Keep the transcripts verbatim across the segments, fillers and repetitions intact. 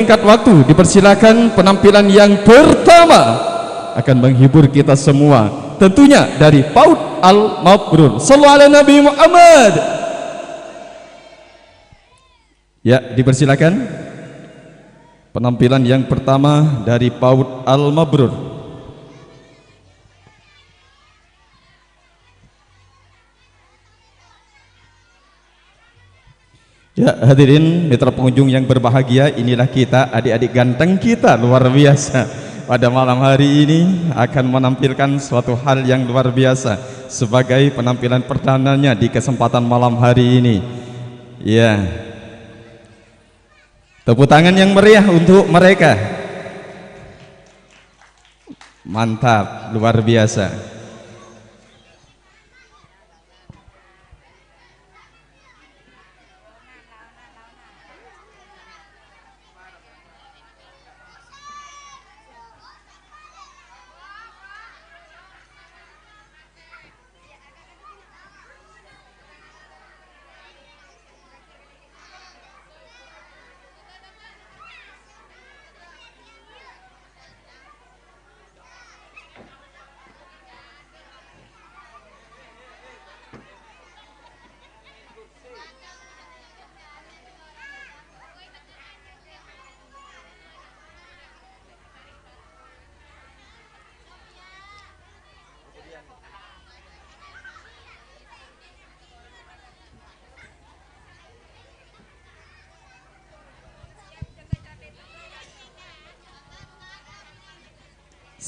Singkat waktu, dipersilakan penampilan yang pertama akan menghibur kita semua. Tentunya dari PAUD Al-Mabrur. Sallu ala Nabi Muhammad. Ya, dipersilakan penampilan yang pertama dari PAUD Al-Mabrur. Ya, hadirin, mitra pengunjung yang berbahagia, inilah kita, adik-adik ganteng kita, luar biasa. Pada malam hari ini akan menampilkan suatu hal yang luar biasa sebagai penampilan perdananya di kesempatan malam hari ini. Ya. Tepuk tangan yang meriah untuk mereka. Mantap, luar biasa.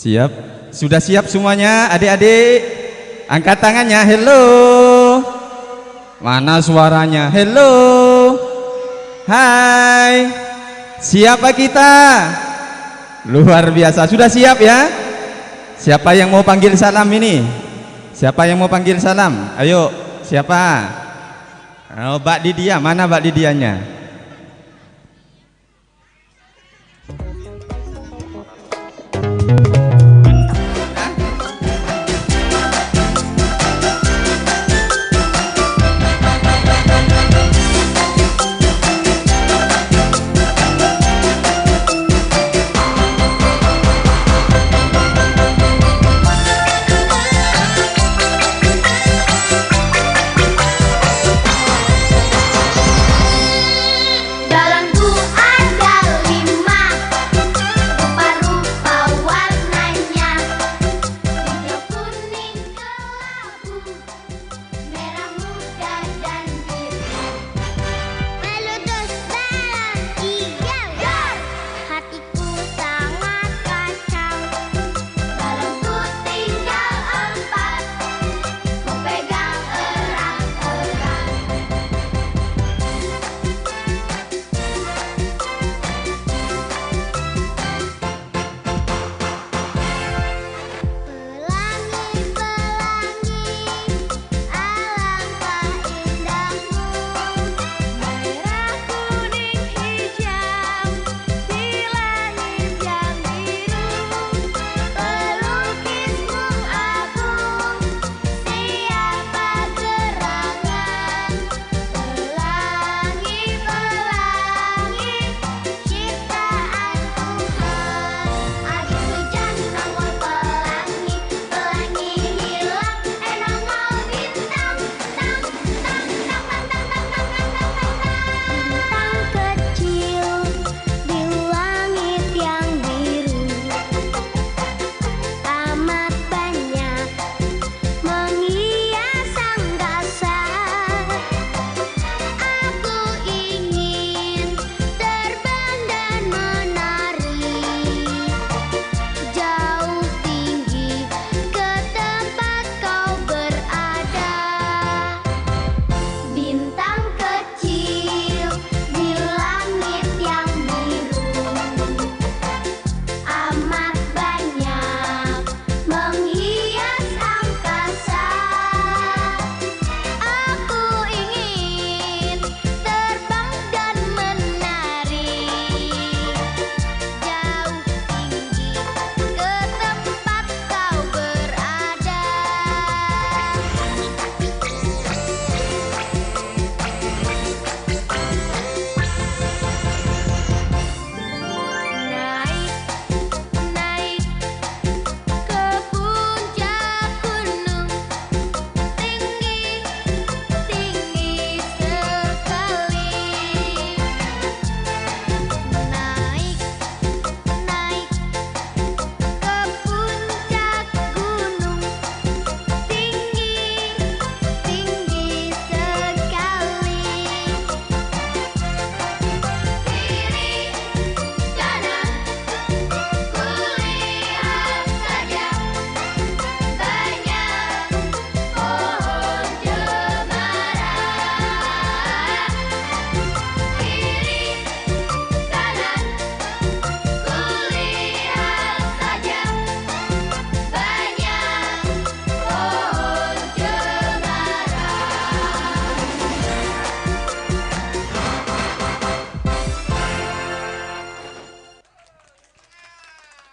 Siap? Sudah siap semuanya, adik-adik? Angkat tangannya, hello. Mana suaranya? Hello. Hai. Siapa kita? Luar biasa. Sudah siap ya? Siapa yang mau panggil salam ini? Siapa yang mau panggil salam? Ayo, siapa? Oh, Mbak Didia. Mana Mbak Didianya?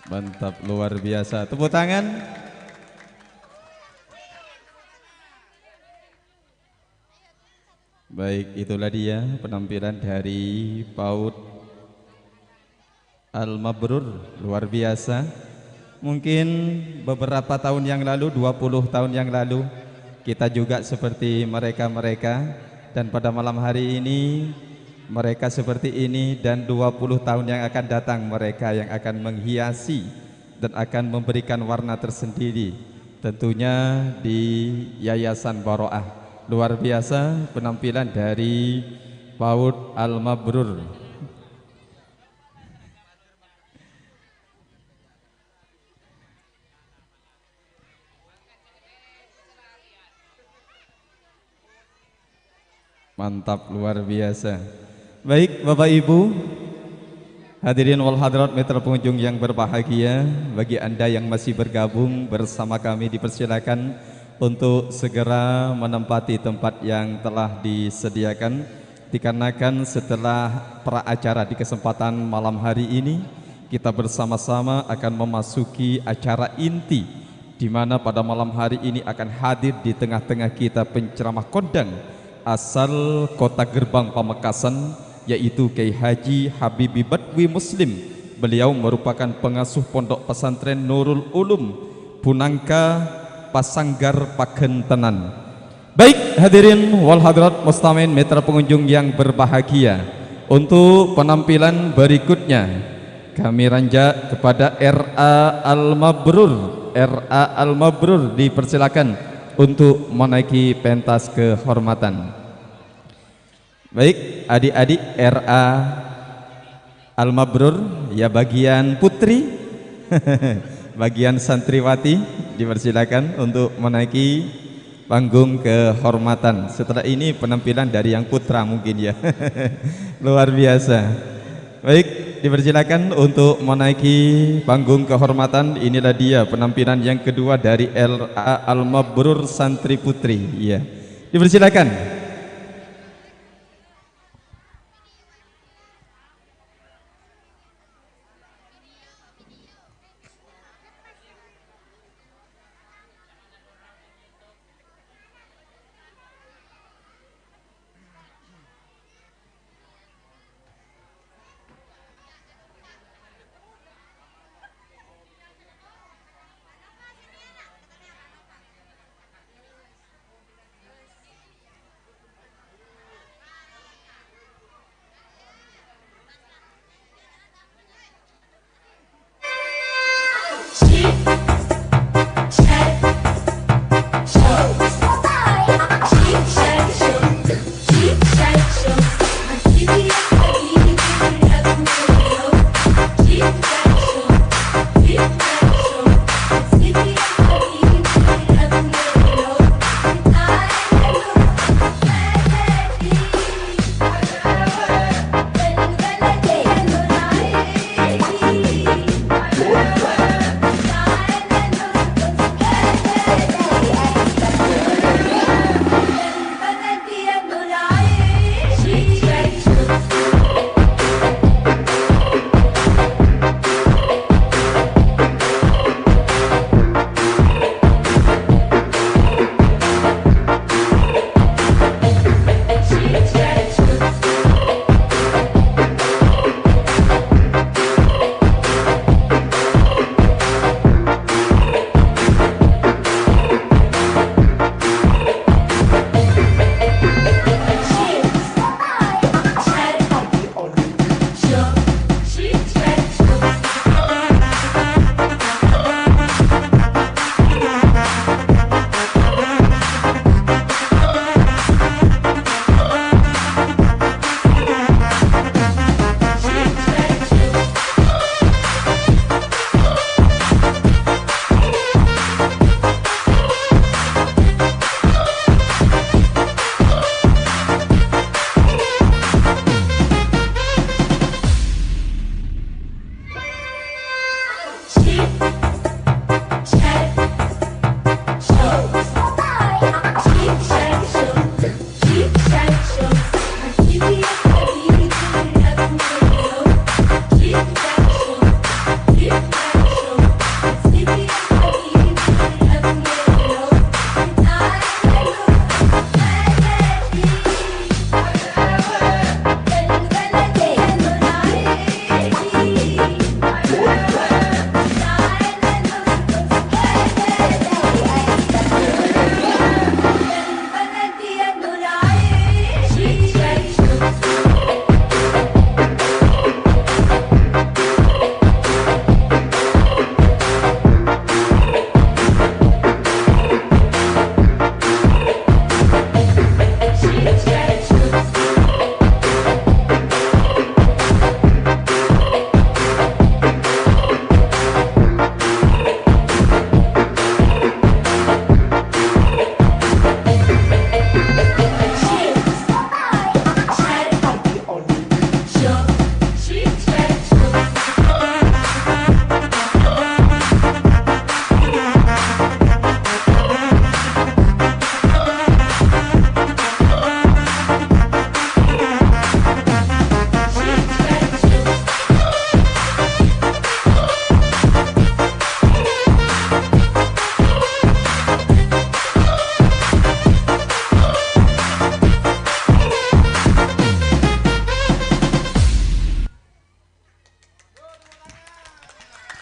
Mantap, luar biasa. Tepuk tangan. Baik, itulah dia penampilan dari PAUD Al-Mabrur, luar biasa. Mungkin beberapa tahun yang lalu, dua puluh tahun yang lalu, kita juga seperti mereka-mereka. Dan pada malam hari ini, mereka seperti ini, dan dua puluh tahun yang akan datang, mereka yang akan menghiasi dan akan memberikan warna tersendiri, tentunya di Yayasan Baro'ah. Luar biasa penampilan dari PAUD Al-Mabrur. Mantap, luar biasa. Baik, Bapak Ibu, hadirin wal hadirat mitra pengunjung yang berbahagia, bagi Anda yang masih bergabung bersama kami, dipersilakan untuk segera menempati tempat yang telah disediakan, dikarenakan setelah pra acara di kesempatan malam hari ini, kita bersama-sama akan memasuki acara inti, di mana pada malam hari ini akan hadir di tengah-tengah kita penceramah kondang asal Kota Gerbang Pamekasan, yaitu Kiai Haji Habibi Badwi Muslim. Beliau merupakan pengasuh Pondok Pesantren Nurul Ulum, Punangka Pasanggar Pagentenan. Baik, hadirin wal hadirat mustami'in mitra pengunjung yang berbahagia, untuk penampilan berikutnya kami ranjak kepada R A Al-Mabrur. R A Al-Mabrur dipersilakan untuk menaiki pentas kehormatan. Baik, adik-adik R A Al-Mabrur, ya, bagian putri, bagian santriwati, dipersilakan untuk menaiki panggung kehormatan. Setelah ini penampilan dari yang putra mungkin, ya. Luar biasa. Baik, dipersilakan untuk menaiki panggung kehormatan. Inilah dia penampilan yang kedua dari R A Al-Mabrur Santri Putri. Iya. Dipersilakan.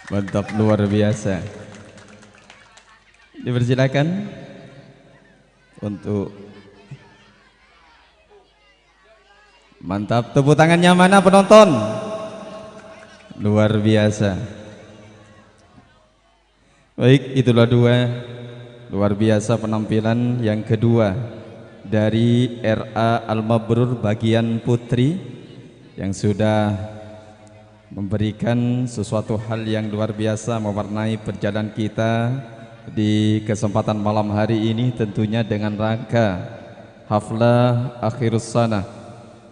Mantap, luar biasa. Dipersilakan untuk, mantap, tepuk tangannya mana, penonton? Luar biasa. Baik, itulah dua luar biasa penampilan yang kedua dari R A Al-Mabrur bagian putri yang sudah memberikan sesuatu hal yang luar biasa mewarnai perjalanan kita di kesempatan malam hari ini, tentunya dengan rangka Haflah Akhirus Sanah,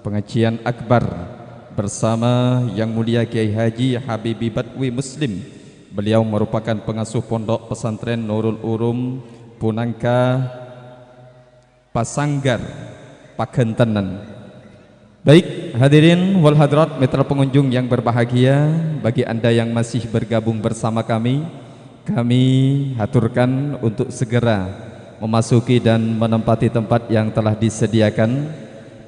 pengajian akbar bersama Yang Mulia Kiai Haji Habibi Badwi Muslim. Beliau merupakan pengasuh Pondok Pesantren Nurul Urum Punangka Pasanggar Pagentenan. Baik, hadirin wal hadirat, mitra pengunjung yang berbahagia, bagi Anda yang masih bergabung bersama kami, kami haturkan untuk segera memasuki dan menempati tempat yang telah disediakan,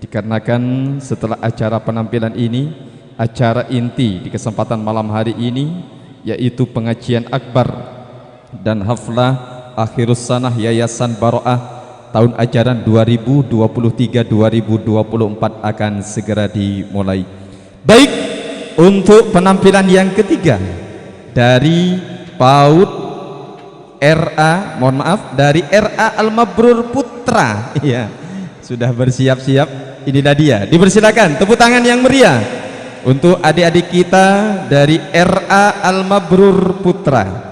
dikarenakan setelah acara penampilan ini, acara inti di kesempatan malam hari ini, yaitu pengajian akbar dan haflah akhirus sanah Yayasan Baro'ah tahun ajaran dua ribu dua puluh tiga dua ribu dua puluh empat akan segera dimulai. Baik, untuk penampilan yang ketiga dari PAUD R A, mohon maaf, dari R A Al-Mabrur Putra. Iya, sudah bersiap-siap. Inilah dia. Dipersilakan tepuk tangan yang meriah untuk adik-adik kita dari R A Al-Mabrur Putra.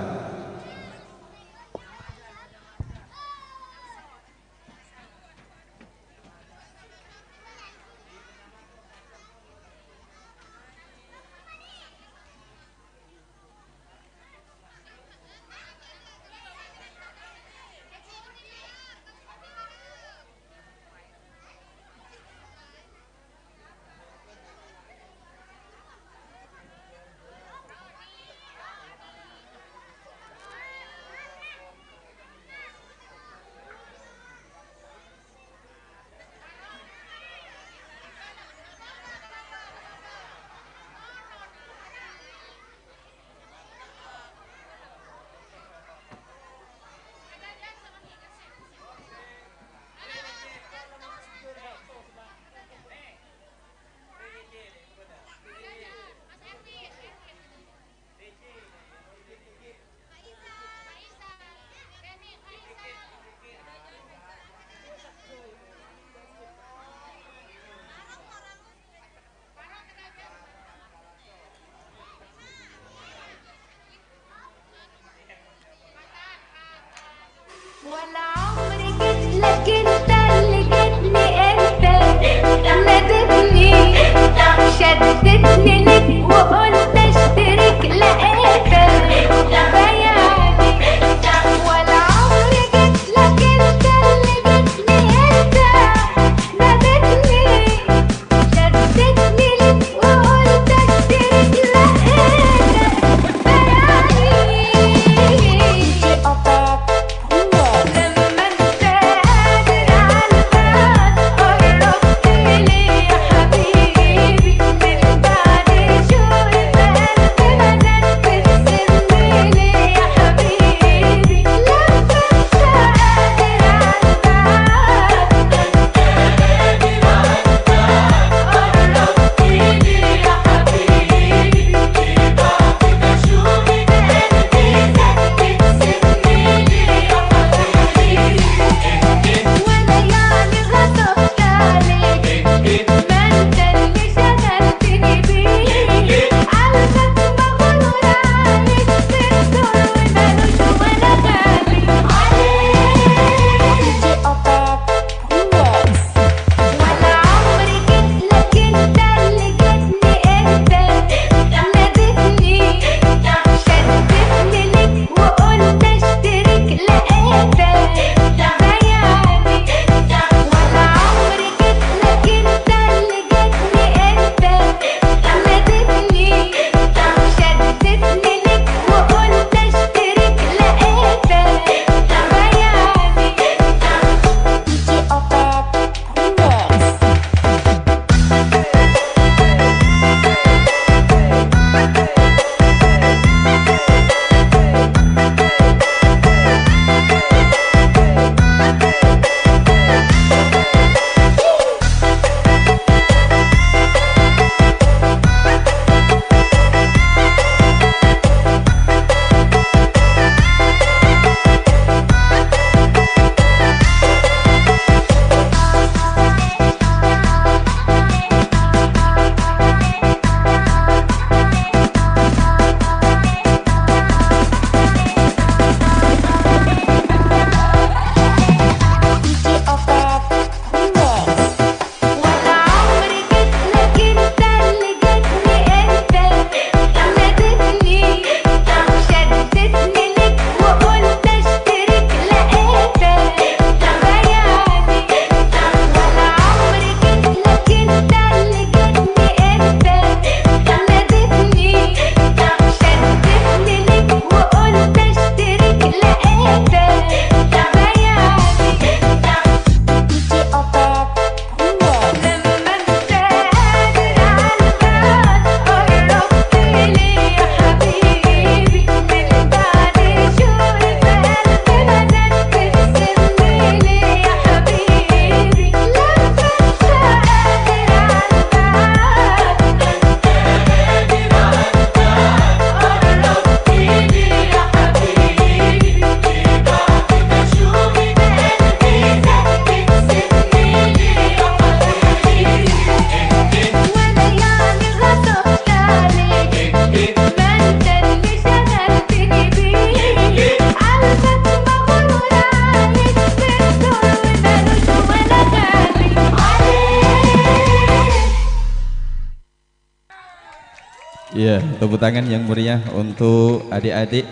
Ya, tepuk tangan yang meriah untuk adik-adik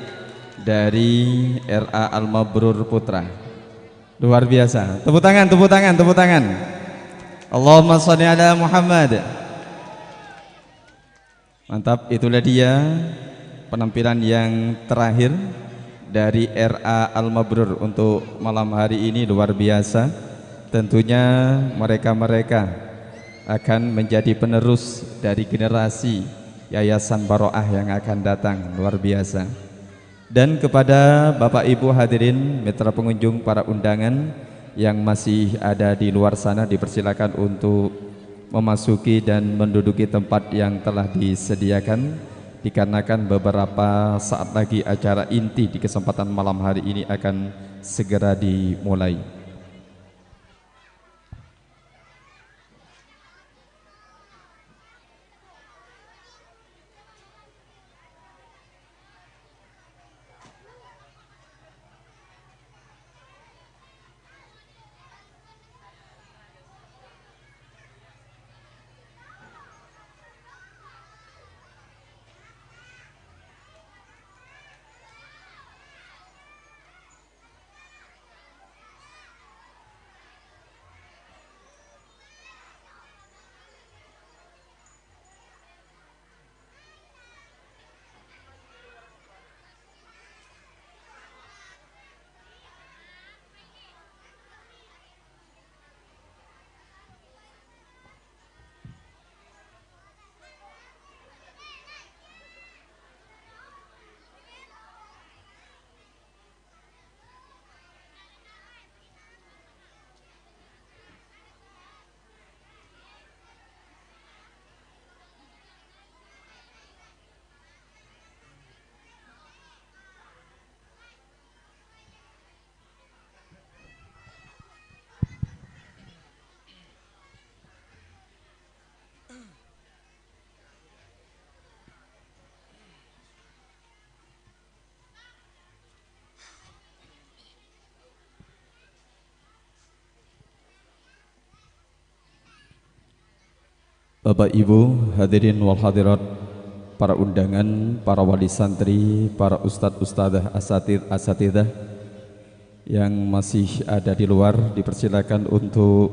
dari R A Al Mabrur Putra. Luar biasa. Tepuk tangan, tepuk tangan, tepuk tangan. Allahumma shalli ala Muhammad. Mantap, itulah dia penampilan yang terakhir dari R A Al Mabrur untuk malam hari ini, luar biasa. Tentunya mereka-mereka akan menjadi penerus dari generasi Yayasan Baroah yang akan datang, luar biasa. Dan kepada Bapak Ibu hadirin, mitra pengunjung, para undangan yang masih ada di luar sana, dipersilakan untuk memasuki dan menduduki tempat yang telah disediakan, dikarenakan beberapa saat lagi acara inti di kesempatan malam hari ini akan segera dimulai. Bapak, Ibu, hadirin wal hadirat, para undangan, para wali santri, para ustadz ustadzah, asatidz asatidzah yang masih ada di luar, dipersilakan untuk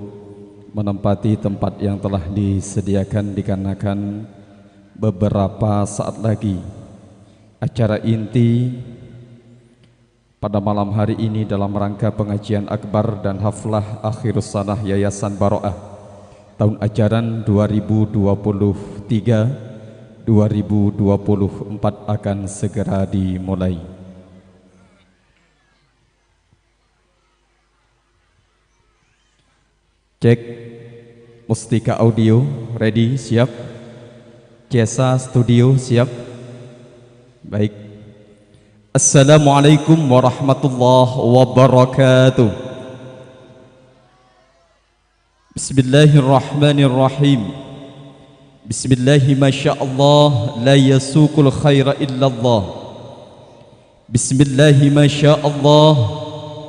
menempati tempat yang telah disediakan, dikarenakan beberapa saat lagi acara inti pada malam hari ini dalam rangka pengajian akbar dan haflah akhirus sanah Yayasan Baroah tahun ajaran dua ribu dua puluh tiga, dua ribu dua puluh empat akan segera dimulai. Cek. Mustika Audio, ready, siap. Cesa Studio, siap. Baik. Assalamualaikum warahmatullahi wabarakatuh. Bismillahirrahmanirrahim. Bismillahi masya Allah, la yasuqul khaira illallah. Bismillahi masya Allah,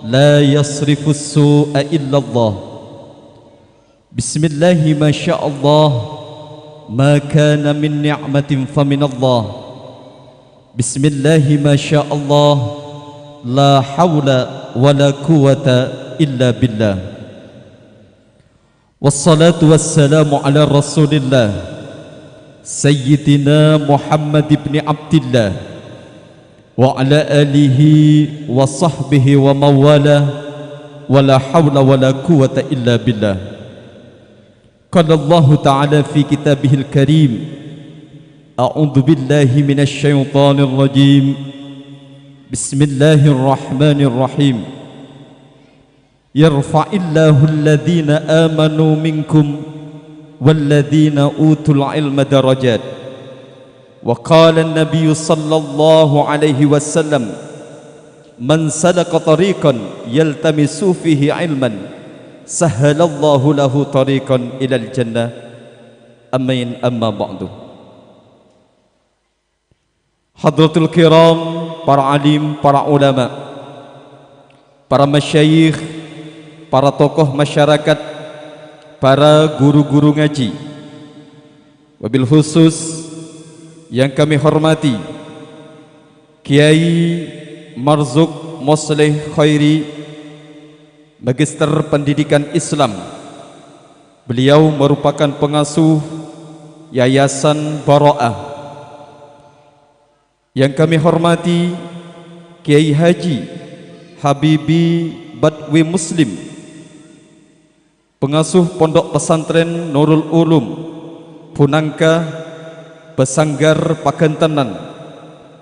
la yasrifus su'a illallah. Bismillahi masya Allah, ma kana min ni'matin faminallah. Bismillahi masya Allah, la haula wa la quwwata illa billah. Wassalatu wassalamu ala Rasulillah, Sayyidina Muhammad ibni Abdillah, wa ala alihi wa sahbihi wa mawala, wa la hawla wa la quwwata illa billah. Qala Allahu ta'ala fi kitabihil karim, a'udzu billahi minasy syaithanir rajim. Bismillahirrahmanirrahim. Yarfa'illahu alladhina amanu minkum walladhina utul ilma darajat. Wa qala an-nabiyyu sallallahu alaihi wasallam, "Man salaka tariqan yaltamisu fihi ilman, sahhalallahu lahu tariqan ilal jannah." Amin, amma ba'du. Hadratul kiram, para alim, para ulama, para masyayikh, para tokoh masyarakat, para guru-guru ngaji, wabil khusus Yang kami hormati Kiai Marzuk Mosleh Khairi, Magister Pendidikan Islam. Beliau merupakan pengasuh Yayasan Bara'ah. Yang kami hormati Kiai Haji Habibi Badwi Muslim, pengasuh Pondok Pesantren Nurul Ulum, punangka Pesanggar Pagantenan,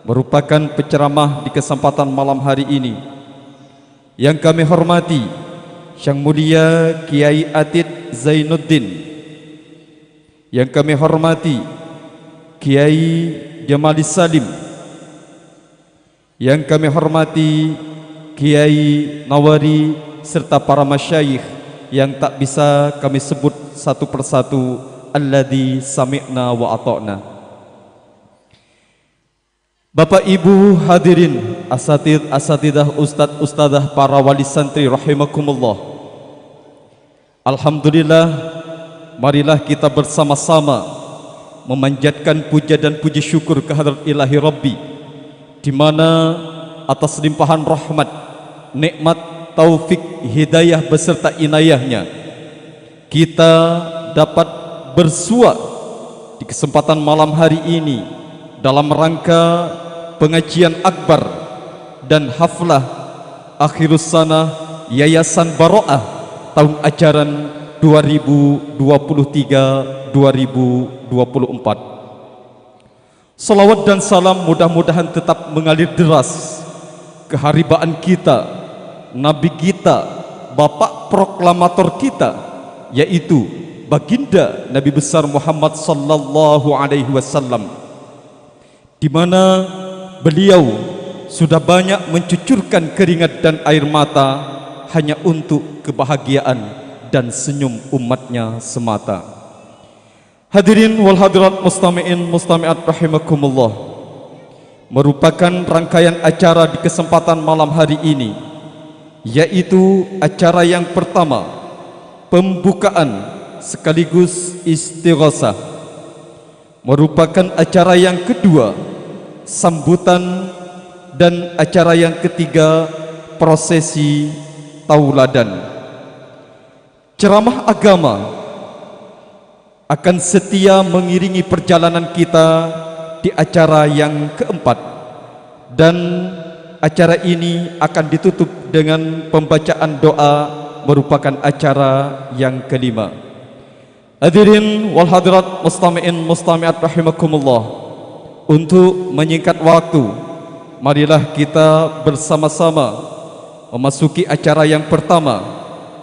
merupakan penceramah di kesempatan malam hari ini. Yang kami hormati Yang Mulia Kiai Atid Zainuddin, yang kami hormati Kiai Jamali Salim, yang kami hormati Kiai Nawari, serta para masyayikh yang tak bisa kami sebut satu persatu, alladzi sami'na wa ata'na. Bapak Ibu hadirin, asatidz, asatidzah, ustadz, ustadzah, para wali santri rahimakumullah. Alhamdulillah, marilah kita bersama-sama memanjatkan puja dan puji syukur ke hadrat Ilahi Rabbi, di mana atas limpahan rahmat, nikmat, taufik, hidayah beserta inayahnya, kita dapat bersua di kesempatan malam hari ini dalam rangka pengajian akbar dan haflah akhirus sanah Yayasan Bara'ah tahun ajaran dua ribu dua puluh tiga dua ribu dua puluh empat. Salawat dan salam mudah-mudahan tetap mengalir deras ke haribaan kita, Nabi kita, Bapak Proklamator kita, yaitu Baginda Nabi Besar Muhammad sallallahu alaihi wasallam, di mana beliau sudah banyak mencucurkan keringat dan air mata hanya untuk kebahagiaan dan senyum umatnya semata. Hadirin wal hadirat, mustami'in mustami'at rahimakumullah. Merupakan rangkaian acara di kesempatan malam hari ini, yaitu acara yang pertama, pembukaan sekaligus istighosah. Merupakan acara yang kedua, sambutan, dan acara yang ketiga, prosesi tauladan. Ceramah agama akan setia mengiringi perjalanan kita di acara yang keempat, dan acara ini akan ditutup dengan pembacaan doa, merupakan acara yang kelima. Hadirin wal hadirat, mustami'in mustami'at rahimakumullah, untuk menyingkat waktu, marilah kita bersama-sama memasuki acara yang pertama,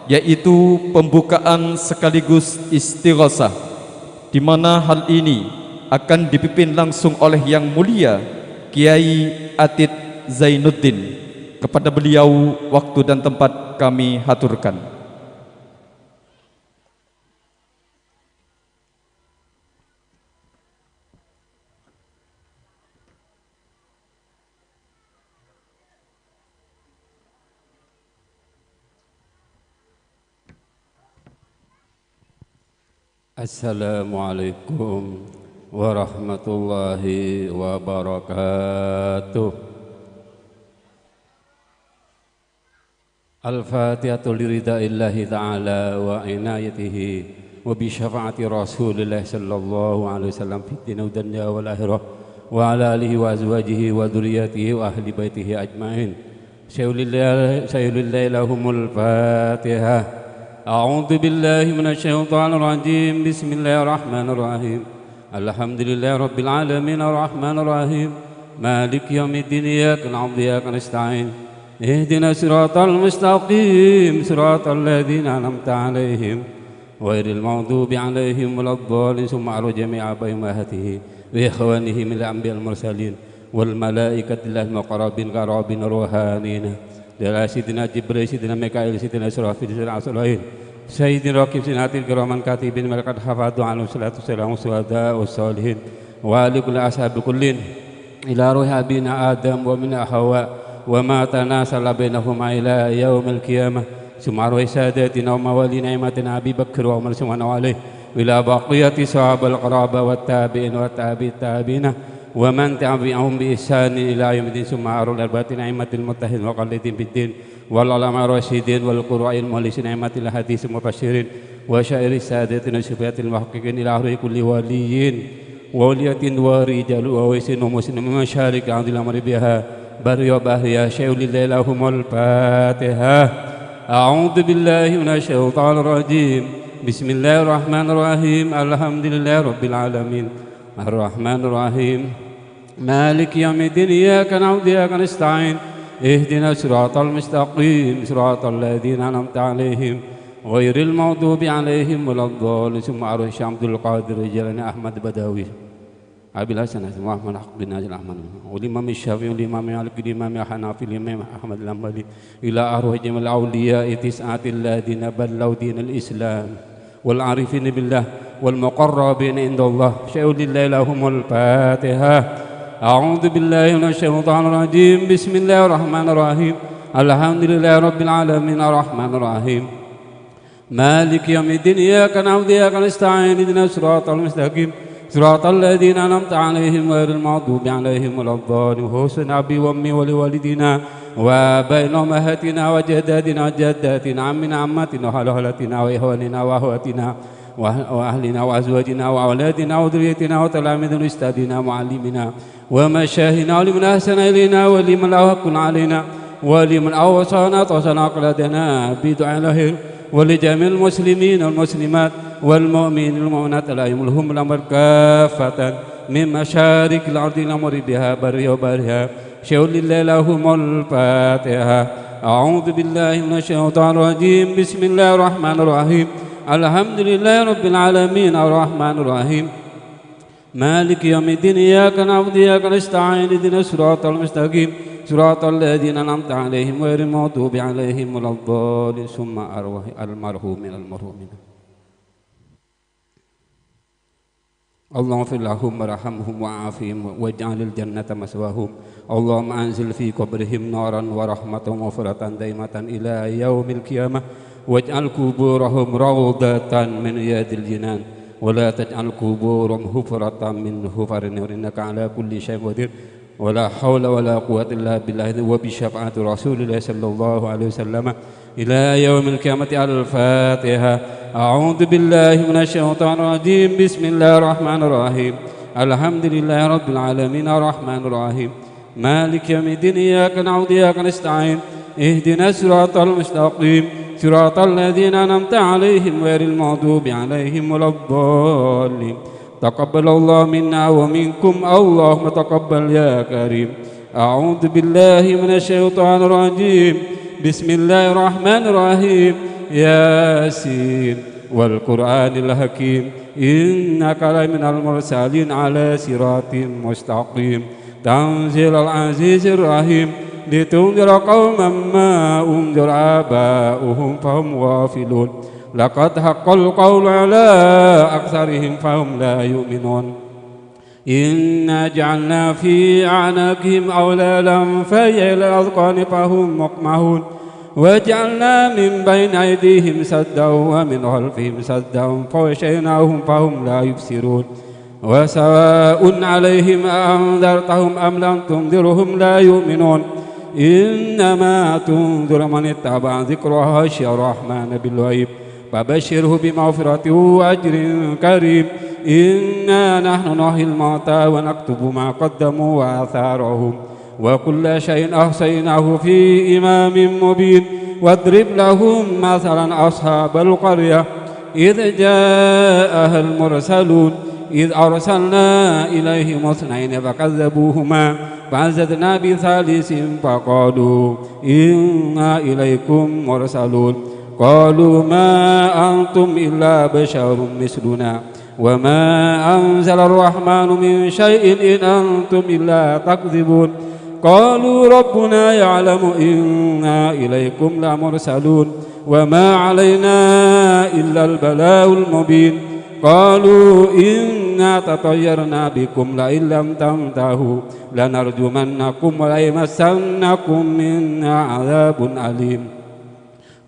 yaitu pembukaan sekaligus istighosah, di mana hal ini akan dipimpin langsung oleh Yang Mulia Kiai Atid Zainuddin. Kepada beliau, waktu dan tempat kami haturkan. Assalamualaikum warahmatullahi wabarakatuh. Al-Fatihatu liridaillahi ta'ala wa inayatihi wa bi syafa'ati Rasulillah sallallahu alaihi wasallam fid dunya wad dunya wal akhirah, wa ala alihi wa azwajihi wa dzurriyyatihi wa ahli baitihi ajmain. Sayulillahi, sayulillahi lahumul Fatihah. A'udzu billahi minasyaitonir rajim. Bismillahirrahmanirrahim. Alhamdulillahi rabbil alamin, arrahmanirrahim, maliki yaumiddin, iyyaka na'budu wa iyyaka nasta'in, ihdinas siratal mustaqim, siratal ladzina an'amta 'alaihim, ghairil maghdubi 'alaihim waladdallin, summa arwah jami'a abaihim wa ummahatihi wa ikhwanihim minal anbiya'i wal mursalin wal malaikatillahi muqarrabin qarrabin ruhanina. Dara Sayyidina Jibril, Sayyidina Mikail, Sayyidina Israfil, Sayyidina Azrail, Sayyidina Raqib, Sayyidina Atid, Kiraman Katibin, malaikat hafadhu, alaihi salatu wassalamu, syuhada, wassalihin, wa ala kulli ashabi kullin, ila ruhi abina Adam wa min Hawa, wa ma tanasala bainahuma ila yaumil qiyamah, summa ruhi sadatina wa mawalina aimatina Abi Bakar wa Umar, summa wa alaihi, wa ila baqiyati sahabal qaraba wa tabi'in wa tabi'it tabi'ina, ومن تبعهم بإحسان إلى يوم الدين، ثم أرواح الأربعة الأئمة المجتهدين المقلدين في الدين، والعلماء الراشدين والقراء المخلصين أئمة الحديث المبشرين وسائر السادة الصوفية المحققين إلى أرواح كل ولي وولية ورجال وويس ومسلم من مشارق الأرض إلى مغاربها برها وبحرها شيء لله لهم الفاتحة. أعوذ بالله من الشيطان الرجيم. بسم الله الرحمن الرحيم. الحمد لله رب العالمين. الرحمن الرحيم. مالك يوم الدين. إياك نعبد وإياك نستعين. اهدنا الصراط المستقيم. صراط الذين أنعمت عليهم غير المغضوب عليهم ولا الضالين. ثم أرواح الشيخ عبد القادر الجيلاني أحمد بدوي أبي الحسن محمد حق بن ناصر أحمد والإمام الشافعي والإمام مالك والإمام الحنفي والإمام أحمد الحنبلي إلى أرواح جميع الأولياء التسعة الذين بلغوا دين الإسلام والعارفين بالله والمقربين عند الله شيء لله لهم الفاتحة. أعوذ بالله من الشيطان الرجيم. بسم الله الرحمن الرحيم. الحمد لله رب العالمين. الرحمن الرحيم. مالك يوم الدين. إياك نعبد وإياك نستعين. اهدنا الصراط المستقيم. صراط الذين أنعمت عليهم غير المغضوب عليهم ولا الضالين. حسن أبي وأمي ولوالدينا وآبائنا وأمهاتنا وأجدادنا وجداتنا عمنا عماتنا وخالاتنا وإخواننا وأخواتنا وأه-، وأهلنا وأزواجنا وأولادنا وذريتنا وتلاميذنا وأستاذنا ومعلمينا ومشايخنا ولمن أحسن إلينا ولمن له حق علينا ولمن أوصانا توصانا أقلدنا بدعاء الخير ولجميع المسلمين والمسلمات والمؤمنين والمؤمنات الأحياء منهم والأموات كافة من مشارق الأرض إلى مغاربها برها وبحرها شيء لله لهم الفاتحة. أعوذ بالله من الشيطان الرجيم. بسم الله الرحمن الرحيم. الحمد لله رب العالمين. الرحمن الرحيم. مالك يوم الدين. إياك نعبد وإياك نستعين. اهدنا الصراط المستقيم. صراط الذين أنعمت عليهم غير المغضوب عليهم ولا الضالين. ثم أرواح المرحومين المرحومين. اللهم اغفر لهم وارحمهم وعافهم واجعل الجنة مثواهم. اللهم أنزل في قبرهم نورا ورحمة ومغفرة دائمة إلى يوم القيامة. واجعل قبورهم روضة من رياض الجنان. ولا تجعل قبورهم حفرة من حفر النيران. إنك على كل شيء قدير. ولا حول ولا قوة إلا بالله وبشفاعة رسول الله صلى الله عليه وسلم إلى يوم القيامة. الفاتحة. أعوذ بالله من الشيطان الرجيم. بسم الله الرحمن الرحيم. الحمد لله رب العالمين. الرحمن الرحيم. مالك يوم الدين. إياك نعبد وإياك نستعين. اهدنا الصراط المستقيم. صراط الذين أنعمت عليهم غير المغضوب عليهم ولا الضالين. تقبل الله منا ومنكم. اللهم تقبل يا كريم. أعوذ بالله من الشيطان الرجيم. بسم الله الرحمن الرحيم. ياسين والقرآن الحكيم. إنك لمن المرسلين على صراط مستقيم. تنزيل العزيز الرحيم. لتنذر قوما ما أنذر آباؤهم فهم غافلون. لقد حق القول على أكثرهم فهم لا يؤمنون. إنا جعلنا في أعناقهم أغلالا فهي إلى الأذقان فهم مقمحون. وجعلنا من بين أيديهم سدا ومن خلفهم سدا فأغشيناهم فهم لا يبصرون. وسواء عليهم أأنذرتهم أم لم تنذرهم لا يؤمنون. إنما تنذر من اتبع الذكر وخشي الرحمن بالغيب. فبشره بمغفرة وأجر كريم. إنا نحن نحيي الموتى ونكتب ما قدموا وآثارهم وكل شيء أحصيناه في إمام مبين. واضرب لهم مثلا أصحاب القرية إذ جاءها المرسلون. إذ أرسلنا إليهم اثنين فكذبوهما فعززنا بثالث فقالوا إنا إليكم مرسلون. قالوا ما أنتم إلا بشر مثلنا وما أنزل الرحمن من شيء إن أنتم إلا تكذبون. قالوا ربنا يعلم إنا إليكم لمرسلون وما علينا إلا البلاغ المبين. قالوا إنا تطيرنا بكم لئن لم تنتهوا لنرجمنكم وليمسنكم منا عذاب أليم.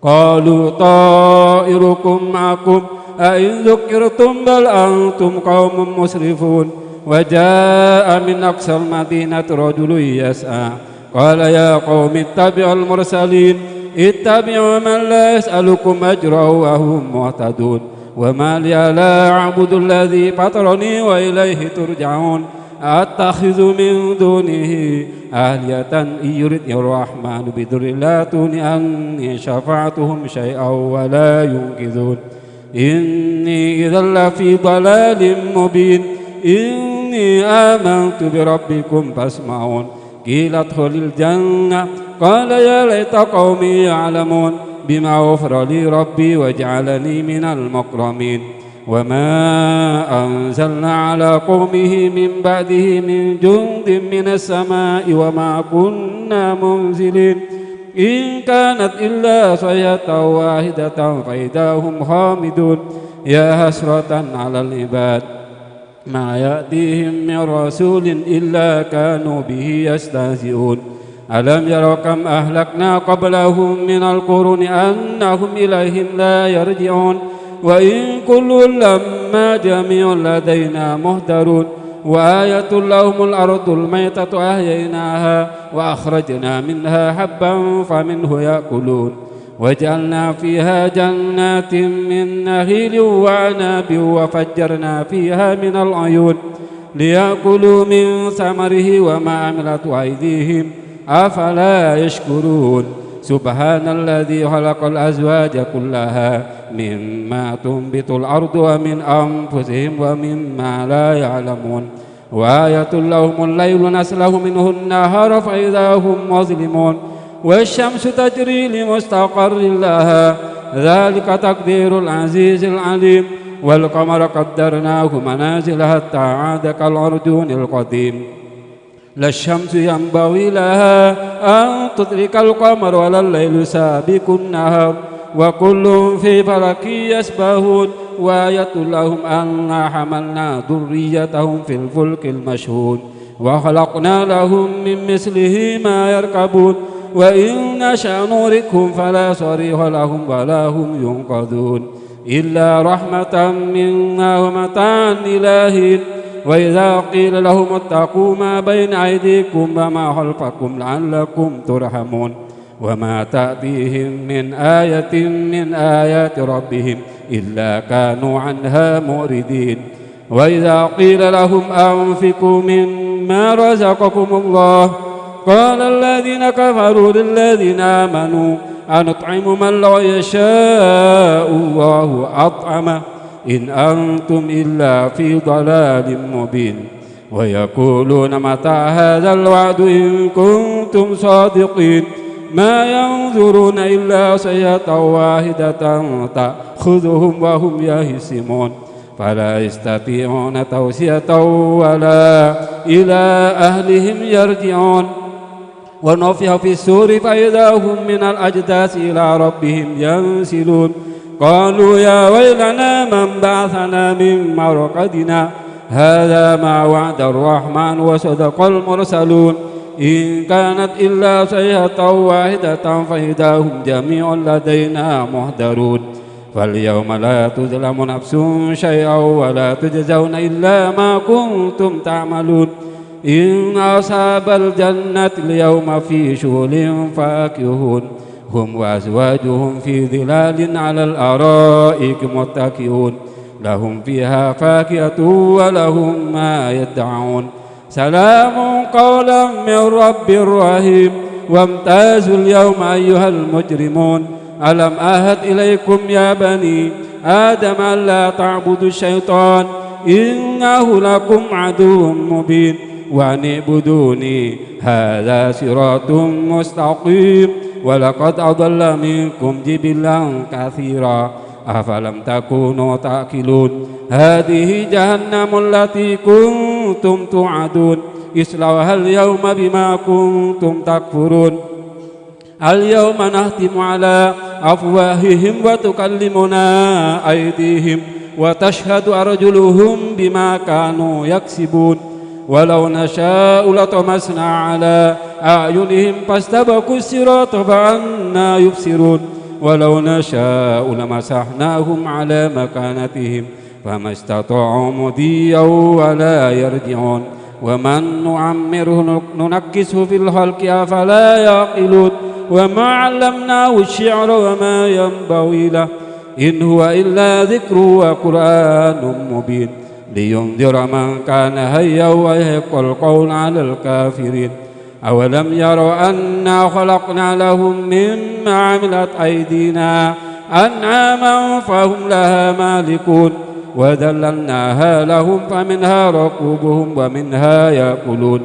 قالوا طائركم معكم أئن ذكرتم بل أنتم قوم مسرفون. وجاء من أقصى المدينة رجل يسعى قال يا قوم اتبعوا المرسلين اتبعوا من لا يسألكم أجرا وهم مهتدون وما لي لا أعبد الذي فطرني وإليه ترجعون أتخذ من دونه آلهة إن يردني الرحمن بضر لا تغن عني شفاعتهم شيئا ولا ينقذون إني إذا لفي ضلال مبين إني آمنت بربكم فاسمعون قيل ادخل الجنة قال يا ليت قومي يعلمون بما غفر لي ربي وجعلني من المكرمين وما أنزلنا على قومه من بعده من جند من السماء وما كنا منزلين إن كانت إلا صيحة واحدة فإذا هم خامدون يا حسرة على العباد ما يأتيهم من رسول إلا كانوا به يستهزئون ألم يروا كم أهلكنا قبلهم من القرون أنهم إليهم لا يرجعون وإن كل لما جميع لدينا محضرون وآية لهم الأرض الميتة أحييناها وأخرجنا منها حبا فمنه يأكلون وجعلنا فيها جنات من نخيل وأعناب وفجرنا فيها من العيون ليأكلوا من ثمره وما عملته أيديهم أفلا يشكرون سبحان الذي خلق الأزواج كلها مما تنبت الأرض ومن أنفسهم ومما لا يعلمون وآية لهم الليل نسلخ منه النهار فإذا هم مظلمون والشمس تجري لمستقر لها ذلك تقدير العزيز العليم والقمر قدرناه منازل حتى عاد كالعرجون القديم لا الشمس ينبغي لها أن تدرك القمر ولا الليل سابق النهار وكل في فلك يسبحون وآية لهم أنا حملنا ذريتهم في الفلك المشحون وخلقنا لهم من مثله ما يركبون وإن نشأ نغرقهم فلا صريخ لهم ولا هم ينقذون إلا رحمة منا ومتاعا إلى حين وإذا قيل لهم اتقوا ما بين أيديكم وما خلفكم لعلكم ترحمون وما تأتيهم من آية من آيات ربهم إلا كانوا عنها معرضين وإذا قيل لهم أنفقوا مما رزقكم الله قال الذين كفروا للذين آمنوا أنطعم من لو يشاء الله أطعمه إن أنتم إلا في ضلال مبين ويقولون متى هذا الوعد إن كنتم صادقين ما ينظرون إلا صيحة واحدة تأخذهم وهم يخصمون فلا يستطيعون توصية ولا إلى أهلهم يرجعون ونفخ في الصور فإذا هم من الأجداث إلى ربهم ينسلون قالوا يا ويلنا من بعثنا من مرقدنا هذا ما وعد الرحمن وصدق المرسلون إن كانت إلا صيحة واحدة فإذا هم جميع لدينا محضرون فاليوم لا تظلم نفس شيئا ولا تجزون إلا ما كنتم تعملون إن أصحاب الجنة اليوم في شغل فاكهون هم وأزواجهم في ظلال على الأرائك متكئون لهم فيها فاكهة ولهم ما يدعون سلام قولا من رب رحيم وامتازوا اليوم أيها المجرمون ألم أعهد إليكم يا بني آدم ألا تعبدوا الشيطان إنه لكم عدو مبين وأن اعبدوني هذا صراط مستقيم ولقد أضل منكم جبلا كثيرا أفلم تكونوا تعقلون هذه جهنم التي كنتم توعدون اصلوها اليوم بما كنتم تكفرون اليوم نختم على أفواههم وتكلمنا أيديهم وتشهد أرجلهم بما كانوا يكسبون ولو نشاء لطمسنا على أعينهم فاستبقوا الصراط فأنى يبصرون ولو نشاء لمسحناهم على مكانتهم فما استطاعوا مضيا ولا يرجعون. ومن نعمره ننكسه في الخلق أفلا يعقلون. وما علمناه الشعر وما ينبغي له. إن هو إلا ذكر وقرآن مبين. لينذر من كان حيا ويحق القول على الكافرين. أولم يروا أنا خلقنا لهم مما عملت أيدينا أنعاما فهم لها مالكون. وذللناها لهم فمنها ركوبهم ومنها يأكلون.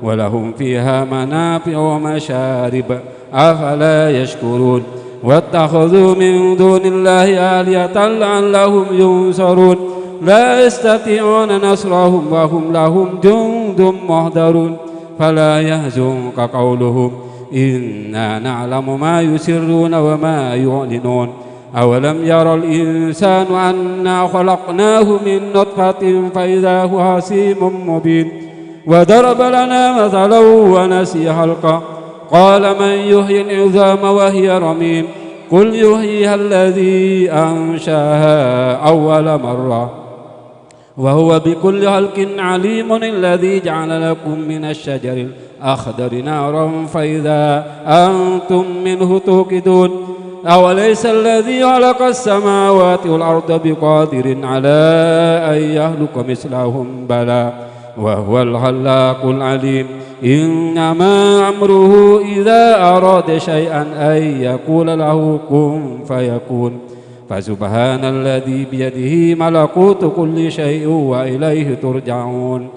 ولهم فيها منافع ومشارب. أفلا يشكرون. واتخذوا من دون الله آلهة لعلهم ينصرون. لا يستطيعون نصرهم وهم لهم جند محضرون. فلا يحزنك قولهم. إنا نعلم ما يسرون وما يعلنون. أولم ير الإنسان أنا خلقناه من نطفة فإذا هو خصيم مبين. وضرب لنا مثلا ونسي خلقه. قال من يحيي العظام وهي رميم. قل يحييها الذي أنشأها أول مرة. وهو بكل خلق عليم. الذي جعل لكم من الشجر الأخضر نارا فإذا أنتم منه توقدون. أوليس الذي خلق السماوات والأرض بقادر على أن يخلق مثلهم؟ بلى وهو الخلاق العليم. إنما أمره إذا أراد شيئا أن يقول له كن فيكون. فسبحان الذي بيده ملكوت كل شيء وإليه ترجعون.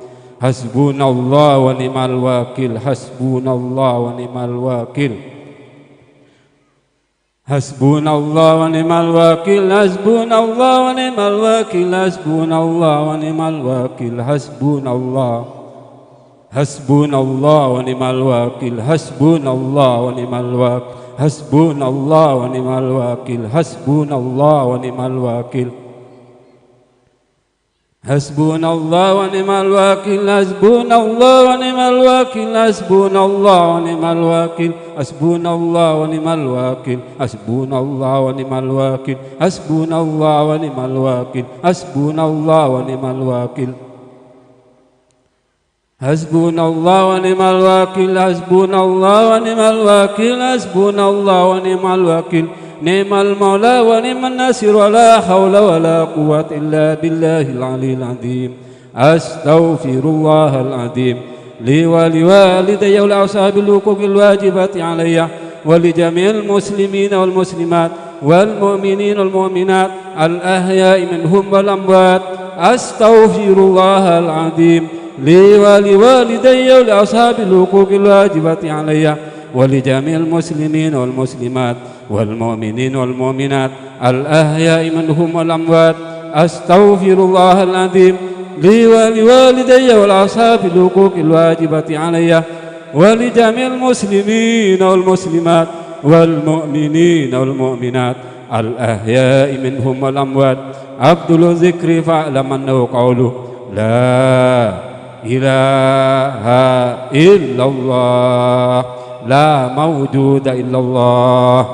حسبنا الله ونعم الوكيل. حسبنا الله ونعم الوكيل. حسبنا الله ونعم الوكيل. حسبنا الله ونعم الوكيل. حسبنا الله ونعم الوكيل. حسبنا الله. حسبنا الله ونعم الوكيل. حسبنا الله ونعم الوكيل. حسبنا الله ونعم الوكيل. حسبنا الله ونعم الوكيل. حسبنا الله ونعم الوكيل. حسبنا الله ونعم الوكيل. حسبنا الله ونعم الوكيل. حسبنا الله ونعم الوكيل. حسبنا الله ونعم الوكيل. حسبنا الله ونعم الوكيل. حسبنا الله ونعم الوكيل. حسبنا الله ونعم الوكيل. حسبنا الله ونعم الوكيل. حسبنا الله ونعم الوكيل. نعم المولى ونعم النصير. ولا حول ولا قوة إلا بالله العلي العظيم. أستغفر الله العظيم لي ولوالدي ولأصحاب الحقوق الواجبة علي ولجميع المسلمين والمسلمات والمؤمنين والمؤمنات الأحياء منهم والأموات. أستغفر الله العظيم لي ولوالدي ولأصحاب الحقوق الواجبة علي ولجميع المسلمين والمسلمات والمؤمنين والمؤمنات الأحياء منهم والأموات. أستغفر الله العظيم لي ولوالدي ولأصحاب الحقوق الواجبة علي ولجميع المسلمين والمسلمات والمؤمنين والمؤمنات الأحياء منهم والأموات. أفضل الذكر فاعلم أنه قول لا إله إلا الله. لا موجود إلا الله.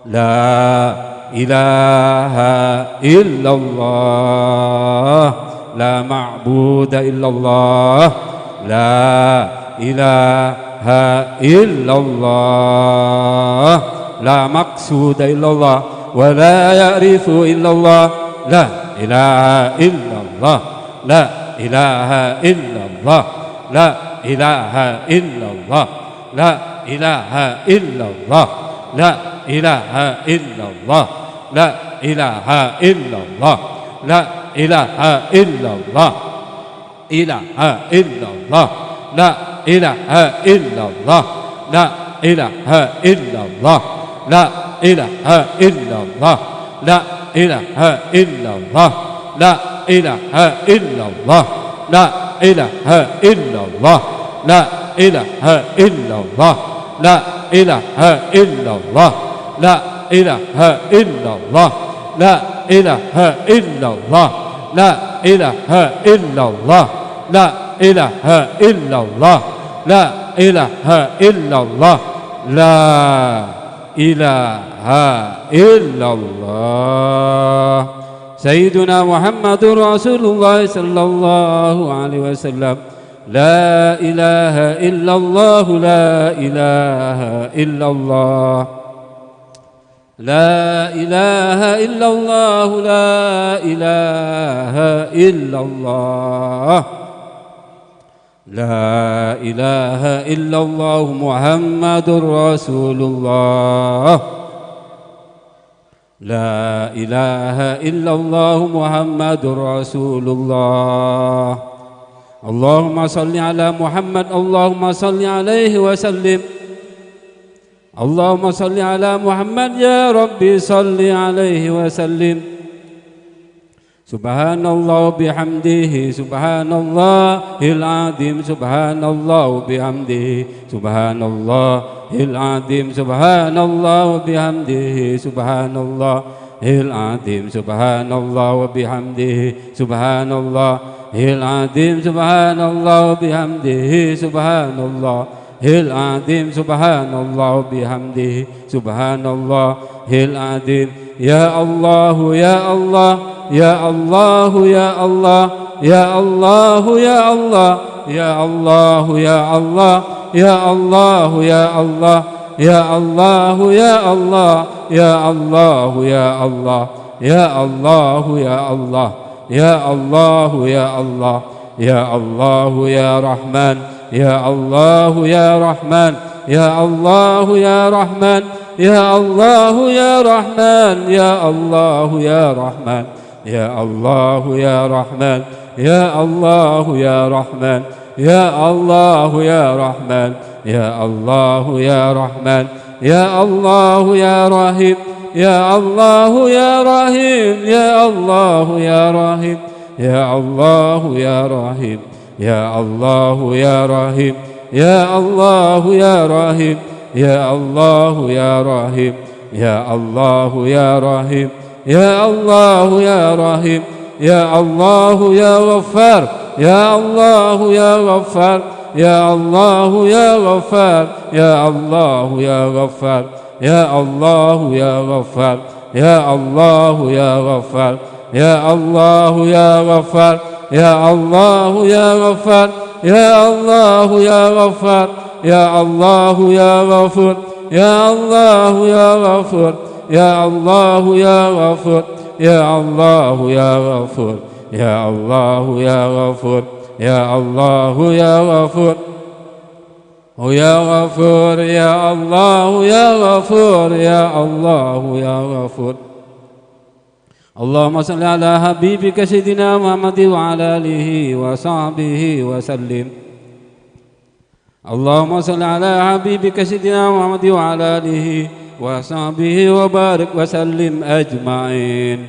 لا إله إلا الله. لا معبود إلا الله. لا إله إلا الله. لا مقصود إلا الله. ولا يرث إلا الله. لا إله إلا الله. لا إله إلا الله. لا إله إلا الله. لا إله إلا الله. لا إله إلا الله. لا إله إلا الله. لا إله إلا الله. إله إلا الله. لا إله إلا الله. لا إله إلا الله. لا إله إلا الله. لا إله إلا الله. لا إله إلا الله. لا إله إلا الله. لا إله إلا الله. لا إله إلا الله. لا إله إلا الله. لا إله إلا الله. لا إله إلا الله. لا إله إلا الله. لا إله إلا الله. لا إله إلا الله. سيدنا محمد رسول الله صلى الله عليه وسلم. لا إله إلا الله، لا إله إلا الله. لا إله إلا الله، لا إله إلا الله. لا إله إلا الله محمد رسول الله. لا إله إلا الله محمد رسول الله. اللهم صل على محمد، اللهم صل عليه وسلم. اللهم صل على محمد، يا رب صل عليه وسلم. سبحان الله وبحمده، سبحان الله العظيم، سبحان الله وبحمده، سبحان الله العظيم، سبحان الله وبحمده، سبحان الله العظيم، سبحان الله وبحمده، سبحان الله العظيم، سبحان الله وبحمده، سبحان الله العظيم، سبحان الله وبحمده، سبحان الله العظيم. يا الله، يا الله، يا الله، يا الله، يا الله، يا الله، يا الله، يا الله، يا الله، يا الله، يا الله، يا الله، يا الله، يا الله، يا الله، يا الله، يا الله، يا الله، يا الله، يا رحمن، يا الله، يا رحمن، يا الله، يا رحمن، يا الله، يا رحمن، يا الله، يا رحمن، يا الله، يا رحمن، يا الله، يا رحمن، يا الله، يا رحمن، يا الله، يا رحمن، يا الله، يا رحيم، يا الله، يا رحيم، يا الله، يا رحيم، يا الله، يا رحيم، يا الله، يا رحيم، يا الله، يا رحيم، يا الله، يا رحيم، يا الله، يا رحيم، يا الله، يا رحيم، يا الله، يا غفار، يا الله، يا غفار، يا الله، يا غفار، يا الله، يا غفار، يا الله، يا غفار، يا الله، يا غفار، يا الله، يا غفار، يا الله، يا غفار، يا الله، يا غفار، يا الله، يا غفور، يا الله، يا غفور، يا الله، يا غفور، يا الله، يا غفور، يا الله، يا غفور، يا الله، يا غفور. ويا غفور، يا الله، يا غفور، يا الله، يا غفور. اللهم صل على حبيبك سيدنا محمد وعلى آله وصحبه وسلم. اللهم صل على حبيبك سيدنا محمد وعلى آله وصحبه وبارك وسلم أجمعين.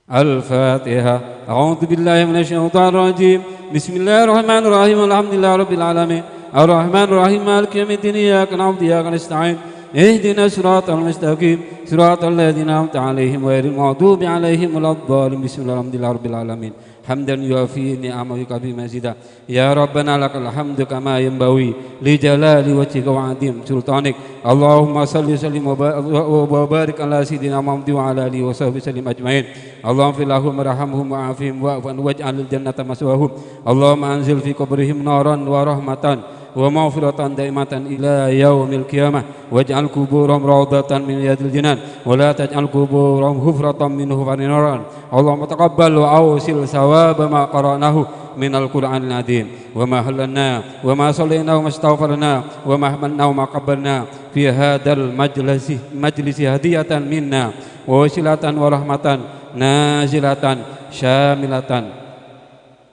الفاتحة. أعوذ بالله من الشيطان الرجيم. بسم الله الرحمن الرحيم. الحمد لله رب العالمين. الرحمن الرحيم. مالك يوم الدين. إياك نعبد وإياك نستعين. اهدنا الصراط المستقيم. صراط الذين أنعمت عليهم غير المغضوب عليهم ولا الضالين. بسم الله، الحمد لله رب العالمين. حمدا يوافي نعمه ويكافئ مزيده. يا ربنا لك الحمد كما ينبغي لجلال وجهك وعظيم سلطانك. اللهم صل وسلم وب-، وبارك على سيدنا محمد وعلى آله وصحبه وسلم أجمعين. اللهم اغفر لهم وارحمهم وعافهم واعف عنهم واجعل الجنة مثواهم. اللهم أنزل في قبورهم نورا ورحمة ومغفرة دائمة إلى يوم القيامة. واجعل قبورهم روضة من رياض الجنان، ولا تجعل قبورهم حفرة من حفر النيران. اللهم تقبل وأوصل ثواب ما قرأناه من القرآن العظيم، وما حللناه، وما صليناه، وما استغفرناه، وما أحمدناه، وما قبلناه في هذا المجلس، مجلس هدية منا، ووسيلة ورحمة نازلة شاملة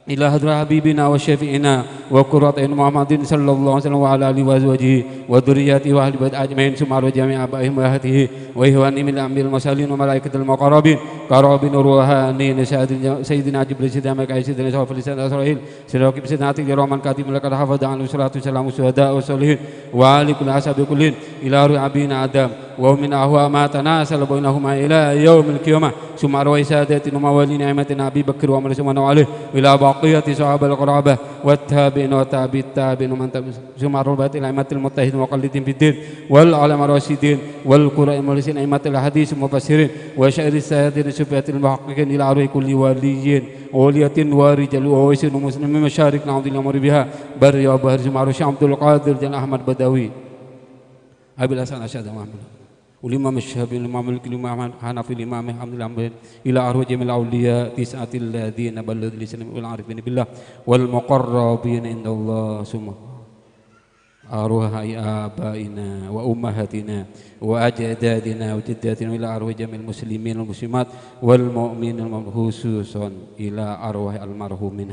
إلى حضرة حبيبنا وشفيعنا وقرة أعين محمد صلى الله عليه وسلم وعلى آله وأزواجه وذريته وأهل بيته أجمعين، ثم أرواح جميع آبائهم وأمهاتهم وإخوانهم من الأنبياء والمرسلين والملائكة المقربين، كرب الروحانيين سيدنا، سيدنا جبريل، سيدنا ميكائيل، سيدنا إسرافيل، سيدنا عزرائيل، سيدنا رقيب، سيدنا عتيد، الرحمن الكريم، ملك الحفظ، عليه الصلاة والسلام، والشهداء والصالحين، وآل كل أصحاب كل، إلى روح أبينا آدم، وهم من أهوى ما تناسل بينهما إلى يوم القيامة. ثم أرواح ساداتنا وموالينا أئمتنا أبي بكر وعمر وعثمان وعلي إلى بقية صحابة القرابة والتابعين وتابع التابعين ومن تبعهم، ثم أرواح الأئمة المجتهدين المقلدين في الدين والعلماء الراشدين والقراء المخلصين أئمة الحديث المفسرين وسائر السادة سبات المحققين إلى أرواح كل ولي وولية ورجال وأويس المسلمين مشارق الأرض إلى مغربها برها وبحرها سمع الشيخ عبد القادر جان أحمد بدوي. أبي الحسن أشهد محمد. والإمام الشافعي، الإمام مالك، الإمام أحمد حنفي، الإمام أحمد الحنبلي، إلى أرواح جميع الأولياء تسعة الذين بلغوا الإسلام والعارفين بالله والمقربين عند الله ثم أرواح آبائنا وأمهاتنا وأجدادنا وجداتنا، إلى أرواح جميع المسلمين والمسلمات والمؤمنين والمؤمنات، خصوصا إلى أرواح المرحومين.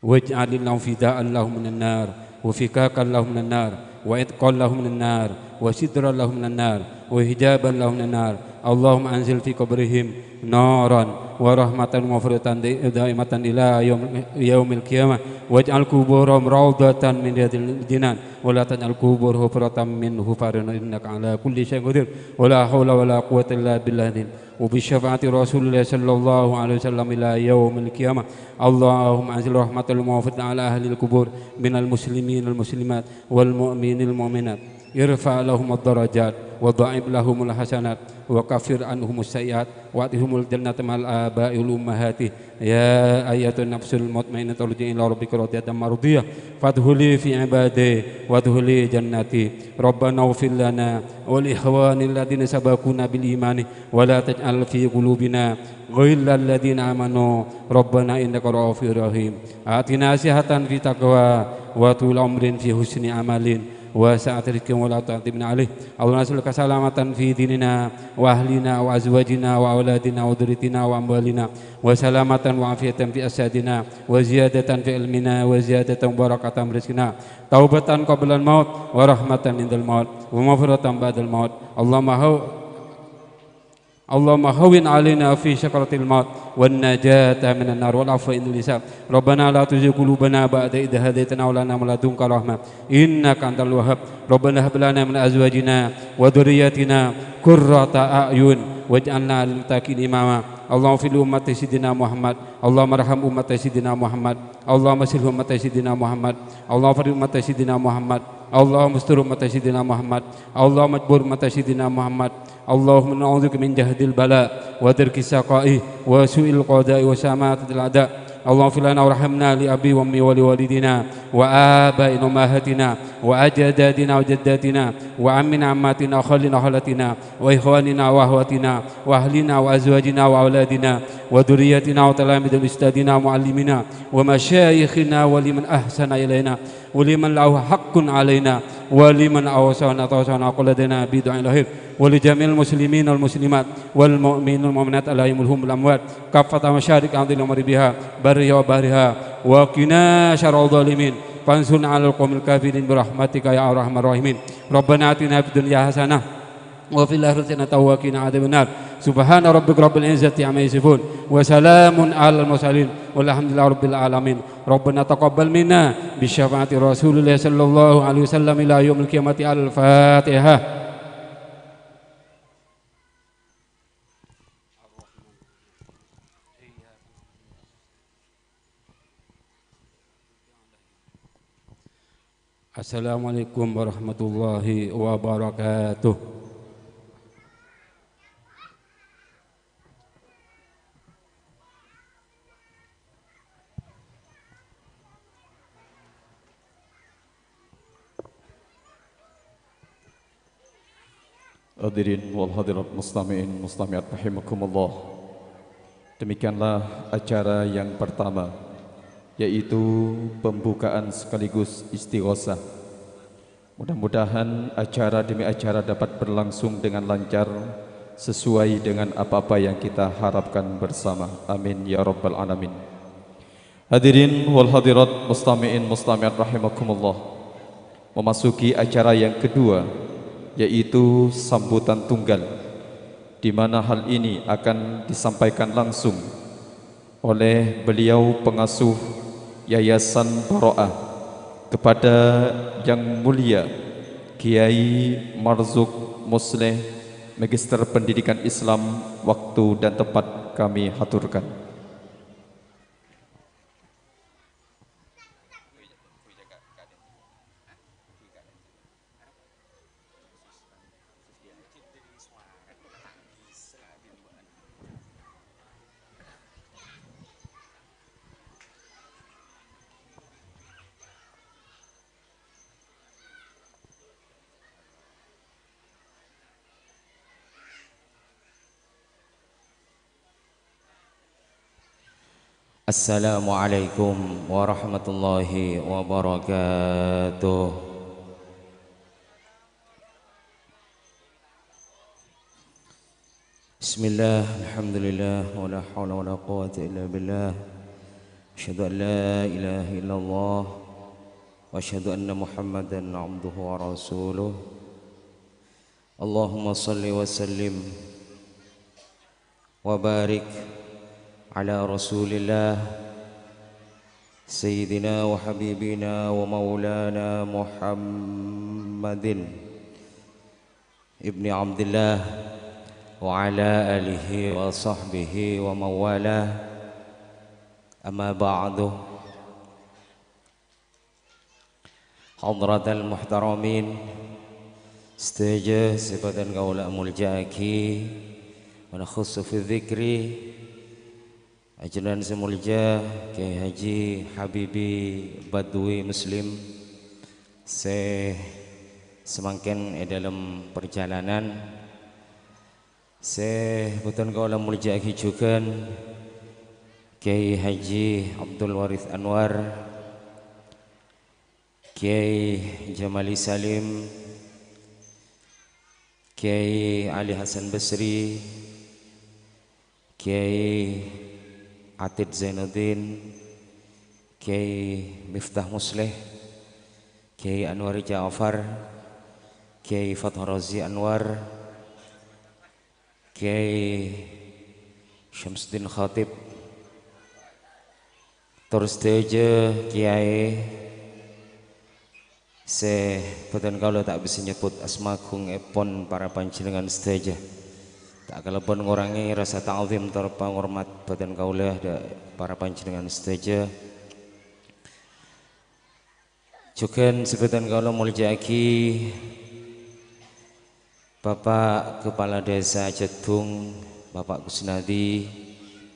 واجعل لهم فداء لهم من النار، وفكاكا لهم من النار، وعتقا لهم من النار، وسترا لهم من النار، وحجابا لهم من النار. اللهم أنزل في قبورهم نورا ورحمة ومغفرة دائمة إلى يوم، يوم القيامة، واجعل قبورهم روضة من رياض الجنان، ولا تجعل قبورهم حفرة من حفر النار، إنك على كل شيء قدير، ولا حول ولا قوة إلا بالله العظيم. وبشفاعة رسول الله صلى الله عليه وسلم إلى يوم القيامة. اللهم أنزل رحمة ومغفرة على أهل القبور من المسلمين والمسلمات والمؤمنين والمؤمنات. ارفع لهم الدرجات وضاعف لهم الحسنات وكفر عنهم السيئات وأدخلهم الجنة مع الآباء والأمهات. يا أيتها النفس المطمئنة ارجعي إلى ربك راضية مرضية فادخلي في عبادي وادخلي جنتي. ربنا اغفر لنا ولإخواننا الذين سبقونا بالإيمان ولا تجعل في قلوبنا غلا للذين آمنوا ربنا إنك رؤوف رحيم. أعطنا صحة في تقوى وطول عمر في حسن عمل وسعة رزق ولا تعذبنا عليه. اللهم نسألك سلامة في ديننا وأهلنا وأزواجنا وأولادنا وذريتنا وأموالنا وسلامة وعافية في أجسادنا وزيادة في علمنا وزيادة وبركة في رزقنا توبة قبل الموت ورحمة عند الموت ومغفرة بعد الموت. اللهم هو اللهم هون علينا في سكرات الموت والنجاة من النار والعفو عند الحساب. ربنا لا تزغ قلوبنا بعد إذ هديتنا وهب لنا من لدنك رحمة إنك أنت الوهاب. ربنا هب لنا من أزواجنا وذرياتنا قرة أعين واجعلنا للمتقين إماما. اللهم اغفر لأمة سيدنا محمد. اللهم ارحم أمة سيدنا محمد. اللهم اصلح أمة سيدنا محمد. اللهم فرج أمة سيدنا محمد. اللهم استر أمة سيدنا محمد. اللهم اجبر أمة سيدنا محمد. اللهم نعوذ بك من جهد البلاء ودرك الشقاء وسوء القضاء وشماتة الأعداء. اللهم اغفر لنا وارحمنا لأبي وأمي ولوالدينا وآبائنا وأمهاتنا وأجدادنا وجداتنا وعمنا وعماتنا وخالنا وخالاتنا وإخواننا وأخواتنا وأهلنا وأزواجنا وأولادنا وذرياتنا وتلاميذنا وأستاذنا ومعلمينا ومشايخنا ولمن أحسن إلينا ولمن له حق علينا ولمن أوصانا توصانا أقول لدينا بدعاء الخير ولجميع المسلمين والمسلمات والمؤمنين والمؤمنات الأحياء منهم والأموات كافة مشارق الأرض ومغاربها برها وبحرها وقنا شر الظالمين فانصرنا على القوم الكافرين برحمتك يا أرحم الراحمين. ربنا آتنا في الدنيا حسنة وفي الآخرة حسنة وقنا عذاب النار. سبحان ربك رب العزة عما يصفون وسلام على المرسلين والحمد لله رب العالمين. ربنا تقبل منا بشفاعة رسول الله صلى الله عليه وسلم إلى يوم القيامة. الفاتحة. Assalamualaikum warahmatullahi wabarakatuh. Hadirin wal hadirat mustami'in mustami'at rahimakumullah. Demikianlah acara yang pertama, yaitu pembukaan sekaligus istighosah. Mudah-mudahan acara demi acara dapat berlangsung dengan lancar, sesuai dengan apa-apa yang kita harapkan bersama. Amin ya rabbal alamin. Hadirin wal hadirat mustami'in mustami'at rahimakumullah. Memasuki acara yang kedua, yaitu sambutan tunggal, di mana hal ini akan disampaikan langsung oleh beliau pengasuh Yayasan Baro'ah kepada Yang Mulia Kiai Marzuk Musleh, Magister Pendidikan Islam, waktu dan tempat kami haturkan. Assalamualaikum warahmatullahi wabarakatuh. Bismillah, alhamdulillah, wa la haula wa la quwwata illa billah. Asyhadu an la ilaha illallah, wa asyhadu anna Muhammadan abduhu wa rasuluh. Allahumma shalli wa sallim wa barik ala Rasulillah, Sayyidina wa Habibina wa Maulana Muhammadin ibni Abdillah, wa ala alihi wa sahbihi wa mawalah. Amma ba'du. Hadratal muhtaramin, sadhâjâ sè bhâdhân kaulâ amoljâ'aghi, wa nakhussu fi dzikri, ajunan sè moljâ Kyai Haji Habibi Badwi Muslim, sè samangkèn è dhâlem parjhâlânan, sè bhâdhân kaulâ moljâ'aghi jhughân Kyai Haji Abdul Warith Anwar, Kyai Jamali Salim, Kyai Ali Hasan Basri, Kyai Atid Zainuddin, Kyai Miftah Musleh, Kyai Anwar Ja'far, Kyai Fathrozi Anwar, Kyai Syamsuddin Khatib, tor sadhâjâ kyai sè bhâdhân kaulâ ta' bisa nyebbhut asma agungèpon para panjhennengngan sadhâjâ. Ta' kalabân ngorangè rasa ta'zim tor pangormat bhâdhân kaulâ dâ' para panjhennengngan sadhâjâ. Jhughân sè bhâdhân kaulâ moljâ'aghi Bapak Kepala Desa Cedung, Bapak Kusnadi,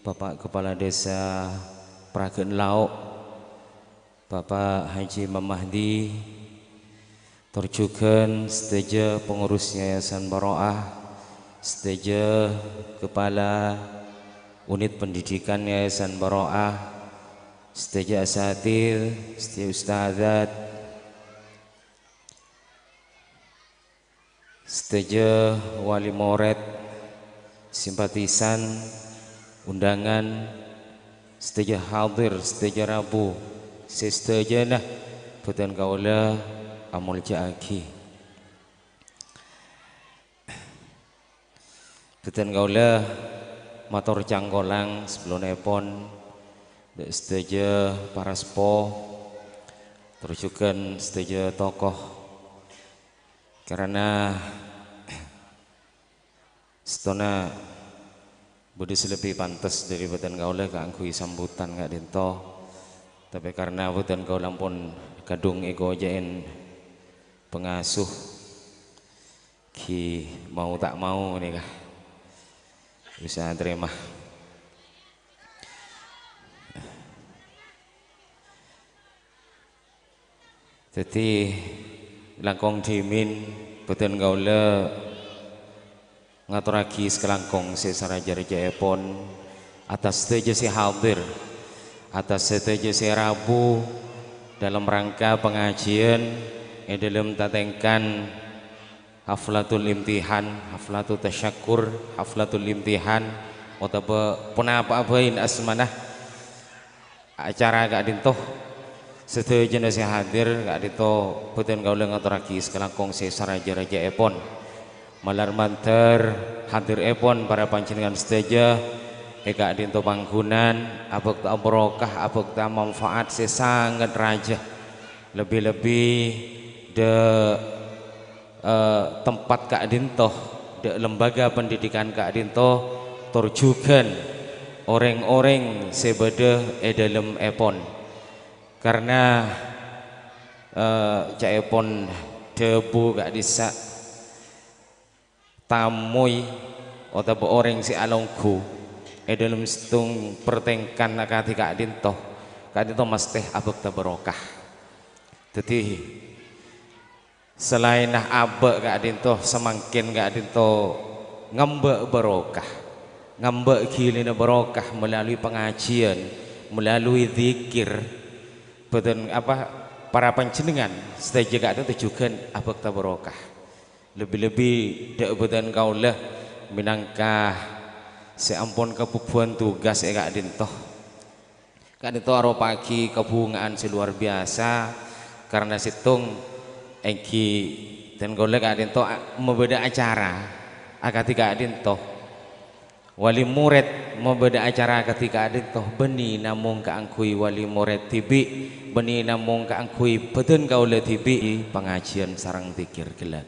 Bapak Kepala Desa Pragan Lao', Bapak Haji Imam Mahdi, tor jhughân sadhâjâ pengurus Yayasan Baro'ah, sadhâjâ kepala unit pendidikan Yayasan Baro'ah, sadhâjâ asatidz, sadhâjâ ustadzat, sadhâjâ wali morèd, simpatisan, undangan, sadhâjâ hadir, sadhâjâ rabu, sè sadhâjâna bhâdhân kaulâ amoljâ'aghi. Bhâdhân kaulâ mator cangkolang sabellunèpon dâ' sadhâjâ para seppo, tor jhughân sadhâjâ tokoh. Karana sèttona bâdâ sè lebbi pantes dâri bhâdhân kaulâ kaangghuy sambutan ka'dinto. Tapè karana bhâdhân kaulâ ampon kadhung èkoca'è pangasuh, ghi' mau ta' mau nèka bisa tarèma. Dhâddhi, langkong dhimèn bhâdhân kaulâ ngatorraghi sakalangkong sè saraja-rajâèpon atas sadhâjâ sè hadir, atas sadhâjâ sè rabu dalam rangka pangajiyân è dhâlem tatèngkan Haflatul imtihan, haflatul tasyakkur, haflatul imtihan, otabâ ponapa'a bhâi asmana. Acara ka'dinto, sadhâjâna sè hadir ka'dinto bhâdhân kaulâ ngatorraghi sakalangkong sè saraja-rajâèpon. Malar mandhâr hadirèpon para panjhennengngan sadhâjâ è ka'dinto pangghungan, abhâkta barokah, abhâkta manfaat sè sanget rajâ. Lebbi-lebbi dâ' eh, tempat ka'dinto, dâ' lembaga pendidikan ka'dinto, tor jhughân orèng-orèng sè bâdâ è dhâlemèpon. Karna, eh, ca'èpon dhâbu ka'dissa', tamoy otabâ orèng sè alongghu è dhâlem sèttong partèngkan akadhi ka'dinto, ka'dinto mastè abhâkta barokah. Dhâddhi, salaènna abâ' ka'dinto, samangkèn ka'dinto ngambâ' barokah, ngambâ' ghilina barokah melalui pangajiyân, melalui dzikir, bhâdhân apa, para panjhennengngan sadhâjâ ka'dinto jhughân abhâkta barokah. Lebbi-lebbi dâ' bhâdhân kaulâ mènangka sè ampon kabhubbhuwân tugas è ka'dinto. Ka'dinto aropa'aghi kabhunga'an sè luar biasa karana sèttong èngghi dhân kaulâ ka'dinto a-, mabâdâ acara akadhi ka'dinto. Wali morèd mabâdâ acara akadhi ka'dinto, bânnè namong kaangghuy wali morèd dhibi', bânnè namong kaangghuy bhâdhân kaulâ dhibi', pangajiyân sareng dzikir ghellâ'.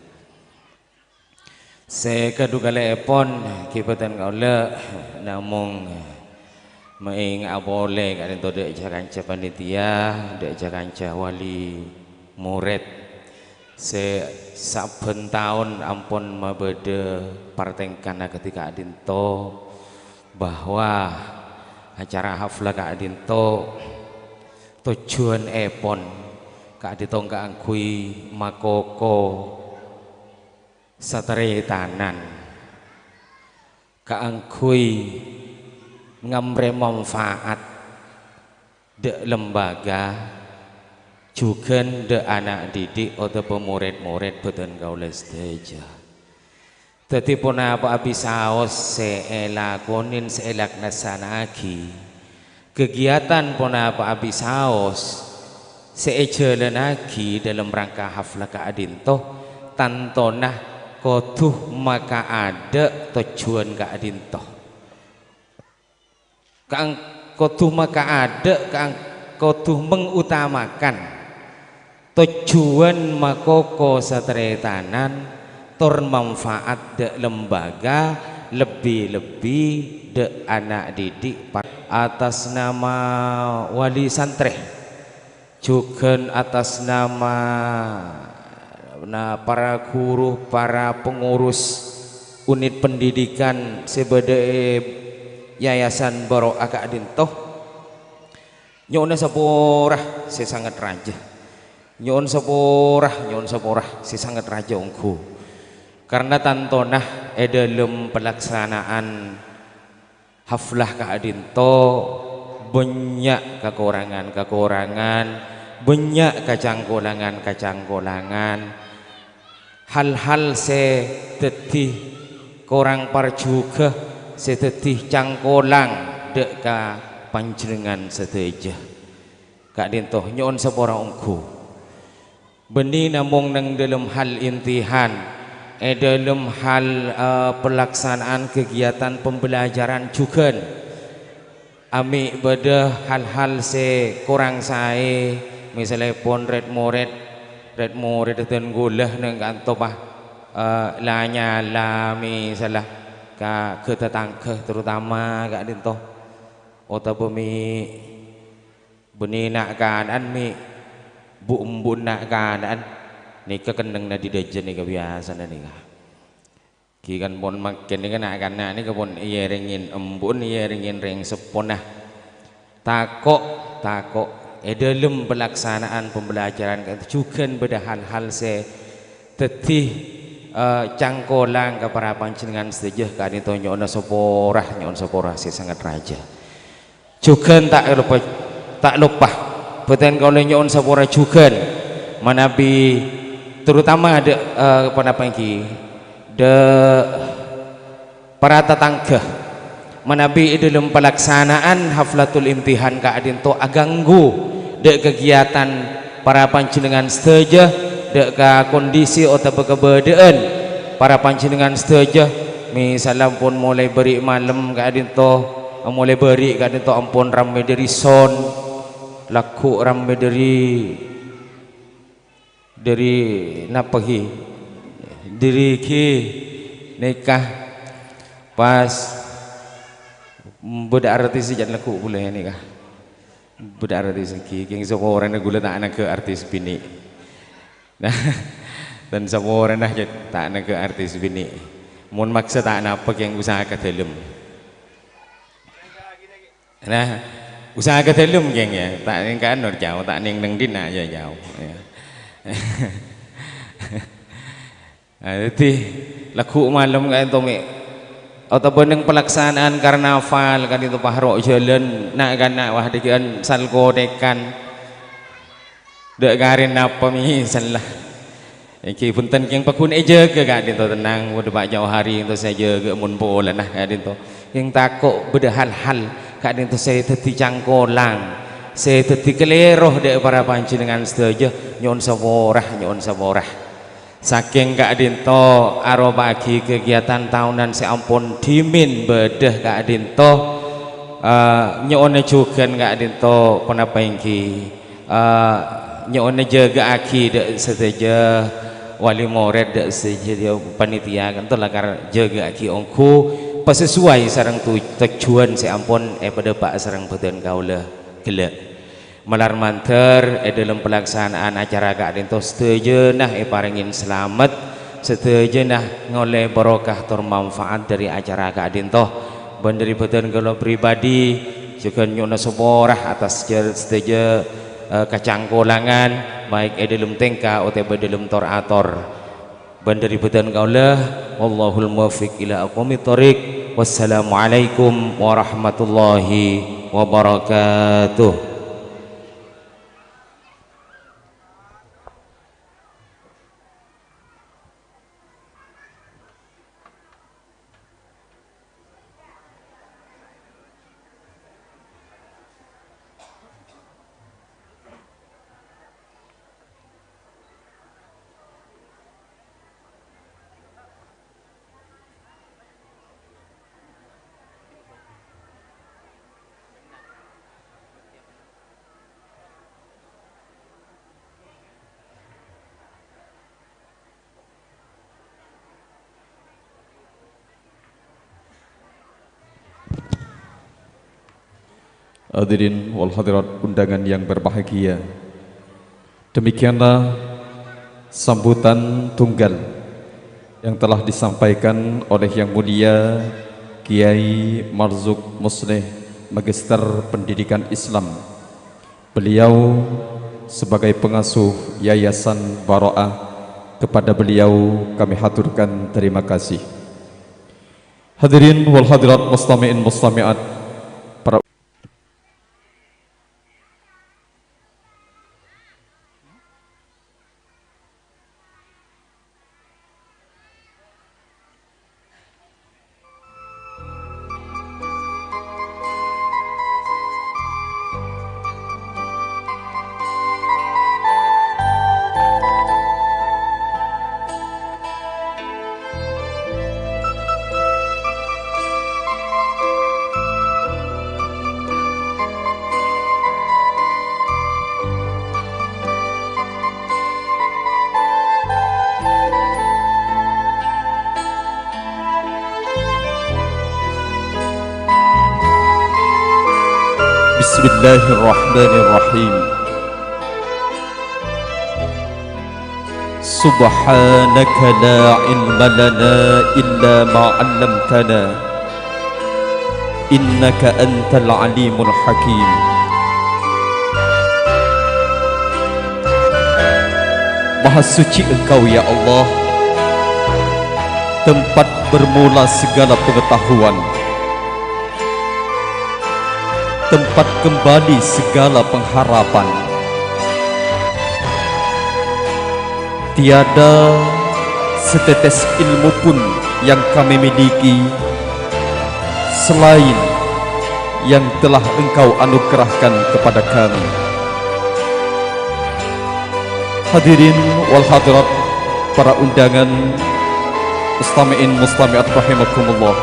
Sè kadhu kalè'èpon, ghi bhâdhân kaulâ namong maènga'a polè ka'dinto dâ' ca-kanca panitia, dâ' ca-kanca wali morèd. Sè sabbhân taon ampon mabâdâ partèngkana kadhi ka'dinto, bahwa acara hafla ka'dinto tojjhuwânnèpon ka'dinto kaangghuy makoko sataretanan, kaangghuy ngamrè manfaat dâ' lembaga, jhughân dâ' ana' dhibi' otabâ morèd-morèd bhâdhân kaulâ sadhâjâ. Dhâddhi, ponapa'a bisaos sè èlakonè, sè èlaksana'aghi, kegiatan ponapa'a bisaos sè èjhâlânnaghi dâlem rangka hafla ka'dinto, tantona kodhu makaadâ' tojjhuwân ka'dinto. Kaang-, kodhu makaadâ', kaang-, kodhu mengutamakan tojjhuwân makoko sataretanan tor manfaat dâ' lembaga, lebbi-lebbi dâ' ana' dhibi' pa-, atas nama wali santrè. Jhughân atas nama, na, para guru, para pengurus unit pendidikan sè bâdâ è Yayasan Barokah ka'dinto, nyo'ona sapora sè sanget rajâ. Nyo'on sapora, nyo'on sapora sè sanget rajâ ongghu. Karna tantona è dâlem palaksanaan haflah ka'dinto bânnya' kakorangan-kakorangan, bânnya' kacangkolangan-kacangkolangan, hal-hal sè dhâddhi korang parjhughâ, sè dhâddhi cangkolang dâ' ka panjhennengngan sadhâjâ. Ka'dinto nyo'on sapora ongghu. Bânnè namong neng dâlem hal imtihan, è dâlem hal, eh, pelaksanaan kegiatan pembelajaran jhughân. Amè' bâdâ hal-hal sè korang saè, misalèpon rèd-morèd, rèd-morèd dân ghulâ neng kanto pa, eh, la-nyala misalla ka ghâ-, tatangghâ terutama ka'dinto. Otabâ mè' Bânnè na'-kana'an mè' bu-, embu'na na'-kana'an nèka kennengnga dâjâ nèka biyasana nèka. Ghi kan pon mangkèn nèka na'-kana' nèka pon èèrèngè embu'na, èèrèngè rèng seppona. Tako', tako' è dâlem pelaksanaan pembelajaran ka'dinto jhughân bâdâ hal-hal sè dhâddhi, eh, cangkolang ka para panjhennengngan sadhâjâ ka'dinto nyo'ona sapora, nyo'on sapora sè sanget rajâ. Jhughân ta' loppa, ta' loppa. Bhâdhân kaulâ nyo'on sapora jhughân. Manabi terutama dâ', eh, ponapa ènggi? Dâ' para tatangghâ. Manabi è dâlem palaksanaan haflatul imtihan ka'dinto aghânggu dâ' kagiatan para panjhennengngan sadhâjâ, dâ' ka kondisi otabâ kabâdâ'ân para panjhennengngan sadhâjâ, misalla pon molaè bâri' malem ka'dinto, molaè bâri' ka'dinto ampon rammè dâri sound, lagghu' rammè dâri, dâri napa ghi? Dâri ghi nèka pas bâdâ artis jhân lagghu' polè nèka. Bâdâ artis ghi, kèng saporana ghulâ ta' nangghâ artis binè'. Nah, dân saporana jhât ta' nangghâ artis binè'. Mon maksa ta' napa kèng usaha ka dâlem. Nah, usaha ka dâlem kèng ya, ta' nèng ka anu jhâu, ta' nèng neng dinna' ya jhâu. Ya. Nah, dhâddhi lagghu' malem ka'dinto mè', Otabâ neng palaksanaan karnaval ka'dinto pahro' jhâlân, na'-kana' wah dhâggi'ân sal-kothèkan. Dâ' karèna napa mè' sella? Èngghi bhunten kèng pagghun èjâgâ ka'dinto tennang, bâdâ Pa' Jauhari ènto sè jâgâ mon polana ka'dinto. Kèng tako' bâdâ hal-hal ka'dinto sè dhâddhi cangkolang, sè dhâddhi kalèro dâ' para panjhennengngan sadhâjâ, nyo'on sapora, nyo'on sapora. Sakèng ka'dinto aropa'aghi kegiatan taonan sè ampon dhimèn bâdâ ka'dinto, eh, nyo'ona jhughân ka'dinto ponapa èngghi, eh, nyo'ona jâgâ'aghi dâ' sadhâjâ wali morèd, dâ' sadhâjâ panitia, ka'dinto lakar jâgâ'aghi ongghu pasasowai sareng tu-, tojjhuwân sè ampon èpadâpa' sareng bhâdhân kaulâ ghellâ'. Malar mandhâr è dhâlem palaksanaan acara ka'dinto sadhâjâna èparèngè salamet, sadhâjâna ngolè barokah tor manfaat dhâri acara ka'dinto. Bân dhâri bhâdhân kaulâ pribadi, jhughân nyo'ona sapora atas jâ-, sadhâjâ, eh, kacangkolangan, baik è dhâlem tèngka otabâ è dhâlem tor-ator. Bân dhâri bhâdhân kaulâ, wallahul muwaffiq ila aqwamit thoriq. Wassalamualaikum warahmatullahi wabarakatuh. Hadirin wal hadirat undangan yang berbahagia. Demikianlah sambutan tunggal yang telah disampaikan oleh Yang Mulia Kiai Marzuk Musleh, Magister Pendidikan Islam. Beliau sebagai pengasuh Yayasan Baro'ah, kepada beliau kami haturkan terima kasih. Hadirin wal hadirat, mustami'in mustami'at, para Bismillahirrahmanirrahim. Subhanaka la ilma lana illa ma 'allamtana, innaka antal alimul hakim. Maha suci Engkau, ya Allah, tempat bermula segala pengetahuan, tempat kembali segala pengharapan. Tiada setetes ilmu pun yang kami miliki selain yang telah Engkau anugerahkan kepada kami. Hadirin wal hadirat, para undangan, mustami'in mustami'at rahimakumullah.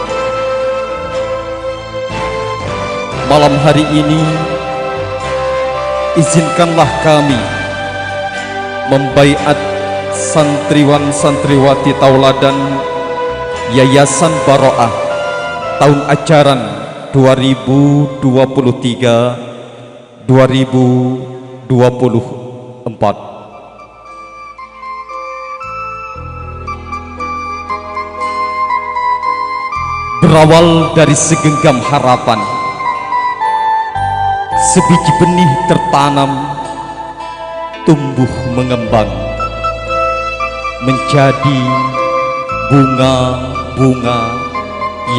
Malam hari ini, izinkanlah kami membaiat santriwan santriwati tauladan Yayasan Baro'ah tahun ajaran dua ribu dua puluh tiga, dua ribu dua puluh empat. Berawal dari segenggam harapan, sebiji benih tertanam, tumbuh mengembang, menjadi bunga-bunga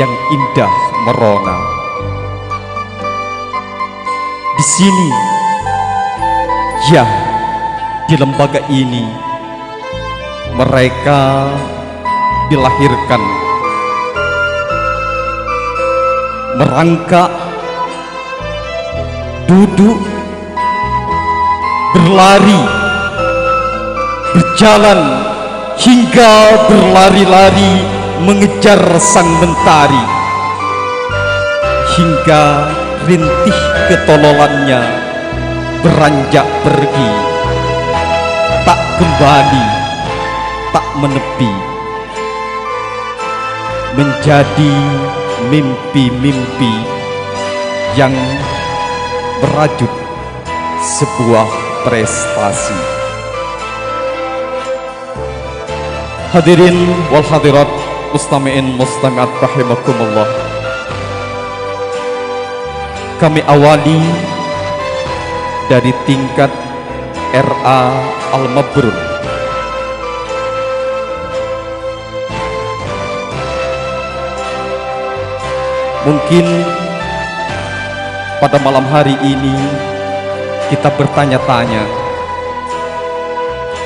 yang indah merona. Di sini, ya, di lembaga ini, mereka dilahirkan, merangkak, duduk, berlari, berjalan, hingga berlari-lari mengejar sang mentari, hingga rintih ketololannya beranjak pergi, tak kembali, tak menepi, menjadi mimpi-mimpi yang merajut sebuah prestasi. Hadirin wal hadirat, mustami'in mustami'at rahimakumullah. Kami awali dari tingkat R A Al-Mabrur. Mungkin pada malam hari ini kita bertanya-tanya,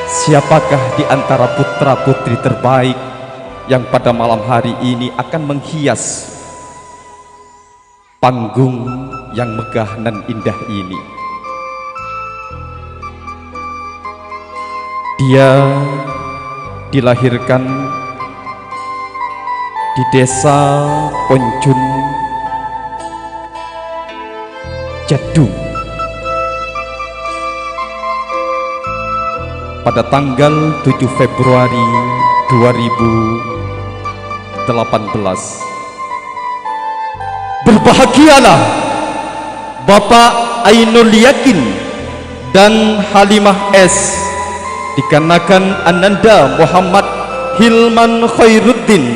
siapakah di antara putra-putri terbaik yang pada malam hari ini akan menghias panggung yang megah nan indah ini? Dia dilahirkan di Desa Ponjun, Jadung, pada tanggal tujuh Februari dua ribu delapan belas. Berbahagialah Bapak Ainul Yakin dan Halimah S, dikarenakan Ananda Muhammad Hilman Khairuddin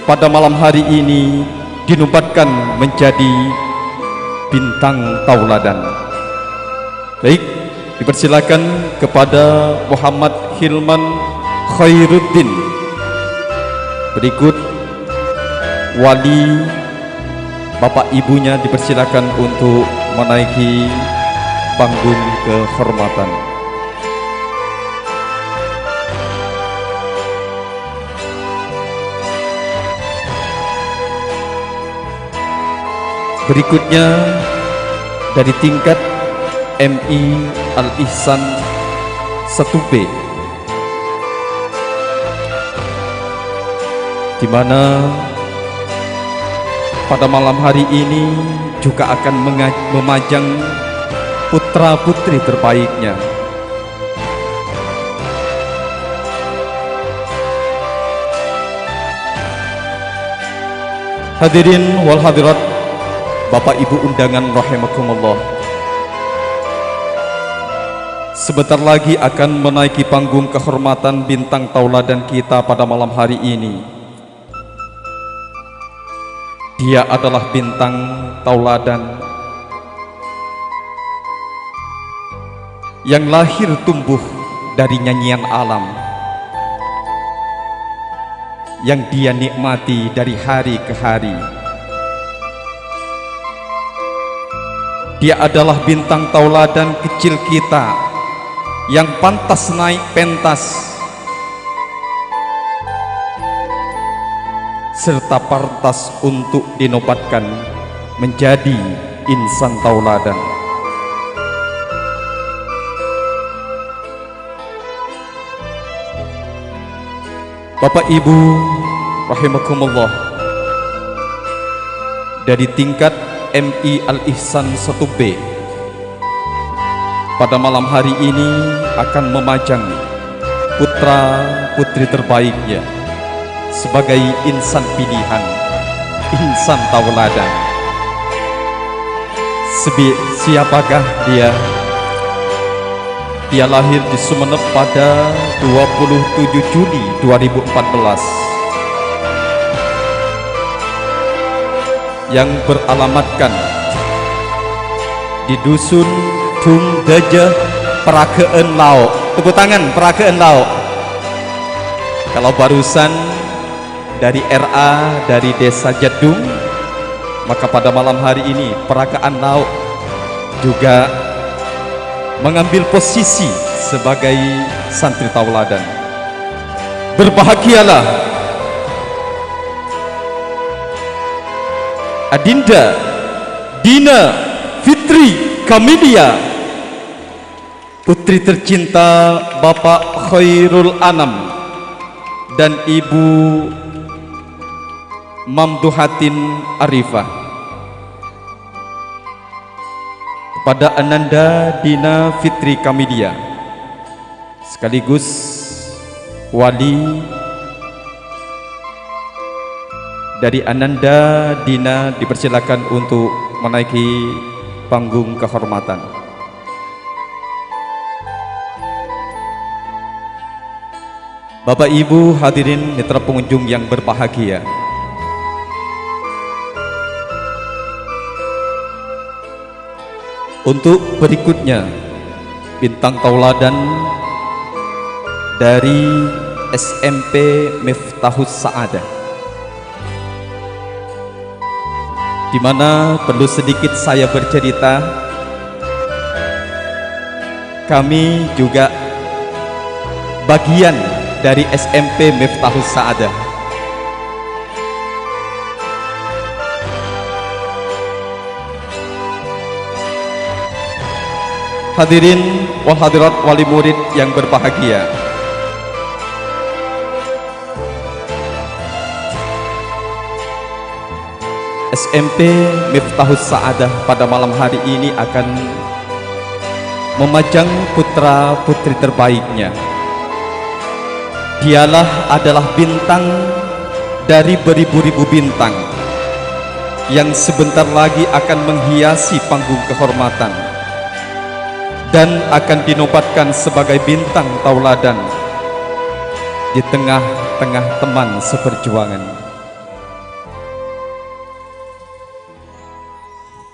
pada malam hari ini dinobatkan menjadi bintang tauladan. Baik, dipersilakan kepada Muhammad Hilman Khairuddin. Berikut, wali bapak ibunya dipersilakan untuk menaiki panggung kehormatan. Berikutnya, dari tingkat M I Al-Ihsan satu B, di mana pada malam hari ini juga akan menga-, memajang putra-putri terbaiknya. Hadirin wal hadirat, Bapak Ibu undangan rahimakumullah. Sebentar lagi akan menaiki panggung kehormatan bintang tauladan kita pada malam hari ini. Dia adalah bintang tauladan yang lahir tumbuh dari nyanyian alam, yang dia nikmati dari hari ke hari. Dia adalah bintang tauladan kecil kita yang pantas naik pentas serta pantas untuk dinobatkan menjadi insan tauladan. Bapak Ibu rahimakumullah, dari tingkat M I Al-Ihsan satu B, pada malam hari ini akan memajang putra-putri terbaiknya sebagai insan pilihan, insan tauladan. Sebi-, siapakah dia? Dia lahir di Sumenep pada dua puluh tujuh Juli dua ribu empat belas, yang beralamatkan di Dusun Dung Daja, Peraga'an Lao'. Tepuk tangan, Peraga'an Lao'. Kalau barusan dari R A, dari Desa Jedung, maka pada malam hari ini Peragaan Lauk juga mengambil posisi sebagai santri tauladan. Berbahagialah Adinda Dina Fitri Kamilia, putri tercinta Bapak Khairul Anam dan Ibu Mamduhatin Arifah. Kepada Ananda Dina Fitri Kamilia, sekaligus wali dari Ananda Dina, dipersilakan untuk menaiki panggung kehormatan. Bapak Ibu hadirin mitra pengunjung yang berbahagia. Untuk berikutnya, bintang tauladan dari S M P Miftahus Sa'adah. Di mana perlu sedikit saya bercerita, kami juga bagian dari S M P Miftahus Sa'adah. Hadirin wal hadirat, wali murid yang berbahagia. S M P Miftahus Sa'adah pada malam hari ini akan memajang putra-putri terbaiknya. Dialah adalah bintang dari beribu-ribu bintang yang sebentar lagi akan menghiasi panggung kehormatan dan akan dinobatkan sebagai bintang tauladan di tengah-tengah teman seperjuangan.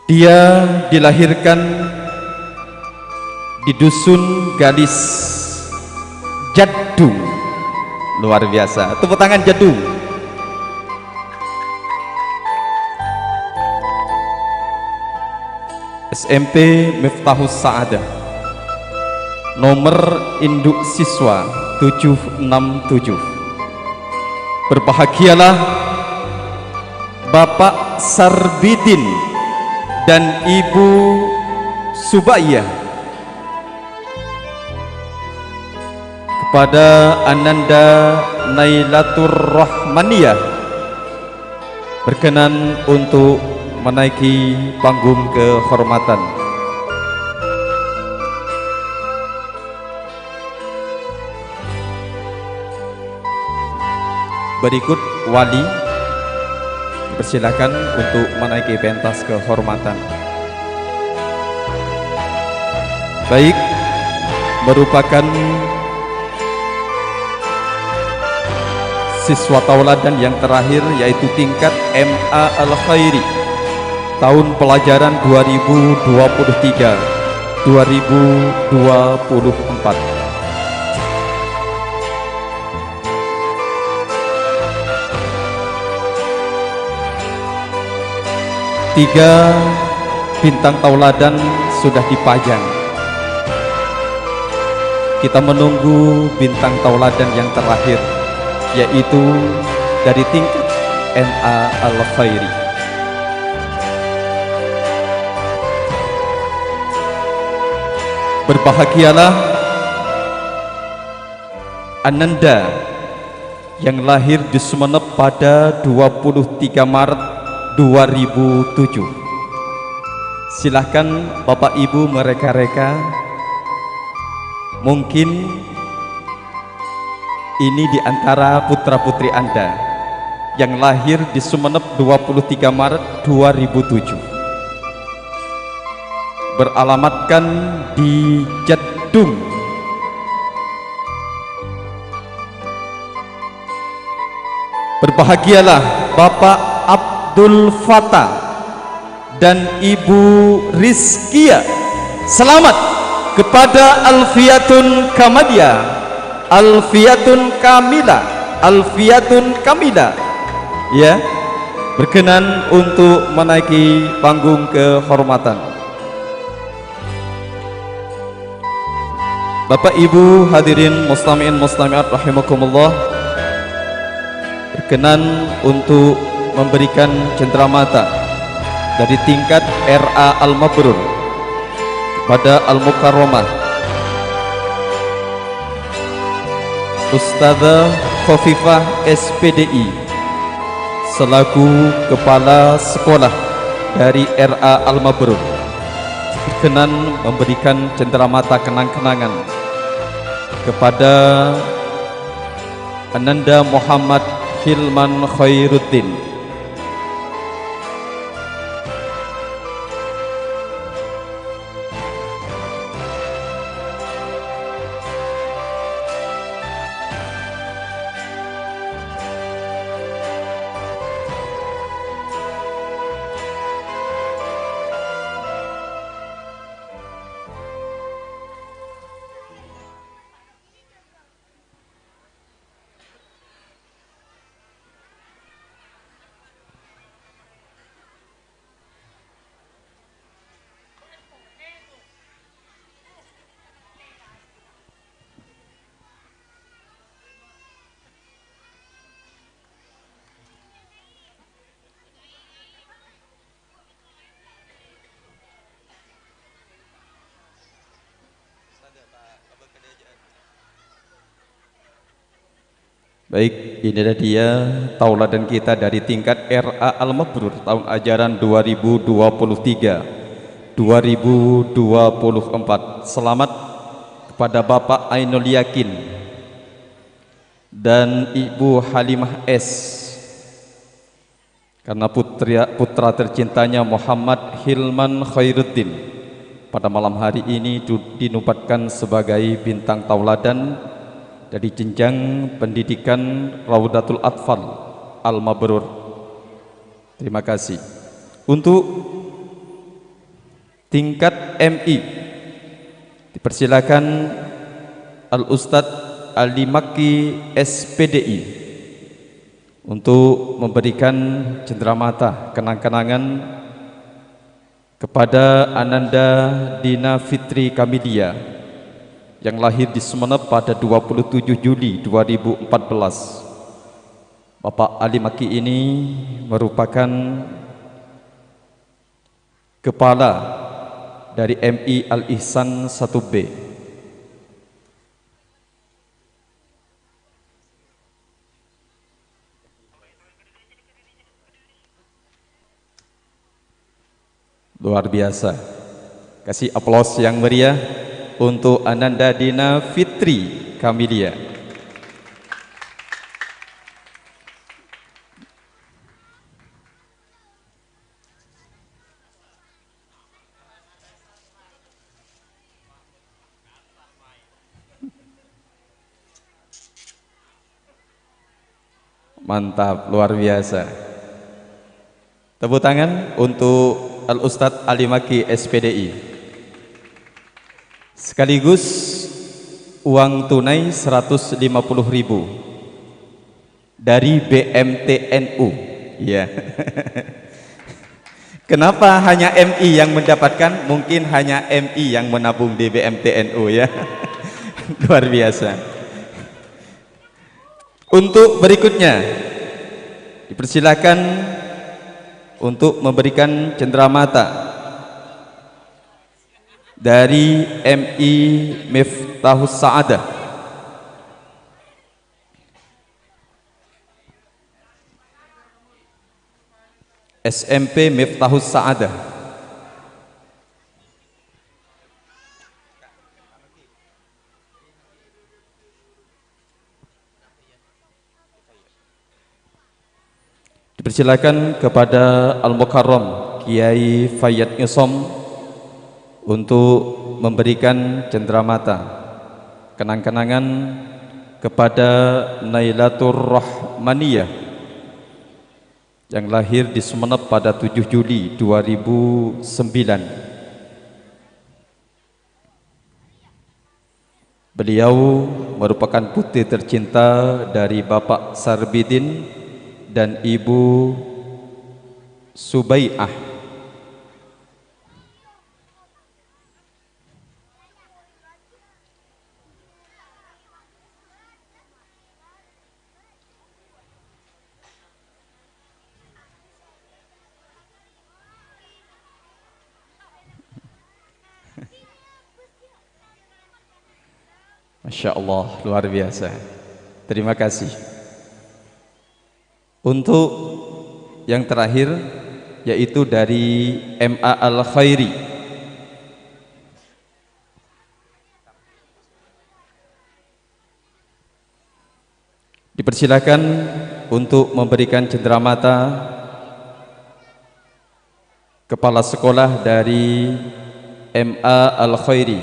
Dia dilahirkan di Dusun Galis, Jedung. Luar biasa. Tepuk tangan, Jedung. S M P Miftahus Sa'adah. Nomor induk siswa tujuh enam tujuh. Berbahagialah Bapak Sarbidin dan Ibu Subaiyah. Kepada Ananda Nailatur Rahmaniyah, berkenan untuk menaiki panggung kehormatan. Berikut wali, dipersilakan untuk menaiki pentas kehormatan. Baik, merupakan siswa tauladan yang terakhir, yaitu tingkat M A Al-Khairi, tahun pelajaran dua ribu dua puluh tiga, dua ribu dua puluh empat. Tiga bintang tauladan sudah dipajang. Kita menunggu bintang tauladan yang terakhir, yaitu dari tingkat M A Al-Khairi. Berbahagialah Ananda yang lahir di Sumenep pada dua puluh tiga Maret dua ribu tujuh. Silahkan Bapak Ibu mereka-reka. Mungkin ini di antara putra-putri Anda yang lahir di Sumenep dua puluh tiga Maret dua ribu tujuh. Beralamatkan di Jedung. Berbahagialah Bapak Abdul Fatah dan Ibu Rizkia. Selamat kepada Alfiatun Kamalia, Alfiatun Kamila, Alfiatun Kamila, Ya, berkenan untuk menaiki panggung kehormatan. Bapak Ibu hadirin mustami'in mustami'at rahimakumullah, berkenan untuk memberikan cenderamata dari tingkat R A Al-Mabrur kepada Al-Mukarramah Ustadzah Khofifah S P D I selaku kepala sekolah dari R A Al-Mabrur berkenan memberikan cenderamata kenang-kenangan kepada Ananda Muhammad Hilman Khairuddin. Baik, inilah dia tauladan kita dari tingkat R A Al-Mabrur tahun ajaran dua ribu dua puluh tiga, dua ribu dua puluh empat. Selamat kepada Bapak Ainul Yakin dan Ibu Halimah S. Karena putria-, putra tercintanya Muhammad Hilman Khairuddin pada malam hari ini du-, dinobatkan sebagai bintang tauladan dari jenjang pendidikan Raudatul Atfal Al-Mabrur. Terima kasih. Untuk tingkat M I, dipersilakan Al Ustadz Ali Makki S P D I untuk memberikan cenderamata kenang-kenangan kepada Ananda Dina Fitri Kamilia yang lahir di Sumenep pada dua puluh tujuh Juli dua ribu empat belas. Bapak Ali Makki ini merupakan kepala dari M I Al Ihsan satu B. Luar biasa. Kasih aplaus yang meriah untuk Ananda Dina Fitri Kamilia. Mantap, luar biasa. Tepuk tangan untuk Al Ustadz Ali Makki S P D I. Sekaligus uang tunai seratus lima puluh ribu dari B M T N U. Iya. Kenapa hanya M I yang mendapatkan? Mungkin hanya M I yang menabung di B M T N U, ya. Luar biasa. Untuk berikutnya, dipersilakan untuk memberikan cenderamata dari M I Miftahus Sa'adah. S M P Miftahus Sa'adah. Dipersilakan kepada Al-Mukarram Kiai Fayyad Ngesom untuk memberikan cenderamata kenang-kenangan kepada Nailatur Rahmaniyah yang lahir di Sumenep pada tujuh Juli dua ribu sembilan. Beliau merupakan putri tercinta dari Bapak Sarbidin dan Ibu Subai'ah. Masya Allah, luar biasa. Terima kasih. Untuk yang terakhir, yaitu dari M A Al Khairi. Dipersilakan untuk memberikan cenderamata kepala sekolah dari M A Al Khairi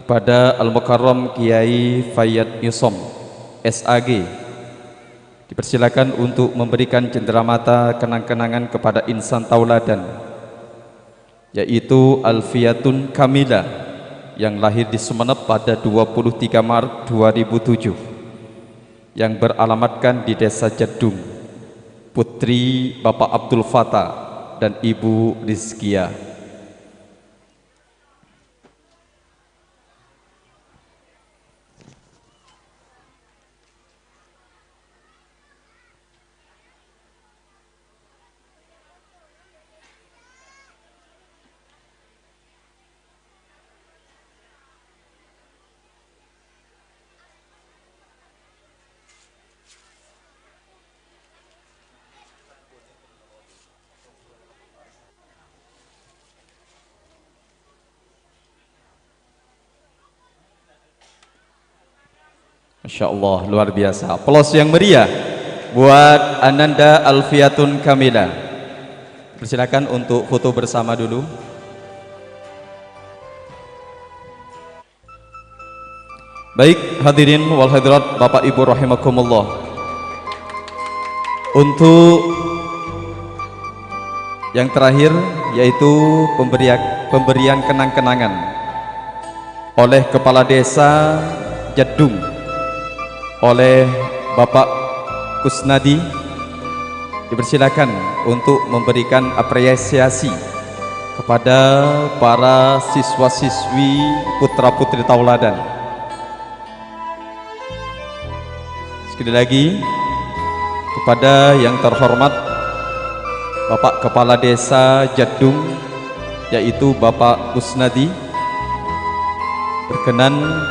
kepada Al Mukarram Kiai Fayyad Isom, S A G. Dipersilakan untuk memberikan cenderamata kenang-kenangan kepada insan tauladan, yaitu Alfiyatun Kamila, yang lahir di Sumenep pada dua puluh tiga Maret dua ribu tujuh, yang beralamatkan di Desa Jedung, putri Bapak Abdul Fatah dan Ibu Rizkia. Masya Allah, luar biasa. Aplaus yang meriah buat Ananda Alfiatun Kamila. Persilakan untuk foto bersama dulu. Baik, hadirin wal hadirat, Bapak Ibu rahimakumullah. Untuk yang terakhir, yaitu pemberian, pemberian kenang-kenangan oleh Kepala Desa Jedung, oleh Bapak Kusnadi, dipersilakan untuk memberikan apresiasi kepada para siswa-siswi putra-putri tauladan. Sekali lagi, kepada yang terhormat Bapak Kepala Desa Jedung, yaitu Bapak Kusnadi, berkenan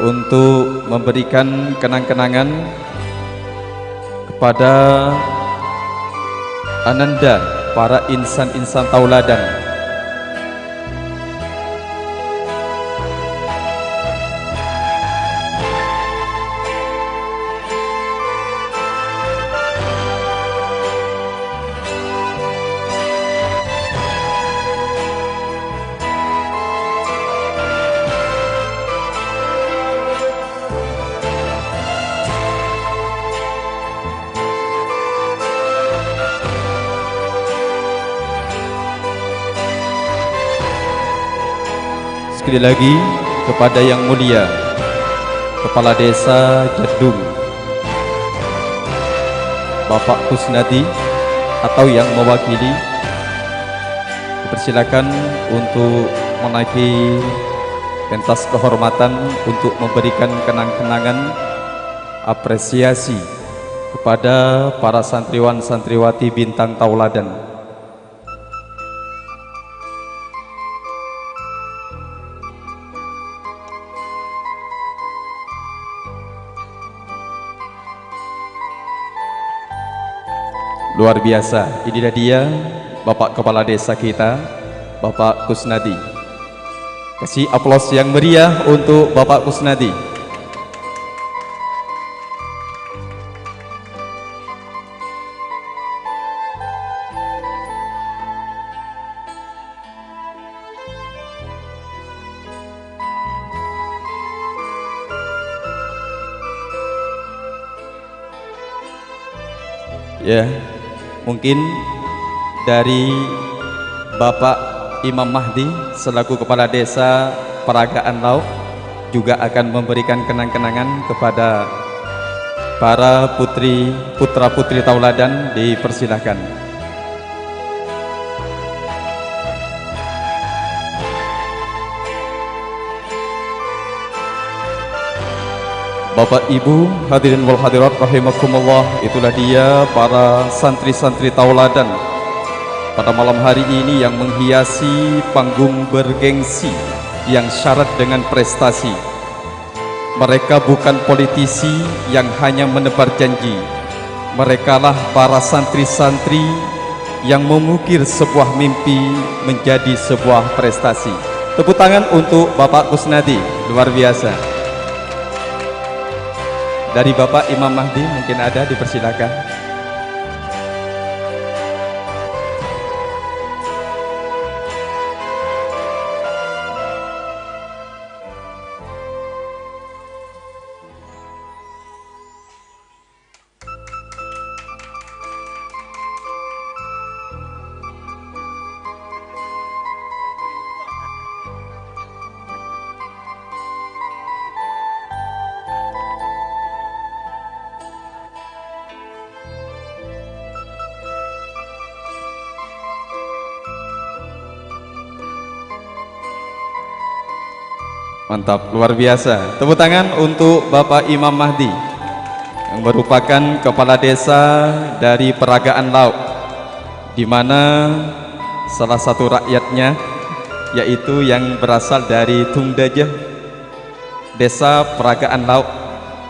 untuk memberikan kenang-kenangan kepada Ananda para insan-insan tauladan. Sekali lagi, kepada Yang Mulia Kepala Desa Jedung, Bapak Kusnadi, atau yang mewakili, dipersilakan untuk menaiki pentas kehormatan untuk memberikan kenang-kenangan apresiasi kepada para santriwan santriwati bintang tauladan. Luar biasa, inilah dia Bapak Kepala Desa kita, Bapak Kusnadi. Kasih aplaus yang meriah untuk Bapak Kusnadi. Ya, mungkin dari Bapak Imam Mahdi selaku Kepala Desa Paragaan Lauk juga akan memberikan kenang-kenangan kepada Para putri, putra-putri tauladan dipersilakan. Bapak Ibu, hadirin wal hadirat rahimakumullah, itulah dia para santri-santri tauladan pada malam hari ini yang menghiasi panggung bergengsi yang syarat dengan prestasi. Mereka bukan politisi yang hanya menebar janji. Merekalah para santri-santri yang mengukir sebuah mimpi menjadi sebuah prestasi. Tepuk tangan untuk Bapak Kusnadi, luar biasa. Dari Bapak Imam Mahdi mungkin ada, dipersilakan. Mantap, luar biasa. Tepuk tangan untuk Bapak Imam Mahdi yang merupakan kepala desa dari Peragaan Lauk, di mana salah satu rakyatnya, yaitu yang berasal dari Tungdaja, Desa Peragaan Lauk,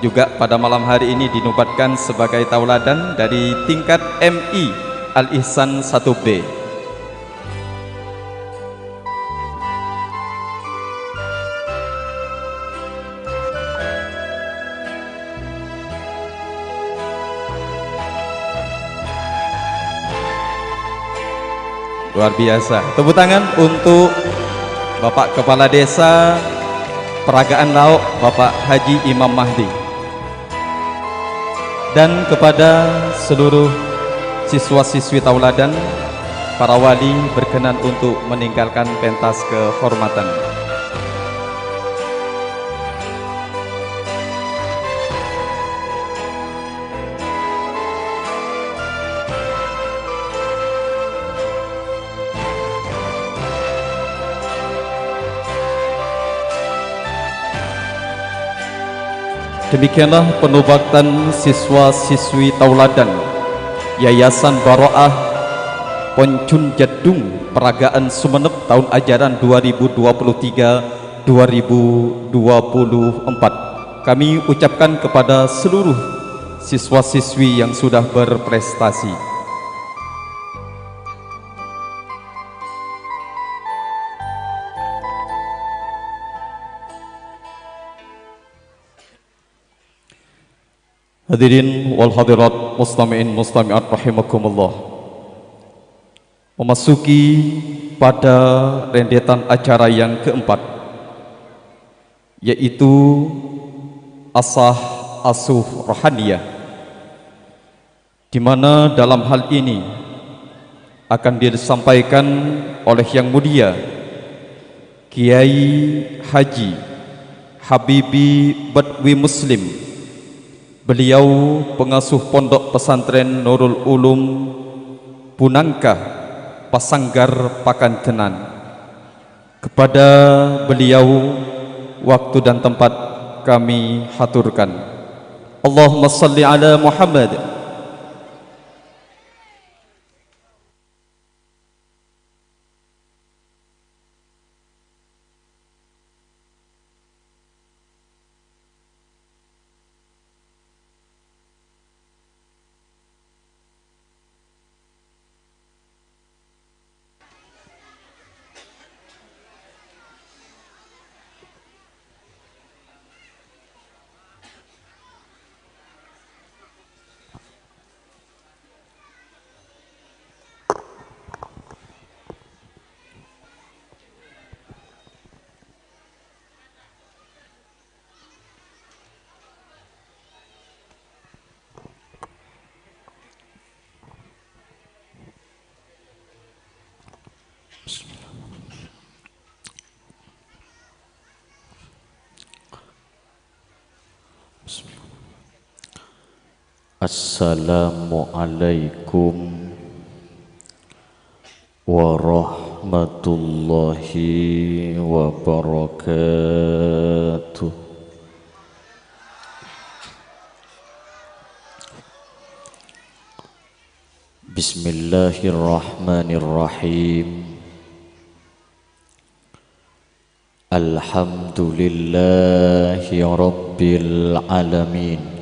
juga pada malam hari ini dinobatkan sebagai tauladan dari tingkat M I Al-Ihsan satu B. Luar biasa. Tepuk tangan untuk Bapak Kepala Desa Peragaan Lauk, Bapak Haji Imam Mahdi. Dan kepada seluruh siswa-siswi tauladan, para wali berkenan untuk meninggalkan pentas kehormatan. Demikianlah penobatan siswa-siswi tauladan Yayasan Baro'ah Ponjun Jaddung Peragaan Sumenep tahun ajaran dua ribu dua puluh tiga dua ribu dua puluh empat. Kami ucapkan kepada seluruh siswa-siswi yang sudah berprestasi. Hadirin wal hadirat, mustami'in mustami'at rahimakumullah. Memasuki pada rentetan acara yang keempat, yaitu asah asuh rohaniyah, di mana dalam hal ini akan disampaikan oleh Yang Mulia Kiai Haji Habibi Badwi Muslim. Beliau pengasuh Pondok Pesantren Nurul Ulum Bunangka, Pasanggar, Pakanjenan. Kepada beliau, waktu dan tempat kami haturkan. Allahumma salli ala Muhammad. Assalamualaikum warahmatullahi wabarakatuh. Bismillahirrahmanirrahim. Alhamdulillahi rabbil alamin.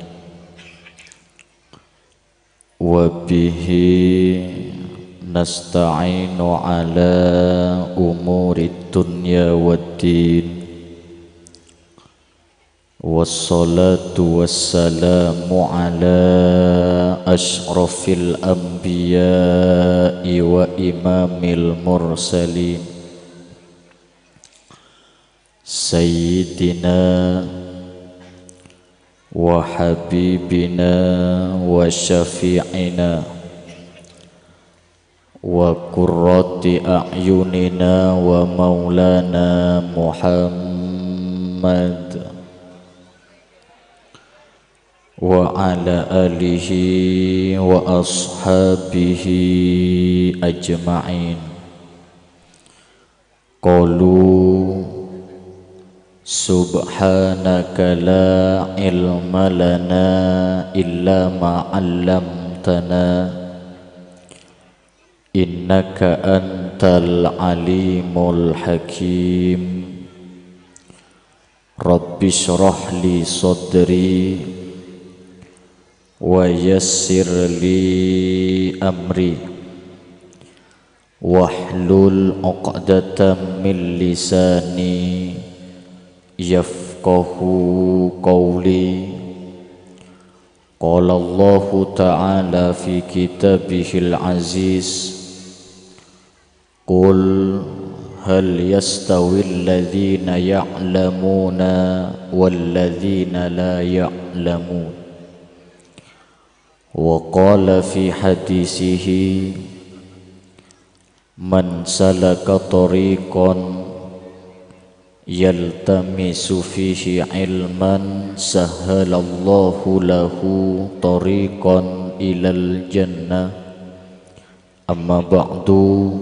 Wa bihi nasta'inu ala umurid dunya waddin. Wassalatu wassalamu ala asyrafil anbiya'i wa imamil mursalin, sayyidina wa habibina wa syafi'ina wa qurrati a'yunina wa maulana Muhammad wa ala alihi wa ashabihi ajma'in. Qalu, "Subhanaka la ilma lana illa ma 'allamtana, innaka antal alimul hakim." Rabbisyrah li sadri wa yassir li amri. Wahlul 'uqdatam min lisani yafqahu qawli. Qala Allahu ta'ala fi kitabihil aziz, "Qul hal yastawil ladzina ya'lamuna wal ladzina la ya'lamun." Wa qala fi hadisihi, "Man salaka thariqan yaltamisu fihi ilman, sahhalallahu lahu thariqan ilal jannah." Amma ba'du,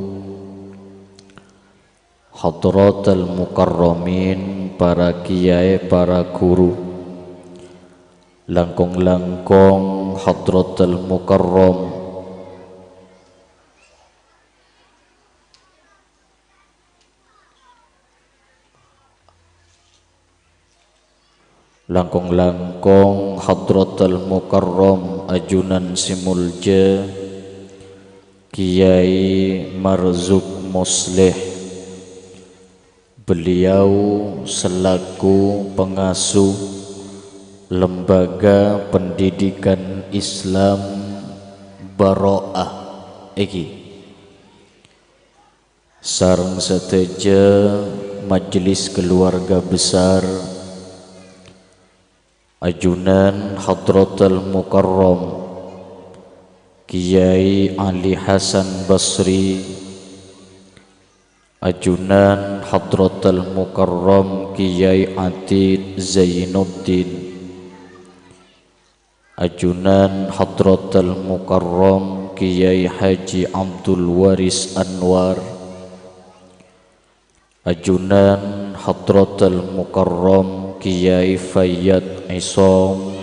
hadratal mukarramin, para kiyaè, para ghuru, langkong-langkong hadratal mukarram, langkong-langkong hadratal mukarram ajunan sè molja Kiai Marzuk Musleh. Beliau selaku pengasuh Lembaga Pendidikan Islam Baro'ah iki. Sareng sadhâjâ majelis keluarga besar, ajunan Hadratal Mukarram Kiai Ali Hasan Basri, ajunan Hadratal Mukarram Kiai Atid Zainuddin, ajunan Hadratal Mukarram Kiai Haji Abdul Waris Anwar, ajunan Hadratal Mukarram Kiai Fayyad Isom,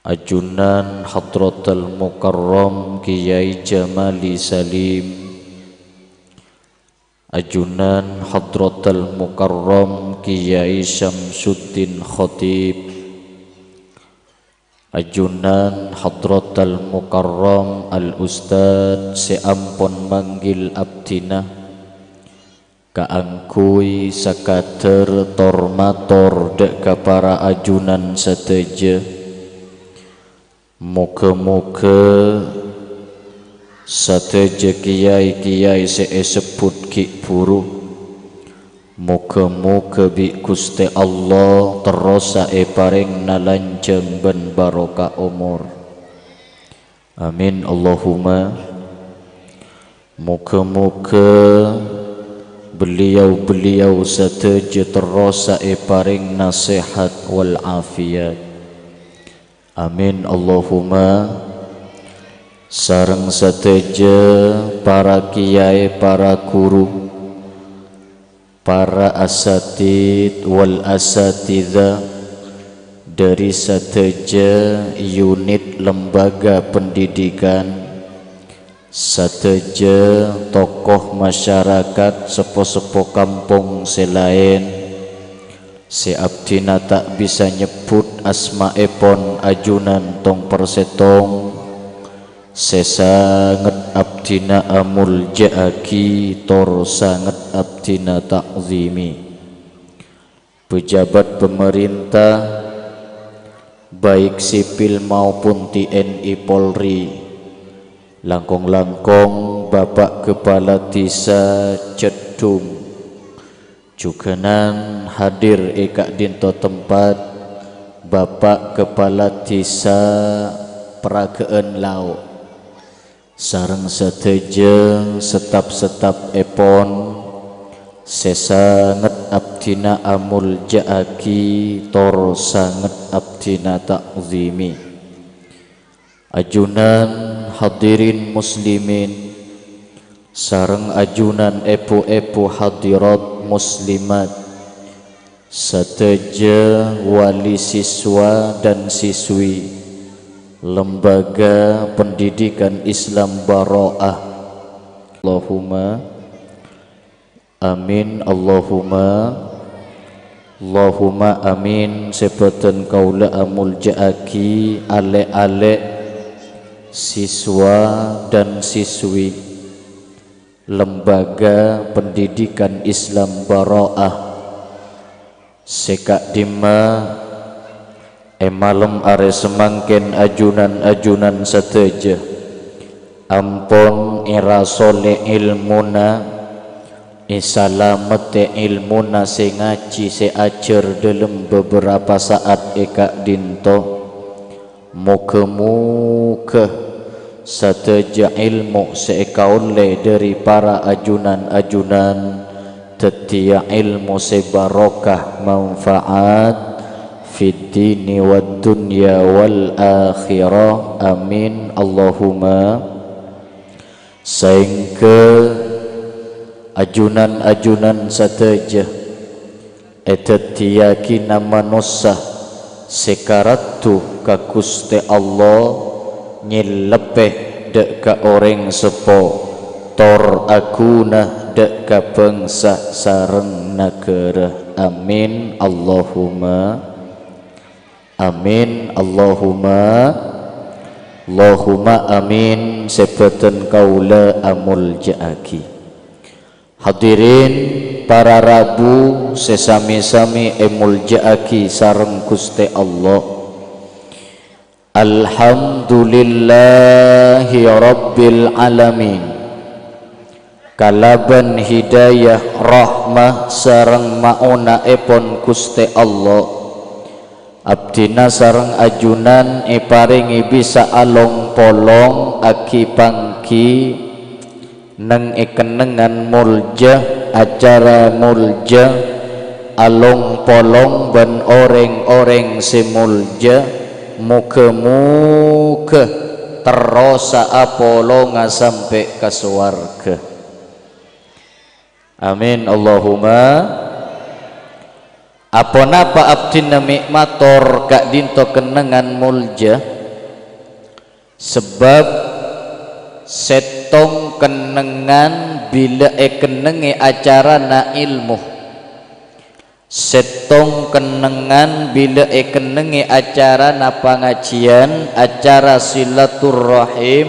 ajunan Hadratal Mukarram Kiai Jamali Salim, ajunan Hadratal Mukarram Kiai Syamsuddin Khatib, ajunan Hadratal Mukarram Al Ustadz sè ampon manggil abdhina, kaangghuy sakadhâr tor-mator dhâ' ka para ajunan sadhâjâ. Moghâ-moghâ sadhâjâ kiai-kiai sè èsebbhut ghi' bhuru, moghâ-moghâ bi' Ghustè Allah terrosa èparèngana lanjhâng bân barokah omor. Amin, Allahumma. Moghâ-moghâ beliau-beliau sadhâjâ terrosa èparèngana sehat wal afiat. Amin Allahumma. Sareng sadhâjâ para kiyaè, para ghuru, para asatidz wal asatidzah dhâri sadhâjâ unit lembaga pendidikan, sadhâjâ tokoh masyarakat, seppo-seppo kampong sè laèn, sè abdhina ta' bisa nyebbhut asmaèpon ajunan tong-persèttong, sè sanget abdhina amolja'aghi tor sanget abdhina ta'zimi. Pejabat pemerintah, baik sipil maupun T N I Polri, langkong-langkong Bapak Kepala Desa Cedhung, jhughânan hadir è ka'dinto tempat Bapak Kepala Desa Peraga'an Lao', sareng sadhâjâ setap-setapèpon sè sanget abdhina amolja'aghi tor sanget abdhina ta'zimi. Ajunan hadirin muslimin, sareng ajunan èbhu-èbhu hadirat muslimat, sadhâjâ wali siswa dan siswi Lembaga Pendidikan Islam Bara'ah. Allahumma amin, Allahumma, Allahumma amin. Sè bâdhân kaulâ amolja'aghi alè'-alè' siswa dan siswi Lembaga Pendidikan Islam Bara'ah sè ka'dimma è malem arè samangkèn ajunan-ajunan sadhâjâ ampon èrasolè èlmona, èsalamettè èlmona sè ngajhi sè ajhâr dâlem beberapa sa'at è ka'dinto. Moghâ-moghâ sadhâjâ èlmo sè èkaollè dhâri para ajunan-ajunan dhâddhiyâ èlmo sè barokah, manfaat fid dini wad dunya wal akhirah. Amin, Allahumma. Saèngghâ ajunan-ajunan sadhâjâ èdhâddhiyâghina manossa sè karaddhu ka Ghustè Allah, nyèllebbhi dâ' ka orèng seppo, tor aghuna dâ' ka bhângsa sareng naghârâ. Amin, Allahumma. Amin, Allahumma, Allahumma amin, sè bâdhân kaulâ amolja'aghi. Hadirin, para rabu sè sami-sami èmolja'aghi sareng Ghustè Allah. Alhamdulillahi Rabbil Alamin. Kalabân hidayah, rahmah, sareng maona'èpon Ghustè Allah, abdhina sareng ajunan èparèngè bisa along-polong aghi-pangghi neng è kennengngan molja, acara molja, along-polong bân orèng-orèng sè molja, moghâ-moghâ terrosa apolonga sampè' ka sowarghâ. Amin, Allahumma. Aponapa abdhina mè' mator ka'dinto kennengngan molja? Sabâb sèttong kennengngan bilâ èkennengngè acarana èlmo. Sèttong kennengngan bilâ èkennengngè acarana pangajiyân, acara silaturrahim,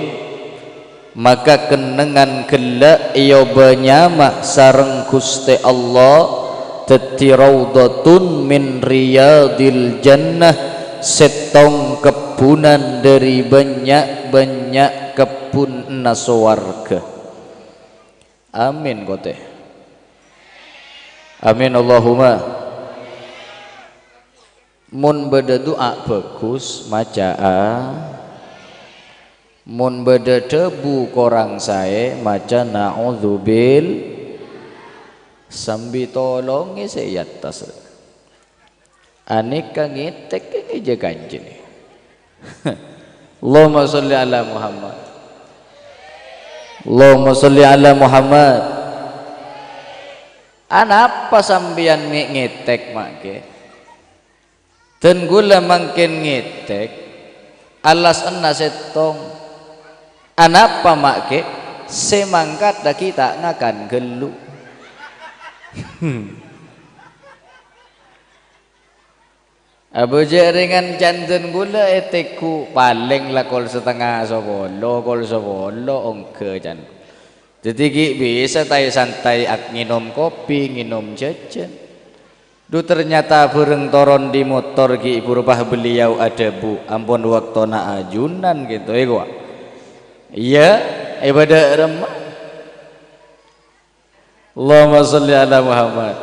maka kennengngan ghellâ' èobâ nyama sareng Ghustè Allah dhâddhi raudhatun min riyadil jannah, sèttong kebbhunan dhâri bânnya'-bânnya' kebbhunna sowarghâ. Amin, kotè. Amin, Allahumma. Mon bâdâ du'a bhâghus, maca'a. Mon bâdâ dhâbu korang saè, maca na'udzubil-, sambi tolongè sè è attas. Anèka ngètèk ngèjâ kancèna. Allahumma sholli ala Muhammad. Allahumma sholli ala Muhammad. Anapa sampèyan mè' ngètèk, Ma' Kè? Dân ghulâ mangkèn ngètèk, alasanna sèttong. Anapa, Ma' Kè? Sè mangkat dhâggi' ta' ngakan ghâllu. Abhâjâ' rèngan can dân ghulâ ètèghu' palèng la kol satengnga sapolo, kol sapolo ongghâ can. Dhâddhi ghi' bisa taè-santaè ak-, ngènom kopi, ngènom jhâjhân. Dhu, ternyata bhâreng toron dâri motor ghi' bhuru pas beliau adhâbu, "Ampon, bâktona ajunan," gitu, èkowa. Iyâ, è bâdâ remma. Allahumma sholli ala Muhammad.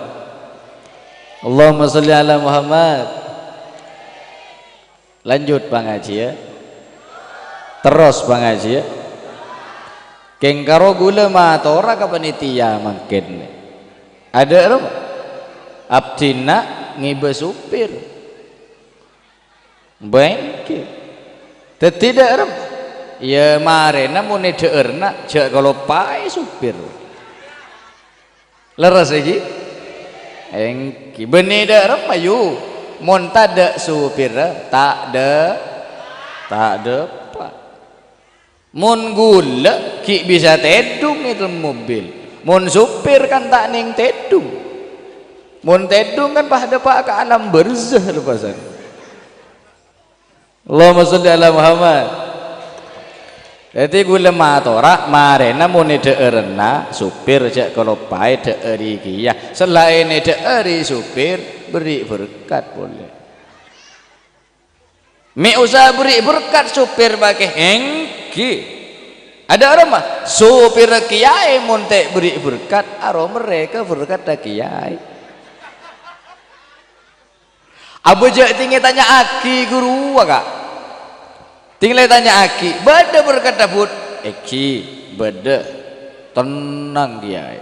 Allahumma sholli ala Muhammad. Lanjut pangajiân. Terros pangajiân. Kèng karo ghulâ matora ka panitia mangkèn. Adâ' ro? Abdhina ngibâ supir. Bângkè. Dhâddhi dhâ'âr, iyâ, marèna mon èdhâ'ârna, jhâ' kaloppaè supir. Lerres, èngghi? Èngghi. Bânnè dhâ'âr, mayu. Mon tadâ' supirra, ta' dhâ-, ta' dhâpa'. Mon ghulâ ghi' bisa tèdhung è dâlem mobil. Mon sopir kan ta' nèng tèdhung. Mon tèdhung kan pas dâpa' ka alam barzah lepasan. Allahumma sholli ala Muhammad. Dhâddhi ghulâ matora, marèna mon èdhâ'ârra sopir jhâ' kaloppaè dhâ'âri kèya. Salaèn èdhâ'âri sopir, bherri' berkat polè. Mè' osa bherri' berkat sopir bâkè, èngghi. Adâ' roma, sopir kèyaè mon ta' bherri' berkat, aromerrè ka berkatta kèyaè. Abâ' jhâ' tèngè tanya'aghi ghuru, Ka'. Tèngè tanya'aghi, "Bâdâ berkatta, Bud?" "Èngghi, bâdâ." Tennang kèyaè.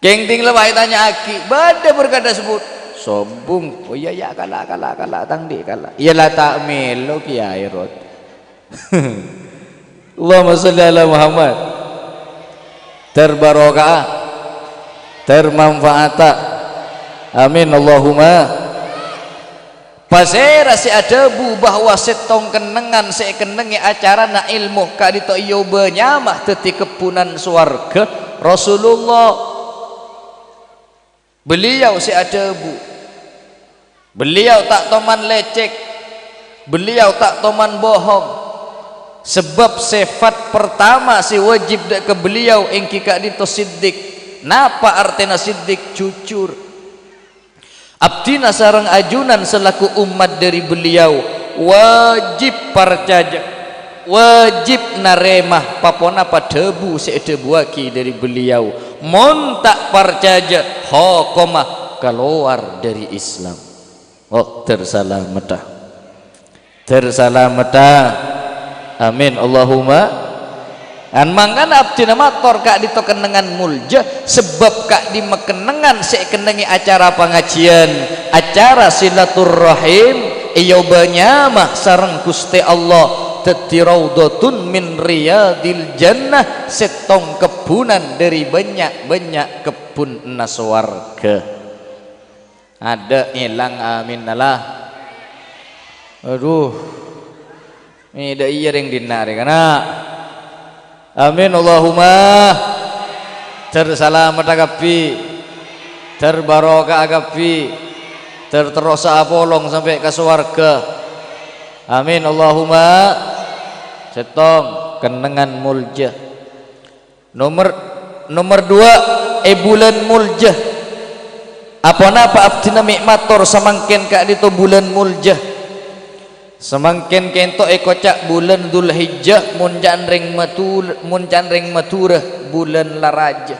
Kèng tèngè la bhâi tanya'aghi, "Bâdâ berkatta, Bud?" Sombong. "Oh iyâ, iyâ, kala', kala', kala', tang dhi' kala'." Iyâ la ta' mèlo kèyaè, Rot. Allahumma sholli ala Muhammad. Terbaroka'a. Termanfaata. Amin. Allahumma. Pasèra sè adhâbu bahwa sèttong kennengngan sè èkennengngè acarana èlmo ka'dinto èobâ nyama dhâddhi kebbhunan sowarghâ? Rasulullah. Beliau sè adhâbu. Beliau ta' toman lècèk. Beliau ta' toman bohong. Sabâb sèfat partama sè wâjib dhâ' ka beliau èngghi ka'dinto siddiq. Napa artèna siddiq? Jujur. Abdhina sareng ajunan salaku ommat dhâri beliau wâjib parcajâ, wâjib narèma pa-ponapa dhâbu sè èdhâbuwâghi dhâri beliau. Mon ta' parcajâ, hokomma kalowar dhâri Islam. Oh, tersalamettha. Tersalamettha. Amin. Allahumma. An mangkana abdhina mator ka'dinto kennengngan molja, sabâb ka'dimma kennengngan sè èkennengngè acara pangajiyân, acara silaturrahim, èobâ nyama sareng Ghustè Allah dhâddhi raudhatun min riyadil jannah, sèttong kebbhunan dhâri bânnya'-bânnya' kebbhunna sowarghâ. Adâ' ngèlang, aminnalah. Adhu. Mè' dâ' iyâ rèng dinna' rè, kana'. Amin, Allahumma. Ter salamettha kabbhi. Ter baroka'a kabbhi. Ter terrosa apolong sampè' ka sowarghâ. Amin, Allahumma. Sèttong, kennengngan molja. Nomer, nomer duwâ', è bulân Molja. Aponapa abdhina mè' mator samangkèn ka'dinto bulân Molja? Samangkèn ka'dinto èkoca' bulân Dzulhijjah, mon ca'na rèng Matul-, mon ca'na rèng Madhurâ, bulân la rajâ.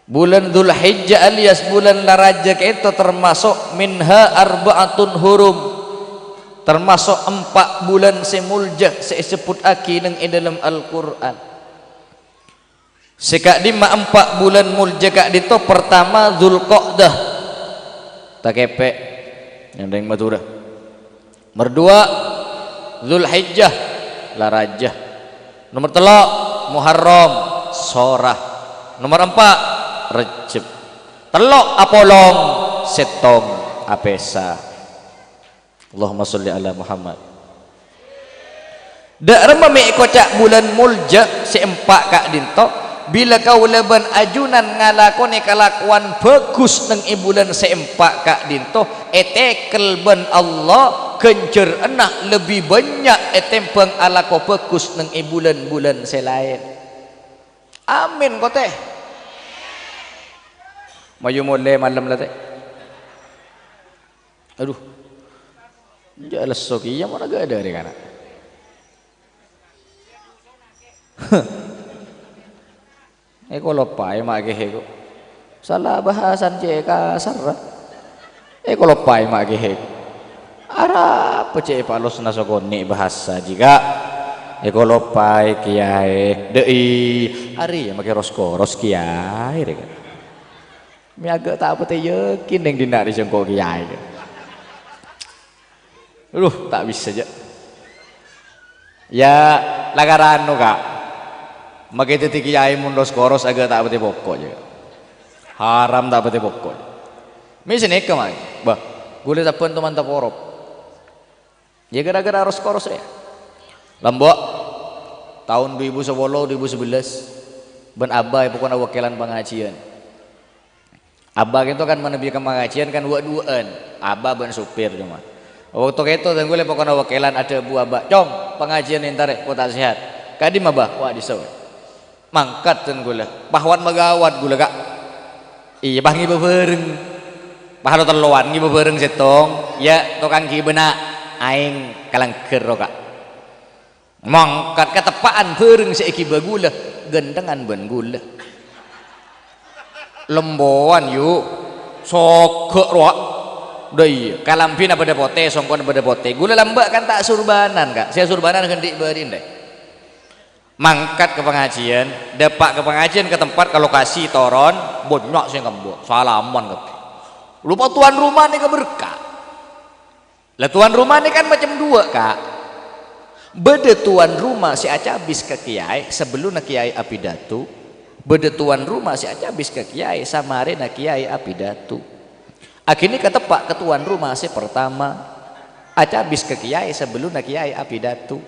Bulân Dzulhijjah alias bulân la rajâ ka'dinto tamaso' minha arba'atun hurum. Tamaso' empa' bulân sè molja sè èsebbhuttaghi neng è dâlem Al-Qur'an. Sè ka'dimma empa' bulân molja ka'dinto, partama Dzulqa'dah. Takèpè', neng rèng Madhurâ. Nomer duwâ', Dzulhijjah, la rajâ. Nomer tello', Muharram, sora. Nomer empa', Rejjeb. Tello' apolong, sèttong apèsa. Allahumma sholli ala Muhammad. Dâ' remma mè' èkoca' bulân Moljâ' sè empa' ka'dinto, bilâ kaulâ bân ajunan ngalakonè kalakowan bhâghus neng è bulân sè empa' ka'dinto, ètèkel bân Allah, ghânjhârânna lebbi bânnya' ètèmbhâng alako bhâghus neng è bulân-bulân sè laèn. Amin, kotè. Mayu molè malem la, Tè. Adhu. Jhâ' lesso kèya mon aghâdhâ' rè kana'. Èkoloppaè ma' kèhè ko'. Sala bhâsa cè' kasarra. Èkoloppaè ma' kèhè ko'. Arapa cè' èpalosna sakonè' bhâsa jiyâ, Ka'? Èkoloppaè kèyaè. Dâ'i. Arèya makè ros-koros kèyaè rè, Ka'. Mè' aghâ' ta' patè yakin neng dinna' rè sèngko' kèyaè. Aduh, ta' bisa, jhâ'. Yâ, la karano, Ka'. Makè dhâddhi kèyaè mon ros-koros aghâ' ta' patè poko', jhâ'. Haram ta' patè poko'. Mè' sanèka, Ma'. Bâh, ghulâ sabbhân toman taporop. Yâ, ghârâ-ghârâ ros-koros rèya. Lambâ', taon du èbu sapolo, du èbu sabellâs, bân Abah è pokona wakilan pangajiyân. Abah kento kan manabi ka pangajiyân kan wâ'-duwâ'ân, Abah bân sopir coma. Bâkto kento dân ghulâ pokona wakilan adhâbu Abah, "Cong, pangajiyân entarè, ko' ta' sehat." "Ka'dimma, Bah?" "Wâ', dissa, wâ'." Mangkat dân ghulâ, pahwan maghâwât ghulâ, Ka'. Iyâ, pas ngibâ bhâreng. Pas lo tello'an ngibâ bhâreng sèttong, yâ, tokang ghibâna aèng kalangghâr ro, Ka'. Mangkat kateppa'an bhâreng sè èghibâ ghulâ, ghânthengan bân ghulâ. Lembâ'ân, yu. Soghâ' rowa. Dâ' iyâ, kalambhina padâ potè, songkona padâ potè. Ghulâ lambâ' kan ta' surbanan, Ka'. Sè surbanan ghân dhi' bâri' ndâi. Mangkat ka pangajiyân, dâpa' ka pangajiyân ka tempat, ka lokasi, toron, bânnya' sè ngambâ', salaman kabbhi. Rupa tuan rumah nèka berkah. La, tuan rumah nèka kan macem duwâ', Ka'. Bâdâ tuan rumah sè acabis ka kèyaè sabellunna kèyaè apidato, bâdâ tuan rumah sè acabis ka kèyaè samarèna kèyaè apidato. Aghânèka teppa' ka tuan rumah sè partama, acabis ka kèyaè sabellunna kèyaè apidato.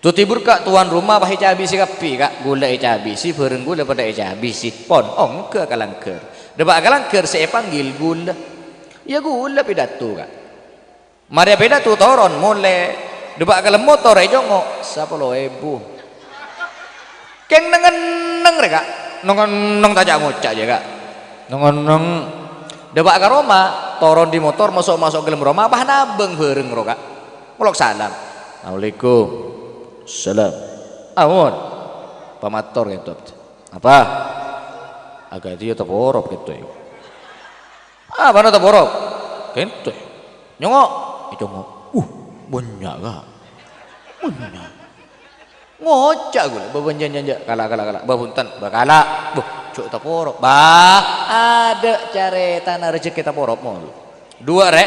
Dhâddhi berkah tuan rumah pas ècabisi kabbhi, Ka'. Ghulâ ècabisi, bhâreng ghulâ padâ ècabisi. Pon, ongghâ kalangghâr. Dâpa' kalangghâr sè èpanggil ghulâ. Yâ ghulâ pidato, Ka'. Marè pidato toron molè. Dâpa' kalem motor ècongngo' sapolo èbu. Kèng neng-enneng rè, Ka'. Neng-enneng ta' ca'-ngoca' jiyâ, Ka'. Neng-enneng. Dâpa' ka roma, toron dâri motor, maso'-maso' kalem roma, pas nabâng bhâreng ro, Ka'. Ngolok salam. "Assalamualaikum." "Salam." "Ampon." Pamator kento. "Apa?" "Aghâdhiyâ taporop kento." "Apana taporop?" "Kento." "Nyongngo'." "Ècongngo'." "Uh, bânnya', Ka'. Bânnya'." Ngoca' ghulâ, "Bâ, bânnya', bânnya', bânnya'. Kala', kala', kala'. Bâ, bhunten. Bâ, kala'. Bâ, jhâ' taporop. Bâ, adâ' carètana rejhekkè taporop, mon." Duwâ' rè.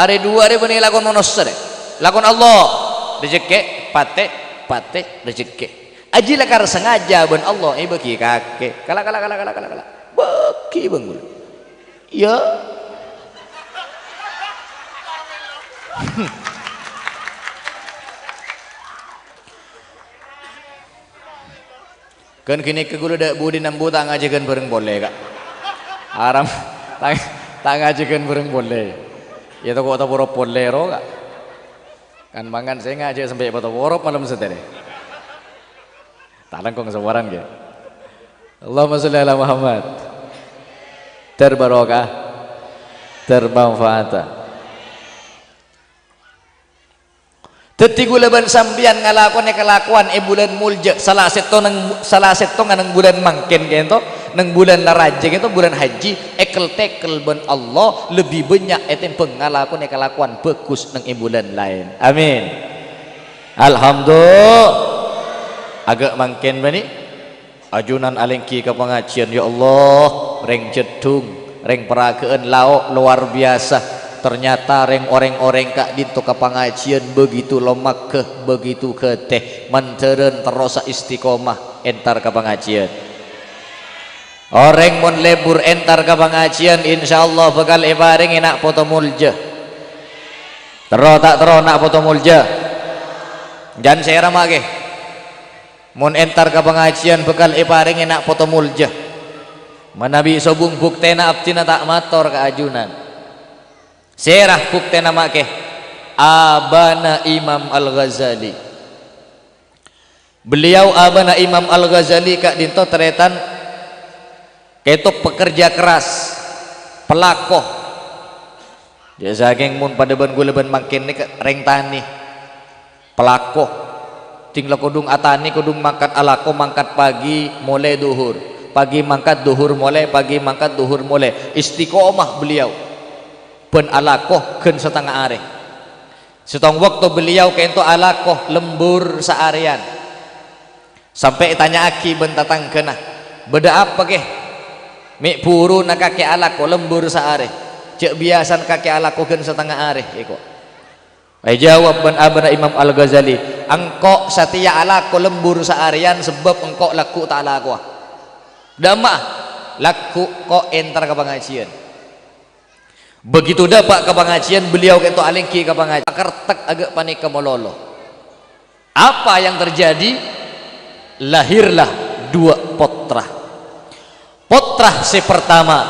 Arè duwâ' rè bânnè lakon manossa rè. Lakon Allah. Rejhekkè, patè, patè, rejhekkè. Ajiyâ lakar sengaja bân Allah èbâghi kakè. Kala', kala', kala', kala', kala', kala'. Bâghi bân ghulâ. Iyâ. Kan ghânèka ghulâ dâ' budi nambu ta' ngajhi ghân bhâreng polè, Ka'. Aram, ta', ta' ngajhi ghân bhâreng polè. Yâ, tako' taporop polè ro, Ka'. Kan mangan sènga' jhâ' sampè' pataporop malem satèya. Ta' langkong saporana, ghi. Allahumma sholli ala Muhammad. Terbarokah. Termanfaat. Dhâddhi ghulâ bân sampèyan ngalakonè kalakowan è bulân Moljâ', sala sèttongnga, sala sèttongnga neng bulân mangkèn kènto, neng bulân la rajâ kènto, bulân hajji, èkel-tèkel bân Allah lebbi bânnya' ètèmbhâng ngalakonè kalakowan bhâghus neng è bulân laèn. Amin. Alhamdulillah. Aghâ' mangkèn bânnè. Ajunan alèngghi ka pangajiyân, ya Allah, rèng Jeddhung, rèng Paragâ'ân Lao' lowar biyasa. Ternyata rèng-orèng-orèng ka'dinto ka pangajiân begitu lomagghâ, begitu ghâtè, mandhârân terrosa istiqomah entar ka pangajiân. Orèng mon lebur entar ka pangajiân, insyaallah bhâkal èparèngè na' poto molja. Terro ta' terro na' poto molja? Jhân sèra ma' kè. Mon entar ka pangajiân bhâkal èparèngè na' poto molja. Manabi sobung buktèna abdhina ta' mator ka ajunan. Sèra buktèna ma' kè? Abana Imam Al-Ghazali. Beliau abana Imam Al-Ghazali ka'dinto tarètan kèto pekerja keras, pelako. Jhâ' sakèng mon padâ bân ghulâ bân mangkèn nèka rèng tanè, pelako. Dhing la kodhung atanè, kodhung mangkat alako, mangkat pagi, molè dhuhur. Pagi mangkat, dhuhur molè, pagi mangkat, dhuhur molè. Istiqomah beliau. Bân alako ghân satengnga arè. Sèttong bâkto beliau kènto alako lembur saarèyan. Sampè' ètanya'aghi bân tatangghâna, "Bâdâ apa, Kè? Mè' buruna kakè alako lembur saarè? Jhâ' biyasana kakè alako ghân satengnga arè, èko." Èjâwâb bân abana Imam Al-Ghazali, "Engko' satèya alako lembur saarèyan sabâb engko' lagghu' ta' alakowa." "Dâ'emma'a?" "Lagghu' ko' entar ka pangajiân." Begitu dâpa' ka pangajiân, beliau kènto alèngghi ka pangajiân. Pakertek aghâ' panèka malolo. Apa yang terjadi? Lahirlah dua potra. Potra sè pertama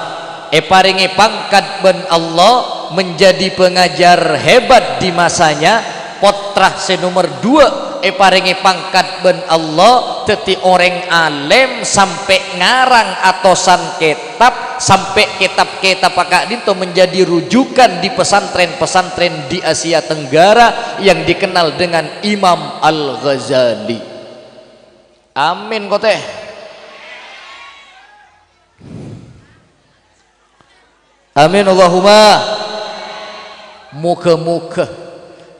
èparèngè pangkat bân Allah, menjadi pengajar hebat di masanya. Potra sè nomer dua èparèngè pangkat bân Allah, dhâddhi orèng alèm sampè' ngarang atosan kètab, sampè' kètab-kètab ka'dinto menjadi rujukan di pesantren-pesantren di Asia Tenggara yang dikenal dengan Imam Al-Ghazali. Amin, kote. Amin, Allahumma. Moga-moga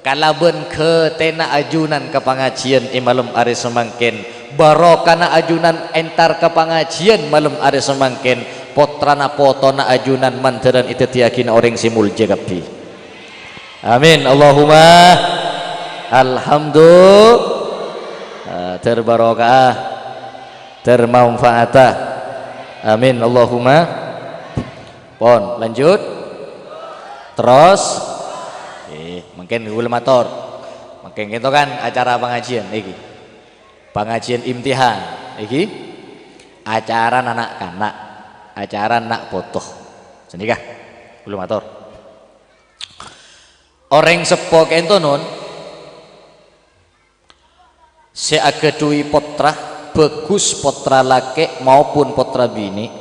kalabân ghâtèna ajunan ka pangajiân è malem arè samangkèn, barokana ajunan entar ka pangajiân malem arè samangkèn, potrana potona ajunan mandhârân èdhâddhiyâghina orèng sè molja kabbhi. Amin, Allahumma. Alhamdulillah. Ah, terbarokah, termanfaat. Amin, Allahumma. Pon, lanjut. Terros. Eh, mangkèn ghulâ mator. Mangkèn kènto kan acara pangajiân iki. Pangajiân imtihan iki. Acara na'-kana', acara na' poto. Sandika ghulâ mator. Orèng seppo kènto, non, sè aghâdhuwi potra, bhâghus potra lakè' maupun potra binè',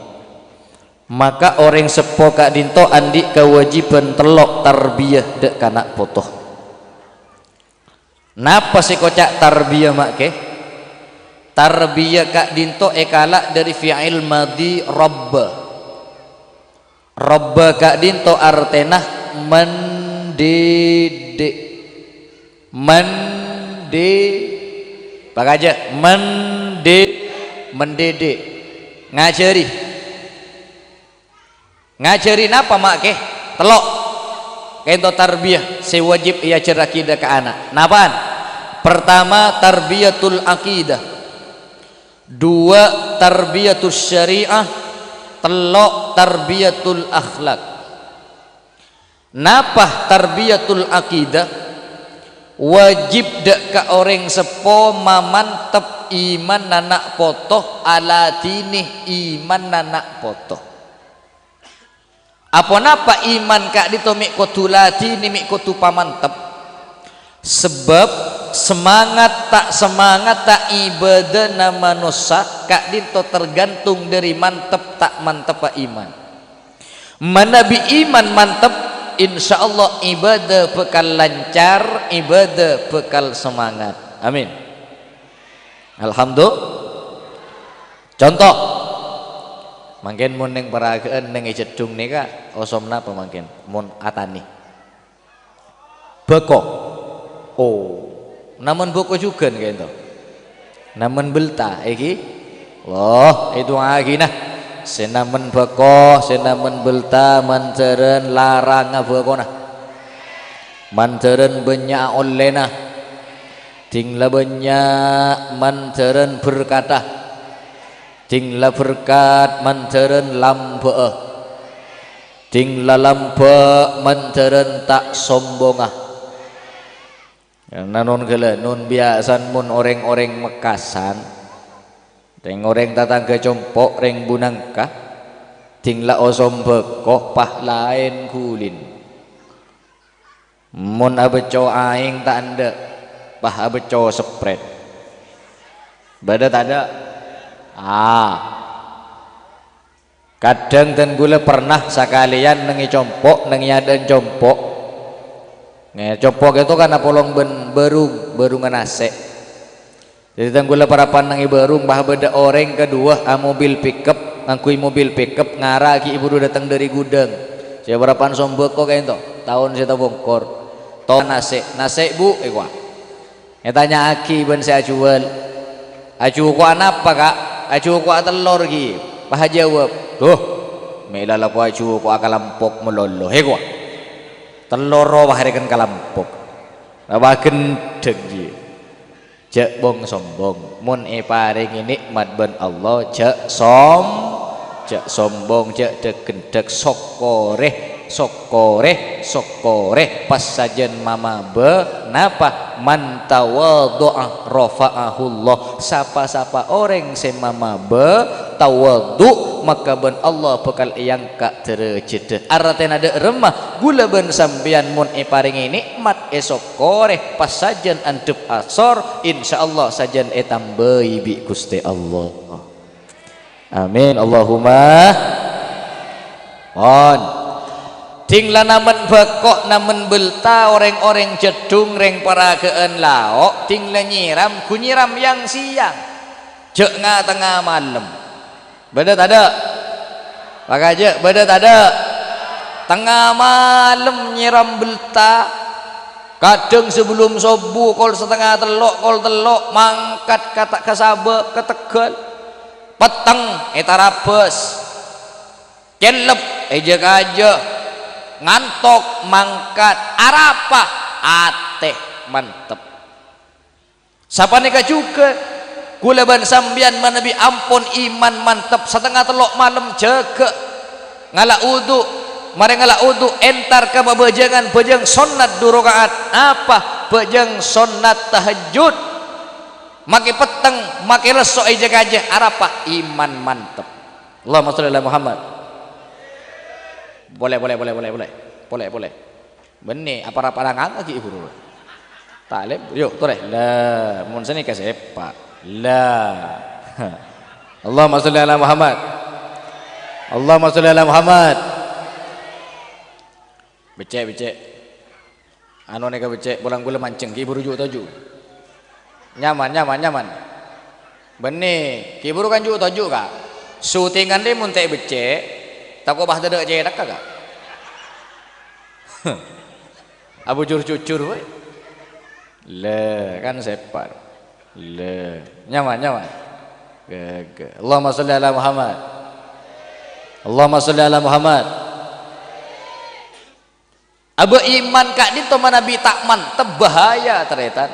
maka orèng seppo ka'dinto andi' kawâjibhân tello' tarbiyah dâ' kana' poto. Napa sè èkoca' tarbiyah, ma' kè? Tarbiyah ka'dinto èkala' dâri fi'il madhi rabba. Rabba ka'dinto artèna mendidik. Mendi-, pakajâ, mendi-, mendidik. Ngajhâri. Ngajhâri napa, ma' kè? Tello'. Kènto tarbiyah sè wâjib èajhârraghi dâ' ka ana'. Napa'an? Pertama, tarbiyatul aqidah. Dua, tarbiyatus syariah. Tello', tarbiyatul akhlak. Napa tarbiyatul aqidah? Wâjib dâ' ka orèng seppo mamantep imanna na' poto, aladhinè imanna na' poto. Aponapa iman ka'dinto mè' kodhu ladhinè, mè' kodhu pamantep? Sabâb samangat ta' samangatta ibâdâna manossa ka'dinto tergantung dâri mantep ta' mantebbhâ iman. Manabi iman mantep, insyaallah ibâdâ bhâkal lancar, ibâdâ bhâkal samangat. Amin. Alhamdulillah. Conto, mangkèn mon neng Paraghâ'ân, neng è Ceddhung nèka osom napa mangkèn? Mon atanè. Bhâko. Oh, namen bhâko jhughân ka'dinto. Namen bâlta, èghi? Wah, èdu'aaghina. Sè namen bhâko, sè namen bâlta, mandhârân larangnga bhâkona. Mandhârân bânnya'a ollèna, dhing la bânnya' mandhârân berkata, dhing la berkat mandhârân lambâ'â, dhing la lambâ' mandhârân ta' sombongnga. Nanon ghâlânon biyasana mon orèng-orèng Mekkasan, rèng-orèng tatangghâ compo' rèng Bunangka, dhing la osombhâko pas laèn ghulin. Mon abâcco aèng ta' endâ', pas abâcco seprèt. Bâdâ tadâ'? Ah. Kadhâng dân ghulâ pernah sakalèyan neng è compo', neng è adâ'na compo'. Neng è compo' kèto kan apolong bân bârung, bârungnga nasè'. Dhâddhi, dân ghulâ parappa'na neng è bârung, pas bâdâ orèng kaduwâ amobil pickup, ngangghuy mobil pickup, ngara ghi' buru dâteng dâri ghudhâng. Sè parappa'na sombhâko ka'ènto, taon sè tabongkor. "To nasè', nasè', Bu'," èkowa. Ètanya'aghi bân sè ajhuwâl, "Ajhuko'a napa, Ka'?" "Ajhuko'a tellor, ghi." Pas ajâwâb, "Duh, mè' la lako ajhuko'a kalampok malolo," èkowa. "Tellor rowa rèken kalampok." Napa ghendhek, ghi? Jhâ' bong-sombong. Mon èparèngè nè'mat bân Allah, jhâ' som-, jhâ' sombong, jhâ' dhâk-ghendhâk, sokkorè, sokkorè, sokkorè. Pas sajân mamabâ, napa? "Man tawadha'a rafa'ahullah." Sapa-sapa orèng sè mamabâ, tawadhu, maka bân Allah bhâkal èangka' dârâjhâddhâ. Artèna dâ' remma, ghulâ bân sampèyan mon èparèngè nè'mat èsokkorè, pas sajân andhâp asor, insyaallah sajân ètambâi bi' Ghustè Allah. Amin, Allahumma. Pon. Dhing la namen bhâko, namen bâlta, orèng-orèng jhâddhung, rèng paragâ'ân lao', dhing la nyèram, ghu nyèram yang-sèyang. Jhâ' nga-, tengnga malem. Bâdâ tadâ'? Pakajâ', bâdâ tadâ'? Tengnga malem nyèram bâlta. Kadhâng sabellum sobbhu, kol satengnga tello', kol tello', mangkat ka ta-, ka sabâ, ka tegghâl. Petteng, ètarabâs. Cellep, èjâ-kajâ. Ngantok, mangkat. Arapa? Atè mantep. Sapanèka jhughân, ghulâ bân sampèyan manabi ampon iman mantep, satengnga tello' malem jâgâ. Ngala' wudu, marè ngala' wudu, entar ka pabhâjângan, bhâjâng sonnat du raka'at. Apa? Bhâjâng sonnat tahajjud. Makè petteng, makè lesso èjâ-kajâ. Arapa? Iman mantep. Allahumma sholli ala Muhammad. Polè, polè, polè, polè, polè. Polè, polè. Bânnè, apa-apa nganga ghi' buru. Talèp, yo, torè. La, mon sanèka sèpa'. La. Allahumma sholli ala Muhammad. Allahumma sholli ala Muhammad. Beccè', beccè'. Anu nèka beccè', polang ghulâ manjheng, ghi' buru ju'-toju'. Nyaman, nyaman, nyaman. Bânnè, ghi' buru kan ju'-toju', Ka'. Syutingan rè mon ta' beccè', tako' pas tadâ' cèthakka, Ka'. Abujur-jujur, wè. Lè, kan sèpa'. Lè, nyaman, nyaman. Ghâghâ. Allahumma sholli ala Muhammad. Allahumma sholli ala Muhammad. Abâ' iman ka'dinto manabi ta' mantep, bahaya, tarètan.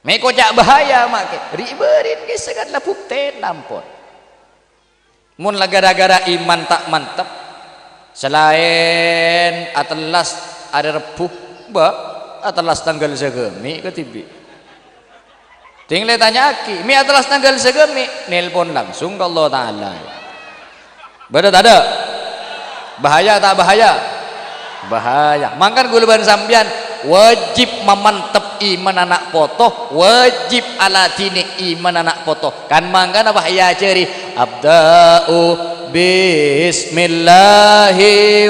Mè' koca' bahaya, ma' kè. Ri'-bâri'na kèsè kan la buktèna ampon. Mon la ghârâ-ghârâ iman ta' mantep, salaèn atellas arè Rebbhu, bâ, atellas tangghâl sagâmè' kadhibi'. Dhing lè tanya'aghi, mè' atellas tangghâl sagâmè', nelpon langsung ka Allah Ta'ala. Bâdâ tadâ'? Bahaya ta' bahaya? Bahaya. Mangkana ghulâ bân sampèyan wajib mamantep imanna ana' poto, wajib aladhinè imanna ana' poto. Kan mangkana pas èajhâri, "Abda'u bismillahi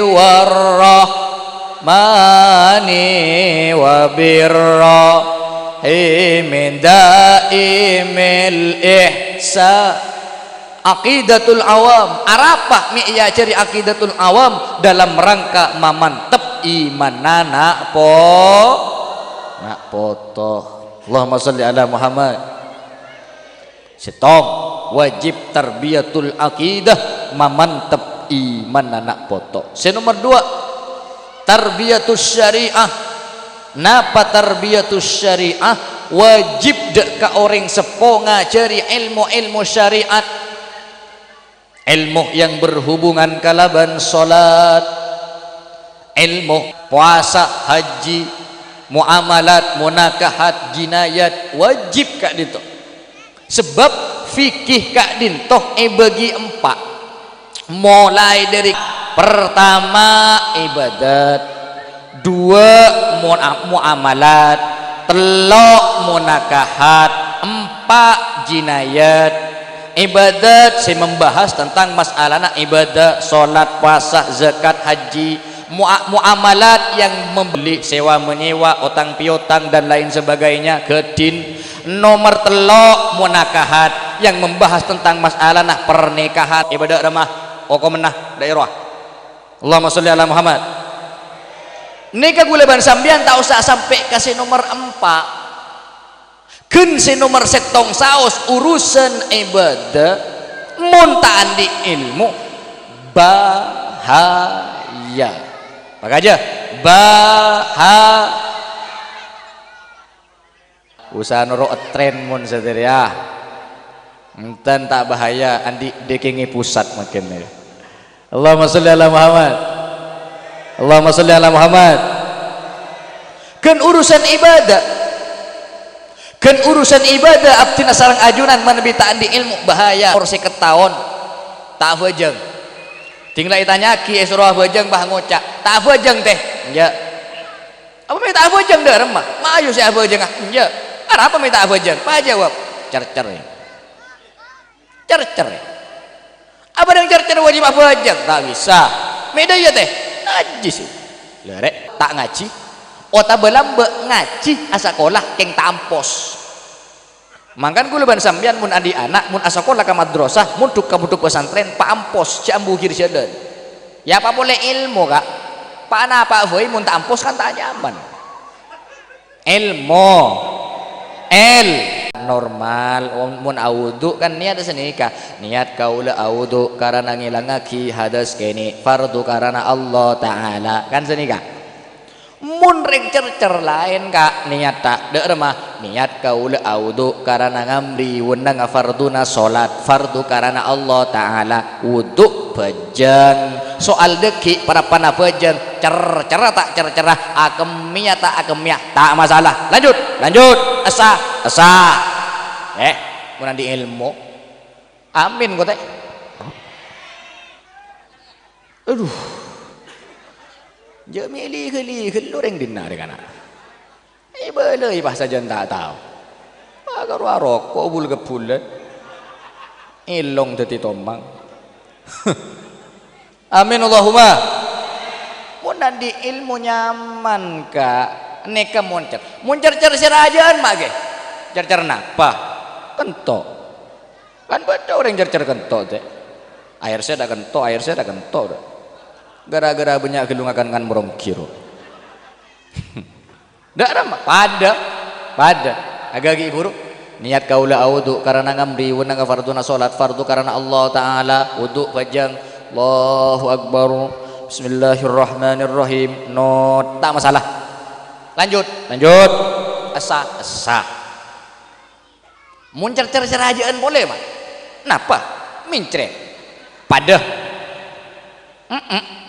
warrahmani wabirrahimi daimil ihsan." Aqidatul Awam, arapa mè' èajhâri Aqidatul Awam? Dalam rangka mamantep imanna ana' po-, ana' poto. Allahumma sholli ala Muhammad. Sèttong, wajib tarbiyatul aqidah, mamantep imanna ana' poto. Sè nomer duwâ', tarbiyatus syariah, Napa tarbiyatus syariah? Wajib dâ' ka orèng seppo ngajhâri èlmo-èlmo syariat. Èlmo yang berhubungan kalabân salat, èlmo puasa, haji, muamalat, munakahat, jinayat, wajib ka'dinto. Sabâb fikih ka'dinto èbâgi empa'. Molaè dâri pertama ibadat, dua mu-, muamalat, tello' munakahat, empa' jinayat. Ibadat sè membahas tentang masalana ibadah, salat, puasa, zakat, haji, mua-, muamalat yang membeli, sewa menyewa, otang piotang, dan lain sebagainya, ghâdhin. Nomor tello', munakahat, yang membahas tentang masalana pernikahan. Ibadah ramah, okomenna, daerah. Allahumma sholli ala Muhammad. Nèka kaulâ bân sampèyan ta' osa sampè' ka sè nomer empa'. Ghân sè nomer sèttong saos urusan ibadah, mon ta' andi' èlmo, bahaya. Pakajâ, baha-, Usaha noro' tren mon satèya. Enten ta' bahaya, andi' dèkèngè pusat mangkèn. Allahumma sholli ala Muhammad. Allahumma sholli ala Muhammad. Ghân urusan ibadah. Ghân urusan ibadah abdhina sareng ajunan manabi ta' andi' èlmo bahaya. Umor sèket taon. Ta' abhâjâng. Ding la ètanya'aghi èsoro abhâjâng, bâh ngoca', "Ta' abhâjâng, tè." Enjâ'. Apa mè' ta' abhâjâng dâ' remma? Mayu sè abhâjângnga. Enjâ'. Arapa mè' ta' abhâjâng? Pajâwâb. Cercer. Cercer. Apa dhâng cercer wajib abhâjâng? Ta' bisa. Mè' dâ' iyâ, tè? Najis. Lèrè', ta' ngajhi. Otabâ lambâ' ngajhi asakola kèng ta' ampos. Mangkana kaulâ bân sampèyan mon andi' ana', mon asakola ka madrasah, mondhuk ka pondhuk pesantren, paampos, jhâ' ambu ghir jhâlân. Yâ, apa polè èlmo, Ka'? Pa-, napa bhâi mon ta' ampos kan ta' nyaman. Èlmo. El. Normal. Mon awudu' kan niyat sanèka. Niyat kaulâ awudu' karana ngèlangngaghi hadas kènè', fardu karana Allah Ta'ala. Kan sanèka. Mon rèng cercer laèn, Ka', niyatta, dâ' remma, niyat kaulâ awudu' karana ngamli wennengnga farduna salat, fardu karana Allah Ta'ala, wudu' bhâjâng. Soal dâggi' parappa'na bhâjâng, cercerra ta' cercerra, akemmèya ta' akemmèya, ta' masalah. Lanjut, lanjut, essa, essa. Eh, mon andi' èlmo. Amin, kote. Adhu. Jhâ' mè' li-ghâli ghâllu rèng dinna' rè kana'. Èbâlâi pas sajân ta' tao. Pakarowa roko' bul-kebbulân. Èlong dhâddhi tomang. Amin, Allahumma. Mon andi' èlmo nyaman, Ka'. Nèka mon cer-, mon cercer sè rajâ'ân, ma' ghi. Cercer napa? Kento'. Kan bâdâ orèng cercer kento', tè. Aèr sè ta' kento', aèr sè ta' kento', tè. Gara-gara bânnya' ghâllu ngakan kan morong ghiro. Dâ' remma, padâ, padâ. Aghâghi buru. Niyat kaulâ awudu' karana ngamli wennengnga farduna salat, fardu karana Allah Ta'ala, wudu' bhâjâng. Allahu Akbar. Bismillahirrahmanirrahim. Not, ta' masalah. Lanjut, lanjut. Essa, essa. Mon cercer sè rajâ'ân polè, ma'. Napa? Mèncrèt. Padâ. Mm-mm.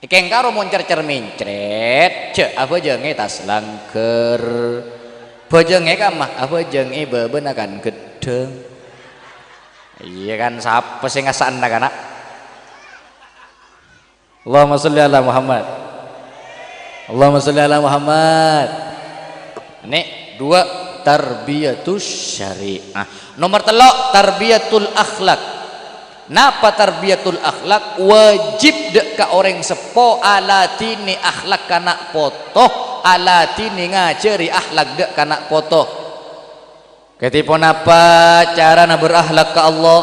Èkèng karo mon cercer mèncrèt, jhâ' abhâjângè tas langghâr. Bhâjângè kamma, abhâjângè bâbâna kan ghedhâng. Iyâ kan, sapa sè ngasa'ana kana'? Allahumma sholli ala Muhammad. Allahumma sholli ala Muhammad. Nè', dua, tarbiyatus syariah. Nomor tello', tarbiyatul akhlak. Napa tarbiyatul akhlak? Wajib dâ' ka orèng seppo aladhinè akhlak kana' poto, aladhinè ngajhâri akhlak dâ' kana' poto. Kadhi ponapa carana berakhlak ka Allah?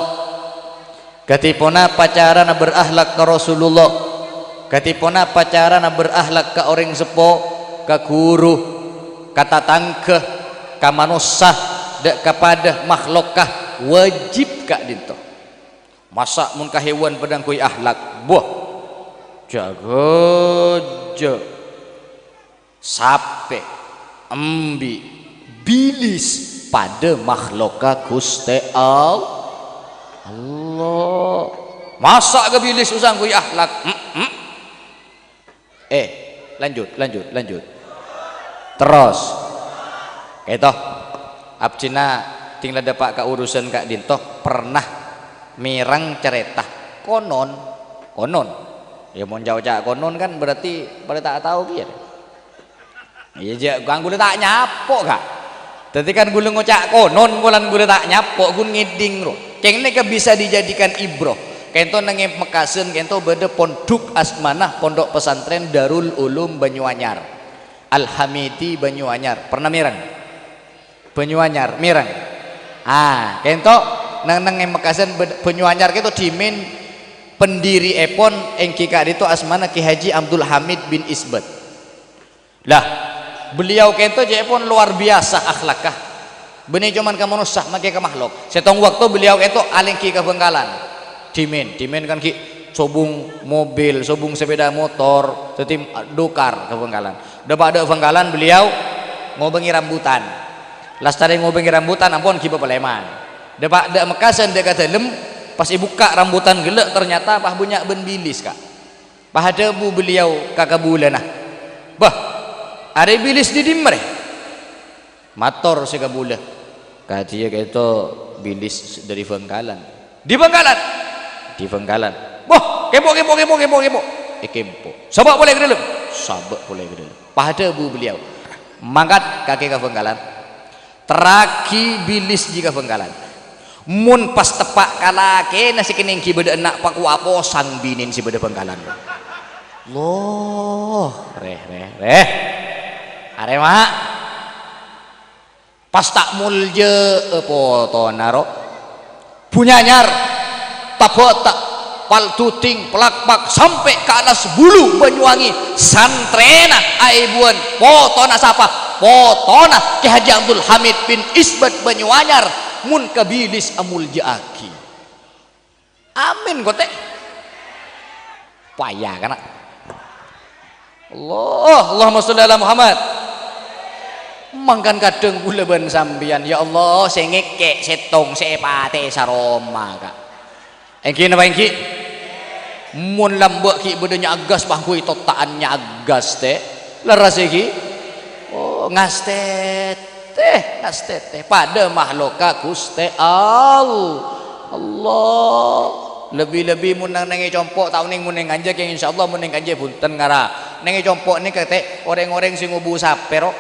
Kadhi ponapa carana berakhlak ka Rasulullah? Kadhi ponapa carana berakhlak ka orèng seppo, ka ghuru, ka tatangghâ, ka manossa, dâ' ka padâ makhlukka? Wajib ka'dinto. Masa' mon ka hèwan padâ ngangghuy akhlak? Buh! Jâgâ, Jâ, sapè, embi', bilis, padâ makhlukka Ghustè Al-, Allah. Masa' ka bilis usa ngangghuy akhlak? Mm-mm. Eh, lanjut, lanjut, lanjut. Terros. Ka'dinto. Abdhina dhing la dâpa' ka urusan ka'dinto, pernah mèreng carèta. Konon, konon. Ya, mon ca'-oca' konon kan berarti padâ ta' tao kèya. Iyâ, jâ', kan ghulâ ta' nyapo', Ka'. Dhâddhi kan ghulâ ngoca' konon, polana ghulâ ta' nyapo', ghun ngèdhing, ro. Kèng nèka bisa dijadikan ibrah. Ka'dinto neng è Mekkasân, ka'dinto bâdâ pondhuk asmana Pondok Pesantren Darul Ulum Banyuanyar. Al-Hamidi Banyuanyar. Pernah mèreng? Banyuanyar, mèreng. Ah, ka'dinto neng-neng è Mekkasân bâd-, Banyuanyar ka'dinto dhimèn pendirièpon èngghi ka'dinto asmana Ki Haji Abdul Hamid bin Isbat. Lah, beliau ka'dinto ca'èpon luar biasa akhlakka. Bânnè coma ka manossa, makè ka makhluk. Sèttong bâkto beliau ka'dinto alèngghi ka Bhângkalan. Dhimèn, dhimèn kan ghi' sobung mobil, sobung sepeda motor, dhâddhi dhukar ka Bhângkalan. Dâpa' dâ' Bhângkalan beliau ngobângè rambutan. Lastarè ngobângè rambutan ampon ghibâ palèman. Dâpa' dâ' Mekkasân dâ' ka dâlem, pas èbukka' rambutan ghellâ' ternyata pas bânnya' bân bilis, Ka'. Pas adhâbu beliau ka kabulâna, "Bâh, arè bilis dâri dimma rè?" Mator sè kabulâ, "Kadhiyâ ka'dinto bilis dâri Bhângkalan." "Dâri Bhângkalan?" "Dâri Bhângkalan." "Bâh, kempo', kempo', kempo', kempo', kempo'." Èkempo'. "Sabâ' polè ka dâlem." Sabâ' polè ka dâlem. Pas adhâbu beliau, "Mangkat kakè ka Bhângkalan. Terraghi bilis jiyâ ka Bhângkalan. Mon pas teppa' ka lakèna sè kennèng ghi' bâdâ enna' pakowa posang binèn sè bâdâ Bhângkalan." Loh, rè, rè, rè. Arè, Ma'. Pas ta' moljâ'â potona, ro. Bhunyanyar, tabâta', pal duting, palakpak, sampè' ka alas bulu Banyuwangi, santrèna aèbuwân, potona sapa? Potona Kè Haji Abdul Hamid bin Isbat Banyuanyar, mon ka bilis amoljâ'aghi. Amin, kote. Paya kana. Allah, Allahumma sholli ala Muhammad. Mangkana kadhâng kaulâ bân sampèyan, ya Allah, sè ngèkkè' sèttong sè èpatè'è saroma, Ka'. Èngghi napa èngghi? Mon lambâ' ghi' bâdâ nya'aggas, pangghuy totta'an nya'aggas, tè. Lerres èngghi? Oh, ngastètè, ngastètè. Padâ mahlukka Ghustè All-, Allah. Lebbi-lebbi mon neng, neng è compo', ta' onèng mon neng kanja, kèng insyaallah mon neng kanja bhunten ngara. Neng è compo' nèka tè, orèng-orèng sè ngobu sapè, ro.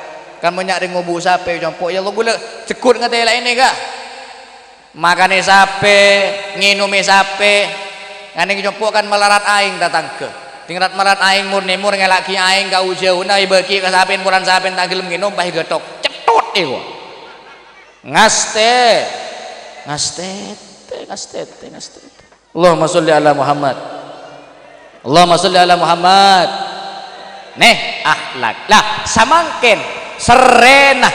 Kan bânnya' rèng ngobu sapè è compo'. Ya Allah, kaulâ jhegghut ngatèlaè nèka. Makanè sapè, ngènomè sapè. Neng è compo' kan malarat aèng tatangghâ. Tingrat malarat aèng mor-nèmor ngèla'aghi aèng ka jhâuna, èbâghi ka sapèn, polana sapèn ta' ghellem ngènom, pas èghâthok. Cèthot èko. Ngastè-, ngastètè, ngastètè, ngastètè. Allahumma sholli ala Muhammad. Allahumma sholli ala Muhammad. Nè, akhlak. Lah, samangkèn serrèna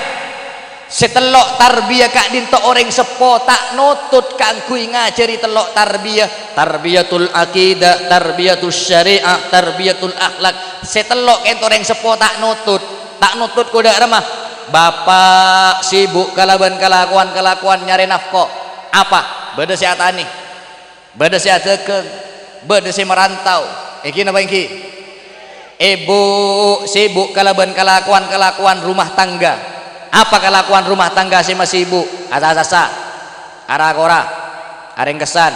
sè tello' tarbiyah ka'dinto orèng seppo ta' notut kaangghuy ngajhâri tello' tarbiyah, tarbiyatul aqidah, tarbiyatus syariah, tarbiyatul akhlak. Sè tello' ka'dinto orèng seppo ta' notut. Ta' notut kodâ' ramma. Bapa' sibuk kalabân kalakowan-kalakowan nyarè nafko. Apa? Bâdâ sè atanè. Bâdâ sè adhâghâng, bâdâ sè marantau. Èngghi napa èngghi? Èbhu sibuk kalabân kalakowan-kalakowan rumah tangga. Apa kalakowan rumah tangga sè masibuk? Asa-sasa, ara-kora, arèngkessan,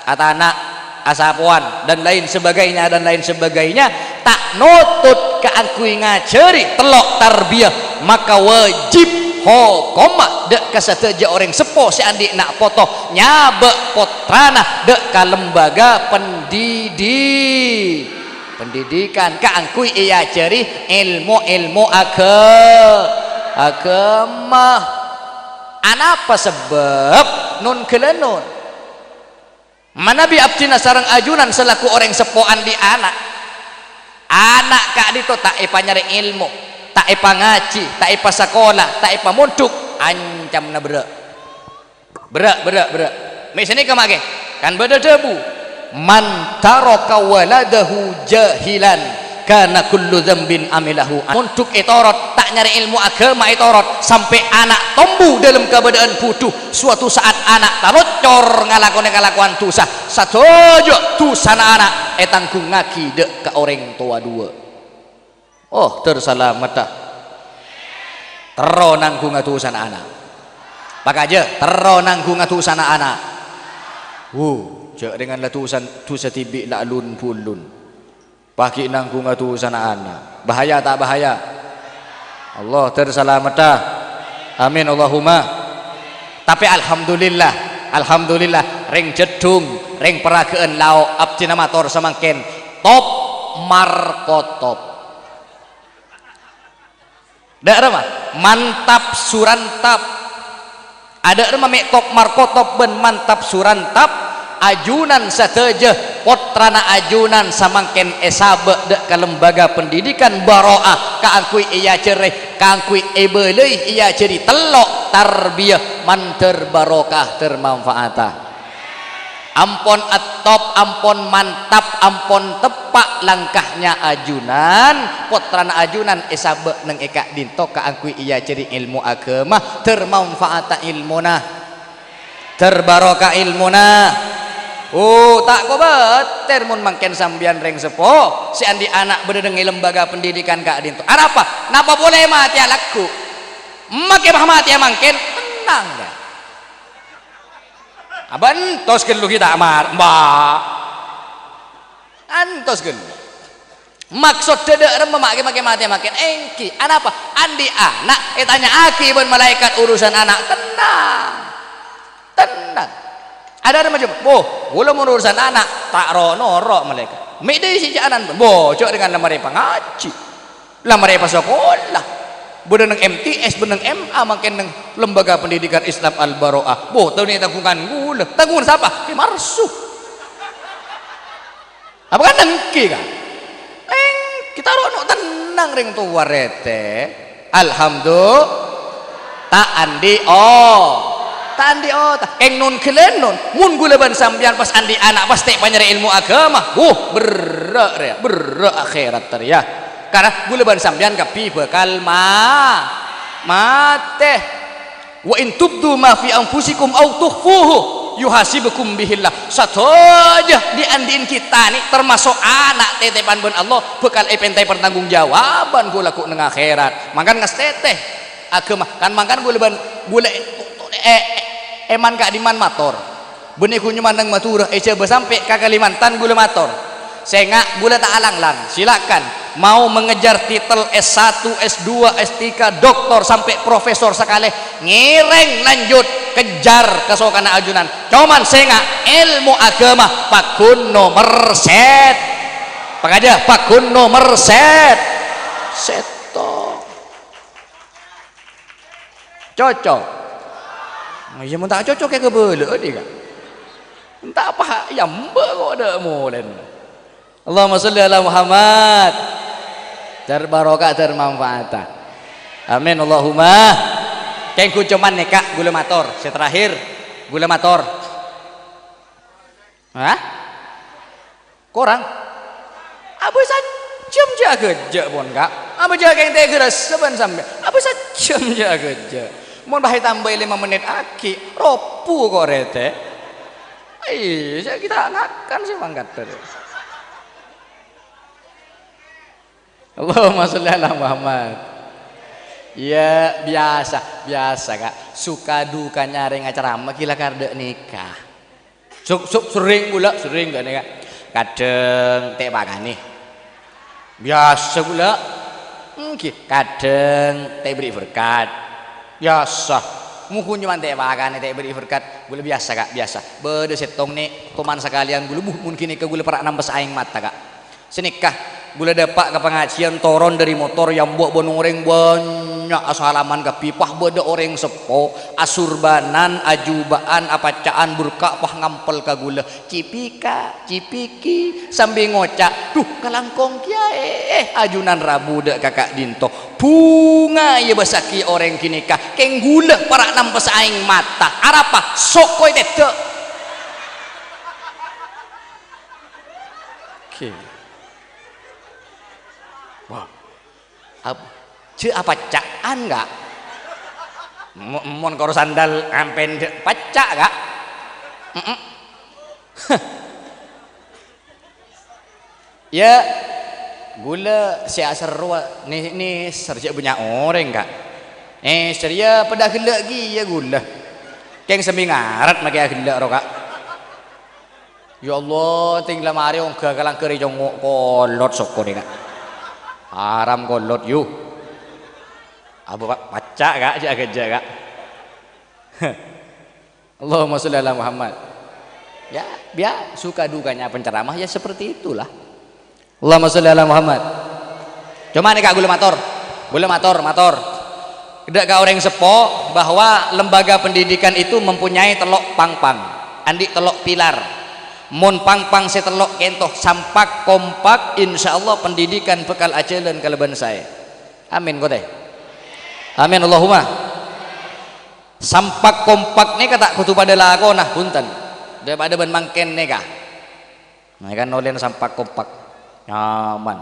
atana', asapowan, dan lain sebagainya, dan lain sebagainya. Ta' notut kaangghuy ngajhâri tello' tarbiyah, maka wajib hokomma dâ' ka sadhâjâ orèng seppo sè andi' na' poto nyabâ' pottrana dâ' ka lembaga pendidi-, pendidikan kaangghuy èajhâri èlmo-èlmo aga-, aghâma. Anapa sebbhâb? Non-ghâlânon. Manabi abdhina sareng ajunan salaku orèng seppo andi' ana', ana' ka'dinto ta' èpanyarè èlmo, ta' èpangajhi, ta' èpasakola, ta' èpamondhuk, ancamna berrâ'. Berrâ', berrâ', berrâ'. Mè' sanèka ma'è, kan bâdâ dhâbu, "Man taraka waladahu jahilan, Kana kullu dzambin amilahu. Mondhuk ètorot, ta' nyarè èlmo aghâma ètorot, sampè' ana' tombu dâlem kabâdâ'ân budhu. Suatu saat ana' taloccor ngalakonè kalakowan dhusa. Sadhâjâ dhusana ana' ètangghungngaghi dâ' ka orèng towa duwâ'. Oh, ter salamet, ah. Terro nangghungnga dhusana ana'. Pakajâ, terro nangghungnga dhusana ana'. Wu, jâ' rèngan la dhusa, dhusa dhibi' la alun-bulun. Paghi' nangghungnga dhusana ana'. Bahaya ta' bahaya? Allah, ter salamet, ah. Amin, Allahumma. Tapè alhamdulillah, alhamdulillah, rèng Jeddhung, rèng Paragâ'ân Lao', abdhina mator samangkèn, top markotop. Dâ' remma, mantap surantap. Adâ' remma mè' top markotop bân mantap surantap, ajunan sadhâjâ, pottrana ajunan samangkèn èsabâ' dâ' ka lembaga pendidikan Baro'ah kaangghuy èajhâri, kaangghuy èbâlâi èajhâri tello' tarbiyah, mandhâr barokah, dhâr manfaata. Ampon ètop, ampon mantap, ampon teppa' langkahnya ajunan, pottrana ajunan èsabâ' neng è ka'dinto kaangghuy èajhâri èlmo aghâma, dhâr manfaata èlmona, dhâr barokah èlmona. Oh, ta' kobâtèr mon mangkèn sampèyan rèng seppo, sè andi' ana' bâdâ neng è lembaga pendidikan ka'dinto. Arapa? Napa polè matèya lagghu'? Makè pas matèya mangkèn, tennang, ya. Abântos ghâllu ghi' ta' mar-, mba'. Antos ghâllu. Maksoddhâ dâ' remma ma' kè-, makè matèya mangkèn? Èngghi. Anapa? Andi' ana' ètanya'aghi bân malaèkat urusan ana'. Tennang. Tennang. Adâ' remma jhâ', "Bo, ghulâ mon urusan ana', ta' ro-noro' malaèkat." Mè' dâi sè jhâ' anan, "Bo, jhâ' rèngan la marè pangajhi." La marè pasakola. Bâdâ neng M T S, bâdâ neng M A, mangkèn neng Lembaga Pendidikan Islam Al-Baro'ah. Bo, tao nè tangghungan ghulâ. Tangghungan sapa? Kè Marsu. Apa kan èngghi, kan? Èngghi, ta' ro-noro' tennang rèng towa rètè. Alhamdulillah. Ta' andi', oh. Ta' andi', oh. Ta-, kèng non ghellâ' non. Mon ghulâ bân sampèyan pas andi' ana' pas ta' èpanyarè èlmo aghâma. Wuh, berrâ' rèya, berrâ' akhèrat rèya. Karna ghulâ bân sampèyan kabbhi bhâkal ma-, matè. "Wa in tubdu ma fi anfusikum aw tukhfuhu yuhasibkum bihillah." Sadhâjâ dhi'-andhi'en kita nè, termaso' ana' tètèpan bân Allah, bhâkal èpèntaè pertanggungjawaban ghulâ ghu' neng akhèrat. Mangkana ngastètè aghâma, kan mangkana ghulâ bân, ghulâ è-, è-, è-, èman ka'dimman mator. Bânnè ghun nyomana neng Madhurâ, è Jhâbâ sampè' ka Kalimantan ghulâ mator. Sènga', ghulâ ta' alanglang. Silakan. Mau mengejar titel S satu, S dua, S tiga, doktor, sampè' profesor sakalè. Ngèrèng lanjut, kejar kasokanna ajunan. Coman sènga', èlmo aghâma, pagghun nomer sèt-, pakajâ, pagghun nomer sèt-, sèttong. Cocok? Iyâ, mon ta' cocok, yâ kabâlâ'â, dhi, Ka'. Enta' apa, yâ, mbâ' kok dâ' molèna. Allahumma sholli ala Muhammad. Dhâr barokah, dhâr manfaata. Amin, Allahumma. Kèng ghun coman nèka, ghulâ mator. Sè terakhir, ghulâ mator. Hah? Korang? Abâ' sajjhâm jâ' aghâjâ', pon, Ka'. Abâ' jâ' kèng tèghârâsa bân sampèyan. Abâ' sajjhâm jâ' aghâjâ'. Mon bâ' ètambâi lèma mennit aghi', robu kok rètè. Iyâ, jâ' kita ngakan sè mangkat tadi. Allahumma sholli ala Muhammad. Iyâ, biyasa, biyasa, Ka'. Suka dukanya rèng acarama ghi la kardhâ' nèka. Su-, su-, serrèng ghulâ, serrèng ghânèka. Kadhâng ta' èpakanè. Biyasa ghulâ. Èngghi, kadhâng ta' èberri' berkat. Biyasa. Mon ghun coman ta' èpakanè, ta' èberri' berkat. Ghulâ biyasa, Ka', biyasa. Bâdâ sèttong nè, toman sakalèyan ghulâ, buh, mon ghânèka ghulâ para' nampes aèng mata, Ka'. Sanèka, ghulâ dâpa' ka pangajiân, toron dâri motor, yâ, mbok bân orèng bânnya' asalaman kabbhi, pas bâdâ orèng seppo, asurbanan, ajuba'an, apaca'an, burka', pas ngampèl ka ghulâ, "Cipika, cipiki," sambi ngoca', "Dhu, kalangkong kèyaè, eh, ajunan rabu dâ' ka ka'dinto." Bhunga èbâsaghi orèng ghânèka, kèng ghulâ para' nampes aèng mata. Arapa? Soko ètèdâ'. Oke. Ap-, jhâ' apacca'an, Ka'? Mo-, mon kor sandal ampen jhâ' pacca', Ka'? Mm-mm. Iyâ, ghulâ sè aserrowa nè-, nèser jhâ' bânnya' orèng, Ka'. Nèser, iyâ, padâ aghellâ' kèya ghulâ. Kèng sè mèngarat makè aghellâ' ro, Ka'. Ya Allah, tèng la marè ongghâ kalangghâr è congngo' kolot sokkorè, Ka'. Haram kolot, yu. Abu pa-, pacca', Ka', jhâ' ghâjâ, Ka'. Allahumma sholli ala Muhammad. Ya, ya, suka dukanya penceramah ya seperti itulah. Allahumma sholli ala Muhammad. Coma nèka ghulâ mator. Ghulâ mator, mator. Dâ' ka orèng seppo bahwa lembaga pendidikan itu mempunyai tello' pangpang, andi' tello' pilar. Mon pangpang sè tello' kènto sampak kompak, insyaallah pendidikan bhâkal ajhâlân kalabân saè. Amin, kote. Amin, Allahumma. Sampak kompak nèka ta' kodhu padâ lakona, bhunten. Dâ-, padâ bân mangkèn nèka. Nah, kan nolèn sampak kompak. Nyaman.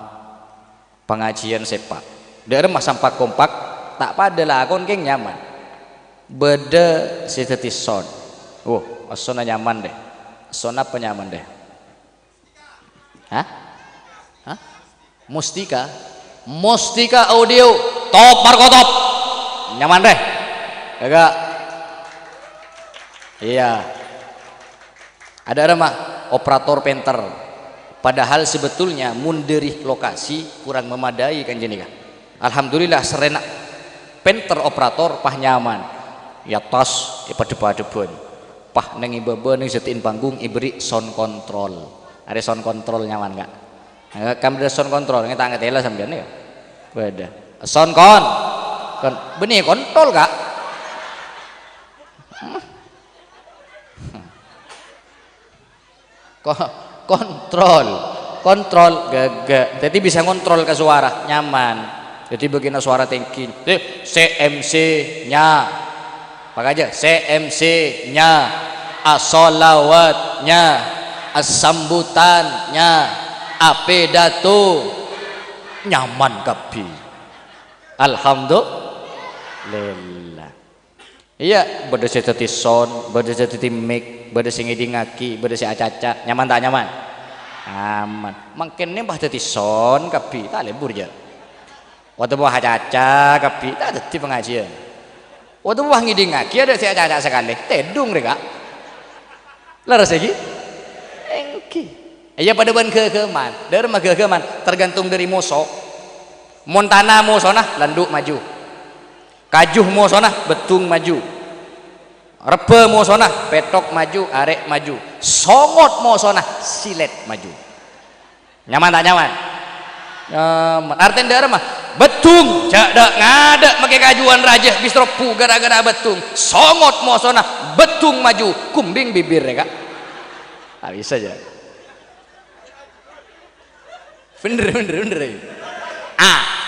Pangajiyân sèpa'. Dâ' remma sampak kompak, ta' padâ lakon kèng nyaman. Bâdâ sè dhâddhi sound. Wo, essonna nyaman, deh. Sound apa nyaman, deh? Hah? Hah? Mustika? Mustika Audio, top marko top. Nyaman, deh. Kagak? Iyâ. Adâ' remma operator pènter. Padahal sebetulnya mon dâri lokasi kurang memadai kan jâ nèka. Alhamdulillah, sarrèna pènter operator pas nyaman. È attas, è padhep-padhebbhân. Pas neng è bâbâ, neng sèdhi'in panggung, èberri' sound control. Arè sound control nyaman, Ka'? Eh, kan bâdâ sound control, ngèta-ngètèla sampèyan, ya? Bâdâ. Sound con-, con-, bânnè kontrol, Ka'. Ko-, kontrol. Kontrol, ghâgâ. Dhâddhi bisa ngontrol ka suara, nyaman. Dhâddhi bâgiyânna suara tèngghi. Eh, C M C-nya. Pakajâ, C M C-nya, as-shalawatnya, as-sambutannya, apidato, nyaman kabbhi. Alhamdulillah. Iyâ, bâdâ sè dhâddhi sound, bâdâ sè dhâddhi mic, bâdâ sè ngèdingngaghi, bâdâ sè acaca. Nyaman ta' nyaman? Nyaman. Mangkèn nèng pas dhâddhi sound kabbhi, ta' lebur, jâ. Otabâ pas acaca kabbhi, ta' dhâddhi pangajiyân. Otabâ pas ngèdingngaghi adâ' sè acaca sakalè, tèdung rè, Ka'. Lerres, èngghi? Èngghi. Iyâ, padâ bân ghâghâman. Dâ' remma ghâghâman, tergantung dâri moso. Mon tana mosona, landhu' maju. Kaju mosona, bheddhung maju. Rebbhâ mosona, pèthok maju, arè' maju. Songot mosona, silèt maju. Nyaman ta' nyaman? Nyaman. Artèna dâ' remma, bheddhung, jhâ' dâ'-ngadâ' makè kajuwân rajâ, bis robbu ghârâ-ghârâ bheddhung. Songot mosona, bheddhung maju, kumbing bibirrè, Ka'. Ta' bisa, jâ. Bhender, bhender, bhender. Ah.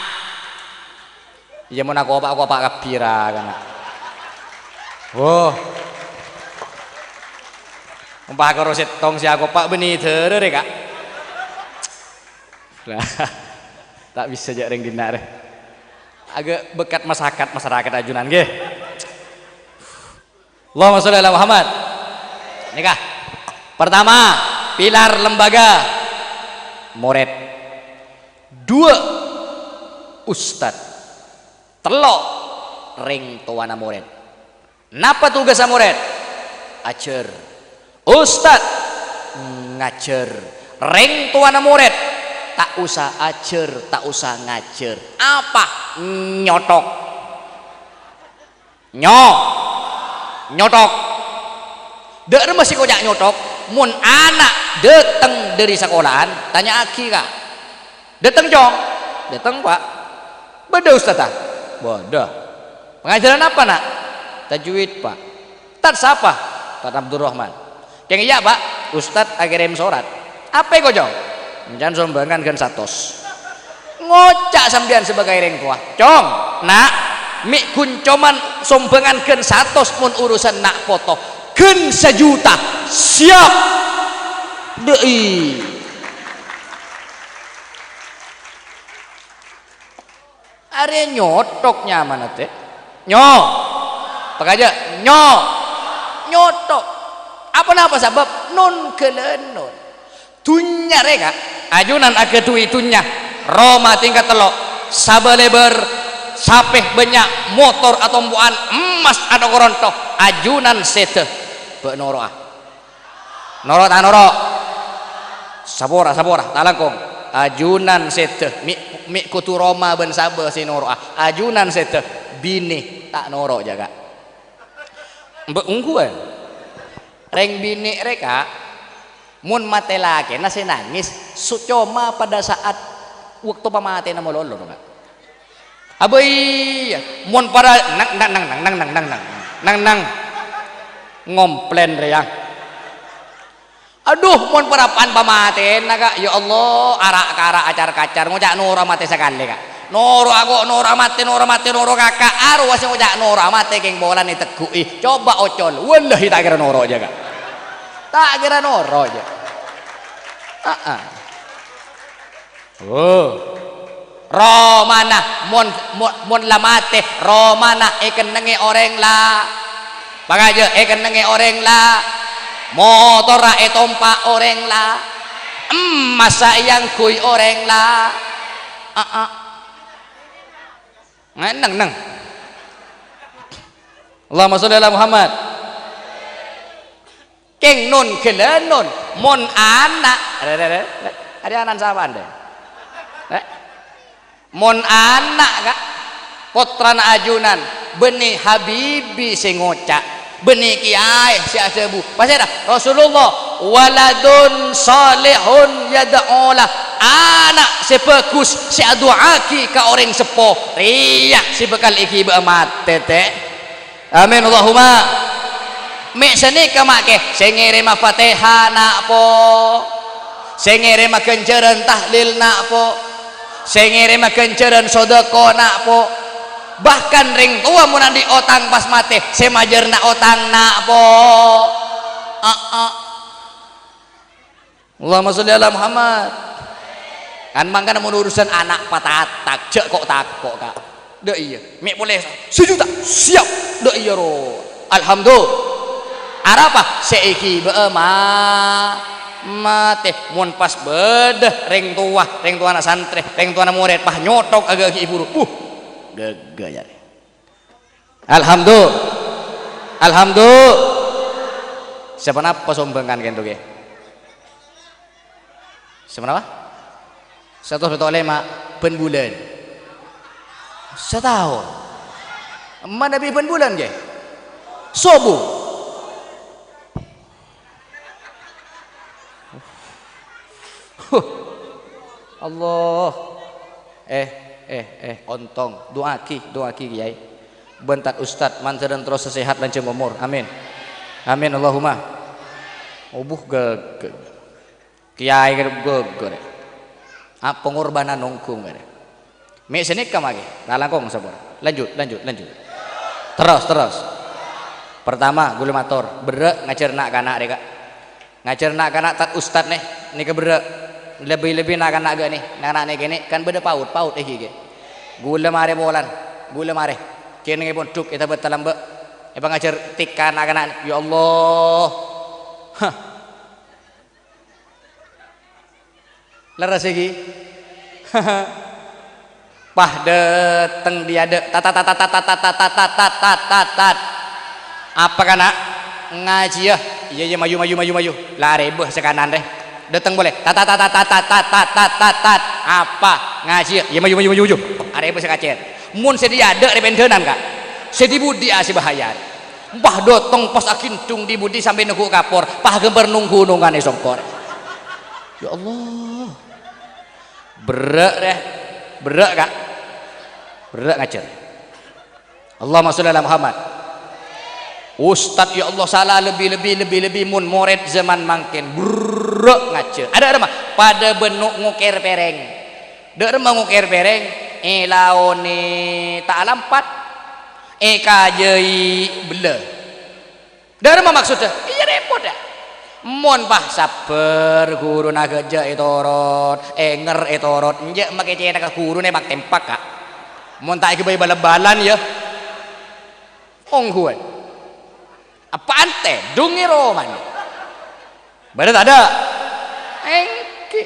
Iyâ, mon akopa', akopa' kabbhi ra, kana'. Wo. Mon pas karo sèttong sè akopa' bânnè dârâ rè, Ka'. Lah, ta' bisa jâ' rèng dinna' rè. Aghâ' bâkkat masakat masarakat ajunan, ngghi. Allahumma sholli ala Muhammad. Nèka. Pertama, pilar lembaga. Morèd. Dua, ustad. Tello', rèng towana morèd. Napa tugassa morèd? Ajhâr. Ustad ngajhâr. Rèng towana morèd ta' osa ajhâr, ta' osa ngajhâr. Apa? Nyothok. Nyo-, nyothok. Dâ' remma sè èkoca' nyothok? Mon ana' dâteng dâri sakola'an, tanya'aghi, Ka'. Dâteng, Cong? Dâteng, Pa'. Bâdâ, Ustad, ta'? Bâdâ. Pangajhârân apa, Na'? Tajwid, Pa'. Tad sapa? Tad Abdurrahman. Kèng iyâ, Pa', Ustad akèrèm sorat. Apè, ko, Cong? Èncan sombhângan ghân satos. Ngoca' sampèyan sebagai rèng towa, "Cong, Na', mè' ghun coman sombhângan ghân satos mon urusan na' poto. Ghân sajuta." Siap. Dâ'i. Arèya nyothok nyamana, tè. Nyo. Pakajâ, nyo. Nyothok. Apa-napa sabâb? Non-ghâlânon. Dhunnya rè, Ka', ajunan aghâdhuwi dhunnya, roma tingkat tello', saba lèbâr, sapè bânnya', motor atompo'an, emmas ato-koronto, ajunan sèdhâ. Bâ' noro'a. Noro' ta' noro'? Sapora, sapora, ta' langkong. Ajunan sèdhâ, mè', mè' kodhu roma bân saba sè noro'a. Ajunan sèdhâ, binè ta' noro', jâ, Ka'. Mbâ' ongghuwân. Rèng binè rè, Ka', mon matè lakèna sè nangès, so-, coma pada saat bâkto pamatèyanna malolo, Ka'. Abâ iyâ, mon para nang, nang, nang, ngomplèn rèya. Adhu, mon parappa'na pamatèyanna, Ka', ya Allah, ara'-kara', acar-kacar, ngoca' noro' matè sakalè, Ka'. Noro'a ko', noro'a matè, noro'a matè, noro' kaka', arowa sè ngoca' noro'a matè kèng polana ètegghu'i. Coba ocol, wallahi ta' kèra noro', jâ, Ka'. Ta' kèra noro', jâ. Aa. Oh. Romana, mon, mon, mon la matè, romana èkennengngè orèng la-, pakajâ, èkennengngè orèng la-, motorra ètompa' orèng la-, emmassa èangghuy orèng la-, aa. Neng, neng, neng. Allahumma sholli ala Muhammad. Kèng non-ghâlânon, mon ana', rè, rè, rè, rè, arè ana'na sapa, Ndè? Rè? Mon ana', Ka', pottrana ajunan, bânnè habibi sè ngoca', bânnè kèyaè sè adhâbu. Pasèra? Rasulullah, "Waladun shalihun yad'u lah." Ana' sè bhâghus sè adu'aaghi ka orèng seppo, rèya sè bhâkal èghibâ'â matè, tè. Amin, Allahumma. Mè' sanèka, ma' kè, sè ngèrèma Fatèha na', po. Sè ngèrèma ghânjhârân tahlil na', po. Sè ngèrèma ghânjhârân sodako na', po. Bahkan rèng towa mon andi' otang pas matè, sè majârna otang na', po. Aa. Allahumma sholli ala Muhammad. Kan mangkana mon urusan ana' patatak, jhâ' ko'-tako', Ka'. Dâ' iyâ, mè' polè sajuta, siap. Dâ' iyâ, ro. Alhamdulillah. Arapa? Sè èghibâ'â ma-, matè. Mon pas bâdâ rèng towa, rèng towana santrè, rèng towana morèd, pas nyothok aghâghi'i buru. Buh, ghâghâ, jârèya. Alhamdu-, alhamdu-, saponapa sombhângan kento, Kè? Saponapa? Satos pètto' lèma' bân bulân. Sataon. Manabi bân bulân, Kè? Sobu. Huh. Allah. Eh, eh, eh, ontong. Du'aaghi, du'aaghi, Kèyaè. Bân Tad Ustad, mandhârân terros sèhat lanjhâng omor. Amin. Amin, Allahumma. Obuh gâgâ. Kèyaè gâgâ, rè. Apa pengorbanan nonggung, rè. Mè' sanèka mangkè. La langkong, sampon. Lanjut, lanjut, lanjut. Terros, terros. Pertama, ghulâ mator, berrâ' ngajhâr na'-kana' rè, Ka'. Ngajhâr na'-kana' Tad Ustad nè, nèka berrâ'. Lebbi-lebbi na'-kana' ghâ' nè, na'-kana' nè kènè' kan bâdâ paut, paut è ghi' kè. Ghulâ marè polana, ghulâ marè. Kènèngè pondhuk è Tabâta Lambâ'. Èpangajhâr TK na'-kana' nè. Ya Allah. Hah. Lerres ghi? Pas dâteng dâri adâ', tat, tat, tat. Apa, kana'? Ngajhiyâ. Iyâ, iyâ, mayu, mayu, mayu, mayu. La arèbâ sè kanan rè. Dâteng polè. Tat, tat, tat. Apa? Ngajhiyâ. Iyâ, mayu, mayu, mayu, mayu. Arèbâ sè kacèr. Mon sè dâri adâ' rè pèndhânan, Ka'. Sè dâri budi, a, sè bahaya. Pas dâteng pas aghindhung dâri budi sampè' nèghu' kapor, pas ghâmpar nong-ghunongan è songkor. Ya Allah. Berrâ', rè. Berrâ', Ka'. Berrâ' ngajhâr. Allahumma sholli ala Muhammad. Ustad, ya Allah, sala lebbi-lebbi, lebbi-lebbi mon morèd zaman mangkèn. Berrâ' ngajhâr. Adâ' remma? Padâ bân no-, ngokèr pèrèng. Dâ' remma ngokèr pèrèng, èlaonè ta' alampat, èkajâi bellâ. Dâ' remma maksodda? Iyâ, rèpot, yâ. Mon pas sabbhâr, ghuruna ghâjâ ètorot, ènger ètorot, enjâ' makè cèthagghâ ghuruna èpak-tempak, Ka'. Mon ta' èghâbây bal-balan, yâ. Ongghuwân. Apa ante? Dungè romana. Bâdâ tadâ'? Èngghi.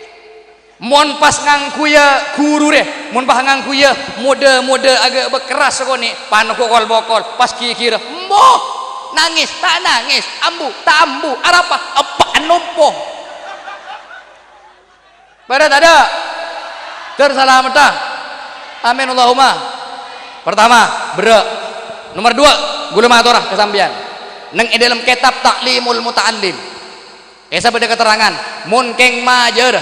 Mon pas ngangghuya ghuru rè, mon pas ngangghuya modâ-modâ aghâbây kerras sakonè', panoko kol-bokol, pas ghighirâ, embo! Nangès, ta' nangès, ambu, ta' ambu, arapa? Eppa' nompo. Bâdâ tadâ'? Ter salameddhâ. Amin, Allahumma. Pertama, berrâ'. Nomor dua, ghulâ matora ka sampèyan. Neng è dâlem kètab Ta'limul Muta'allim. È sabâdâ katerrangan, mon kèng majâr,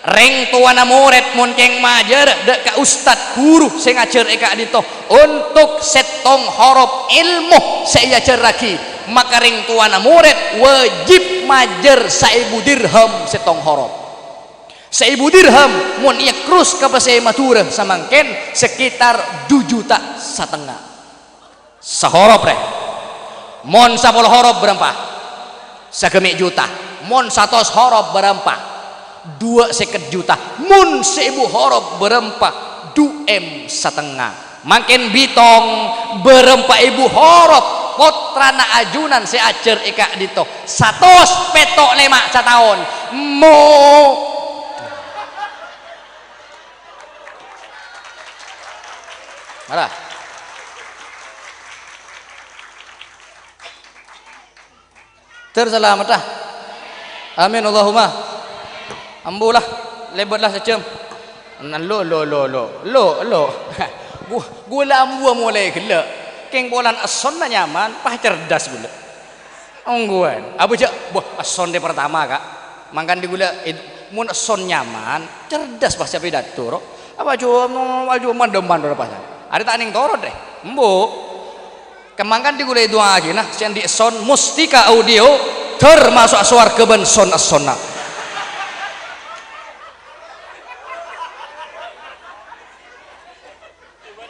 rèng towana morèd mon kèng majâr dâ' ka ustad ghuru sè ngajhâr è ka'dinto ontok sèttong horop èlmo sè èajhârraghi, maka rèng towana morèd wajib majâr saèbu dirham sèttong horop. Saèbu dirham, mon èakrus ka pèssè Madhurâ samangkèn sekitar du juta satengnga. Sahorop, rè. Mon sapolo horop bârâmpa? Sagâmè' juta. Mon satos horop bârâmpa? Duwâ' sèket juta. Mon saèbu horop bârâmpa? Du M satengnga. Mangkèn bitong, bârâmpa èbu horop pottrana ajunan sè ajhâr è ka'dinto. Satos pètto' lèma' sataon. Mo. Mara. Ter salameddhâ. Amin, Allahumma. Ambu la, lèbât la sajhâm. Lo, lo, lo, lo, lo, lo. Gu-, ghulâ ambuwâ molaè ghellâ'. Kèng polana essonna nyaman, pas cerdas ghulâ. Ongghuwân. Apa jâ'? Wah, esson dâri pertama, Ka'. Mangkana ghulâ, ed-, mon esson nyaman, cerdas pas pidato, ro. Apa jâ', apa jâ', mandem-mandem pas. Arè ta' nèng torot, rè. Embu'. Kemangkana ghulâ èdu'aaghi, nah, sè andi' esson Mustika Audio, termasuk sowarghâ bân son-essonna.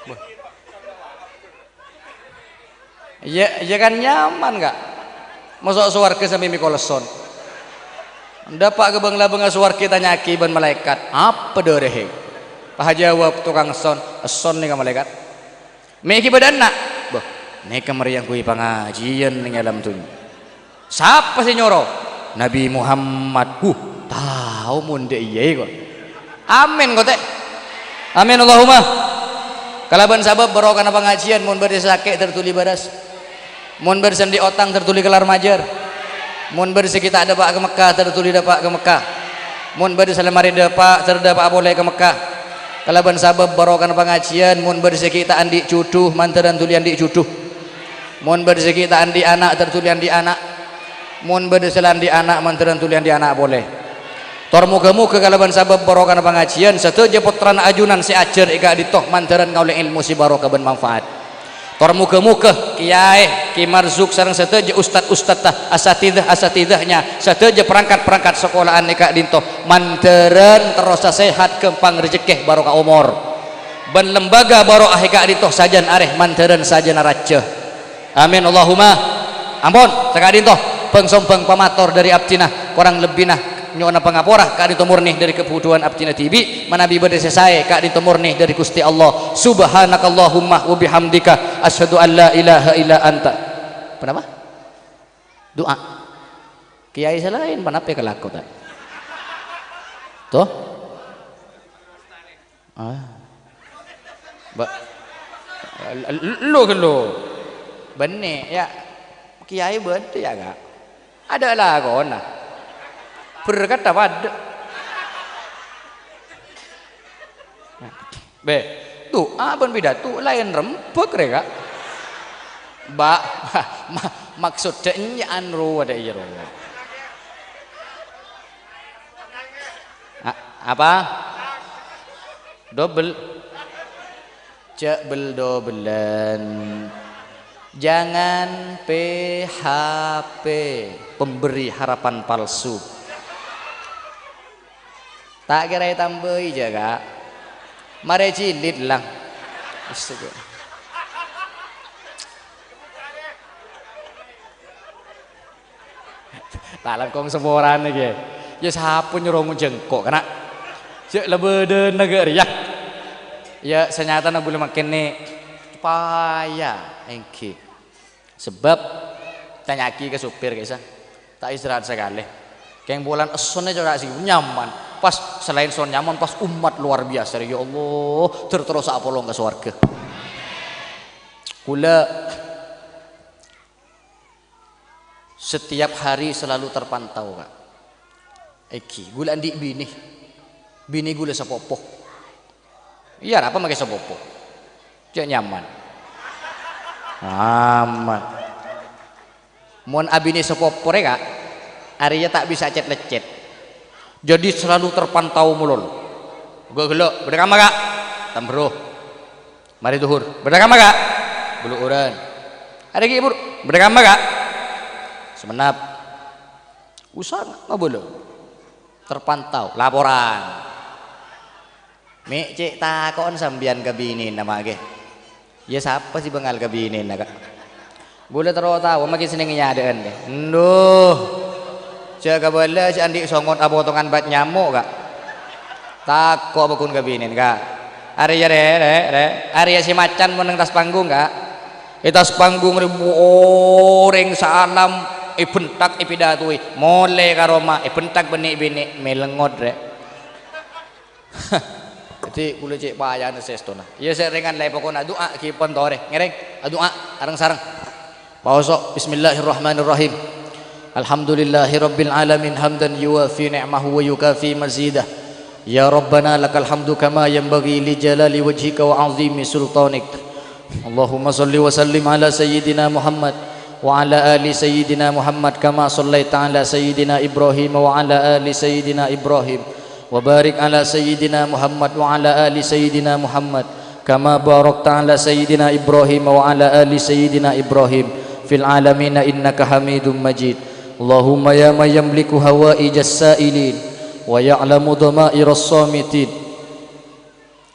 Wah. Iyâ, iyâ kan nyaman, Ka'. Maso' sowarghâ sampè' mèkol esson. Dâpa' ka bâng-labângnga sowarghâ ètanya'aghi bân malaèkat, "Apa dârâ, Hèng?" Pas ajâwâb tokang esson, "Esson nèka, Malaèkat." "Mè' ghi' bâdâ enna'?" "Bâh, nèka marè angghuy pangajiyân neng è alam dhunnya." "Sapa sè nyoro?" "Nabi Muhammad." "Huh, tao mon dâ' iyâ, ko'." Amin, ko', tè. Amin, Allahumma. Kalabân sabâb barokana pangajiyân, mon bâdâ sè sakè' ter dhuli bârâs. Mon bâdâ sè andi' otang ter dhuli kellar majâr. Mon bâdâ sè ghi' ta' dâpa' ka Mekkah ter dhuli dâpa' ka Mekkah. Mon bâdâ sè la marè dâpa' ter dâpa' polè ka Mekkah. Kalabân sabâb barokana pangajiyân, mon bâdâ sè ghi' ta' andi' jhudhu, mandhârân dhuli andi' jhudhu. Mon bâdâ sè ghi' ta' andi' ana', ter dhuli andi' ana'. Mon bâdâ sè la andi' ana', mandhârân dhuli andi' ana' polè. Tor moghâ-moghâ kalabân sabâb barokana pangajiyân, sadhâjâ pottrana ajunan sè ajhâr è ka'dinto mandhârân ngaollè èlmo sè barokah bân manfaat. Tor moghâ-moghâ kèyaè, Kè Marzuk sareng sadhâjâ ustad-ustadda, asatidzah-asatidzahnya, sadhâjâ perangkat-perangkat sakola'an è ka'dinto mandhârân terrosa sehat, ghâmpang rejekkè, barokah omor. Bân lembaga barokah è ka'dinto sajân arè mandhârân sajân rajâ. Amin, Allahumma. Ampon, saka'dinto, bhâng-sombhâng pamator dâri abdhina, korang lebbina nyo'ona pangapora, ka'dinto morni dâri kabhudhuwân abdhina dhibi', manabi bâdâ sè saè, ka'dinto morni dâri Ghustè Allah. Subhanakallahumma wa bihamdika, asyhadu an la ilaha illa anta. Ponapa? Du'a. Kèyaè sè laèn, ponapa kalako, ta'? Toh? Ah. Ba-, l-, l-, lu, lu. Bânnè, yâ. Kèyaè bâdâ, yâ, Ka'. Adâ' lakona. Berkat apa adâ'? Bâh, du'a bân pidato laèn rembhâk rè, Ka'. Ba-, ma-, maksoddhâ ènjâ'ân rowa dâ' iyâ rowa. A-, apa? Dobel. Jhâ' bel-dobellan. Jangan P H P, pemberi harapan palsu. Ta' kèra ètambâi jâ, Ka'. Marè jilid, lang. Astaga. Ta' langkong saporana, ghi. Yâ, sapa nyoro ngojhâ engko', kana'? Jhâ' la bâdâna ghi' rèya. Iyâ, sanyatana bulâ mangkèn nè paya, èngghi. Sabâb tanya'aghi ka sopir, ka'issa, ta' istirahat sakalè. Kèng polana essonna cora' sè nyaman. Pas salaèn esson nyaman, pas ommat lowar biyasa, ya Allah, ter-, terros apolong ka sowarghâ. Kaulâ setiap hari selalu terpantau, Kak. Èngghi, kaulâ andi' binè. Binè kaulâ sapopo. Iyâ, arapa makè sapopo? Cè' nyaman. Aman. Mon abinè sapopo rè, Kak, arèya ta' bisa cèt-leccèt. Jadi selalu terpantau molol. Ghâ-, ghellâ', bâdâ kamma, Kak? Tambhâro. Marè dhuhur, bâdâ kamma, Kak? Bâlâ'ârân. Arè ghi' buru, bâdâ kamma, Kak? Samennap. Usana mabâlâ. Terpantau, laporan. Mè' cè' tako'en sampèyan ka binèna, Ma', ghi. Iyâ, sapa sè bângal ka binèna, Kak? Kaulâ terro tao, makè senneng nyadâ'ân, ghi. Enduh. Jhâ' kabâlâ sè andi' songot apotongan bat nyamo', Kak. Tako' bâkun ka binèna, Kak. Arèya, rè, rè, rè. Arèya sè macan mon neng attas panggung, Kak. È attas panggung rè, orèng saalam èbhentak èpidatowè. Molè ka roma, èbhentak bânnè binè, mèlengot, rè. Dhâddhi, kaulâ cè' payana sèstona. Iyâ, sè rèngan la è pokona adu'a ghi pon torè. Ngèrèng, adu'a areng-sareng. Paoso', Bismillahirrahmanirrahim. Alhamdulillahirabbil alamin, hamdan yuwafi ni'mahu wa yukafi mazidah. Ya Rabbana, lakal hamdu kama yanbaghi li jalali wajhika wa 'azimi sultanik. Allahumma shalli wa sallim ala sayyidina Muhammad wa ala ali sayyidina Muhammad kama shallaita ala sayyidina Ibrahim wa ala ali sayyidina Ibrahim. Wa barik ala sayyidina Muhammad wa ala ali sayyidina Muhammad kama barakta ala sayyidina Ibrahim wa ala ali sayyidina Ibrahim fil alamina innaka Hamidum Majid. Allahumma ya man yamliku hawaijus sa'ilin wa ya'lamu dhamairas shamitin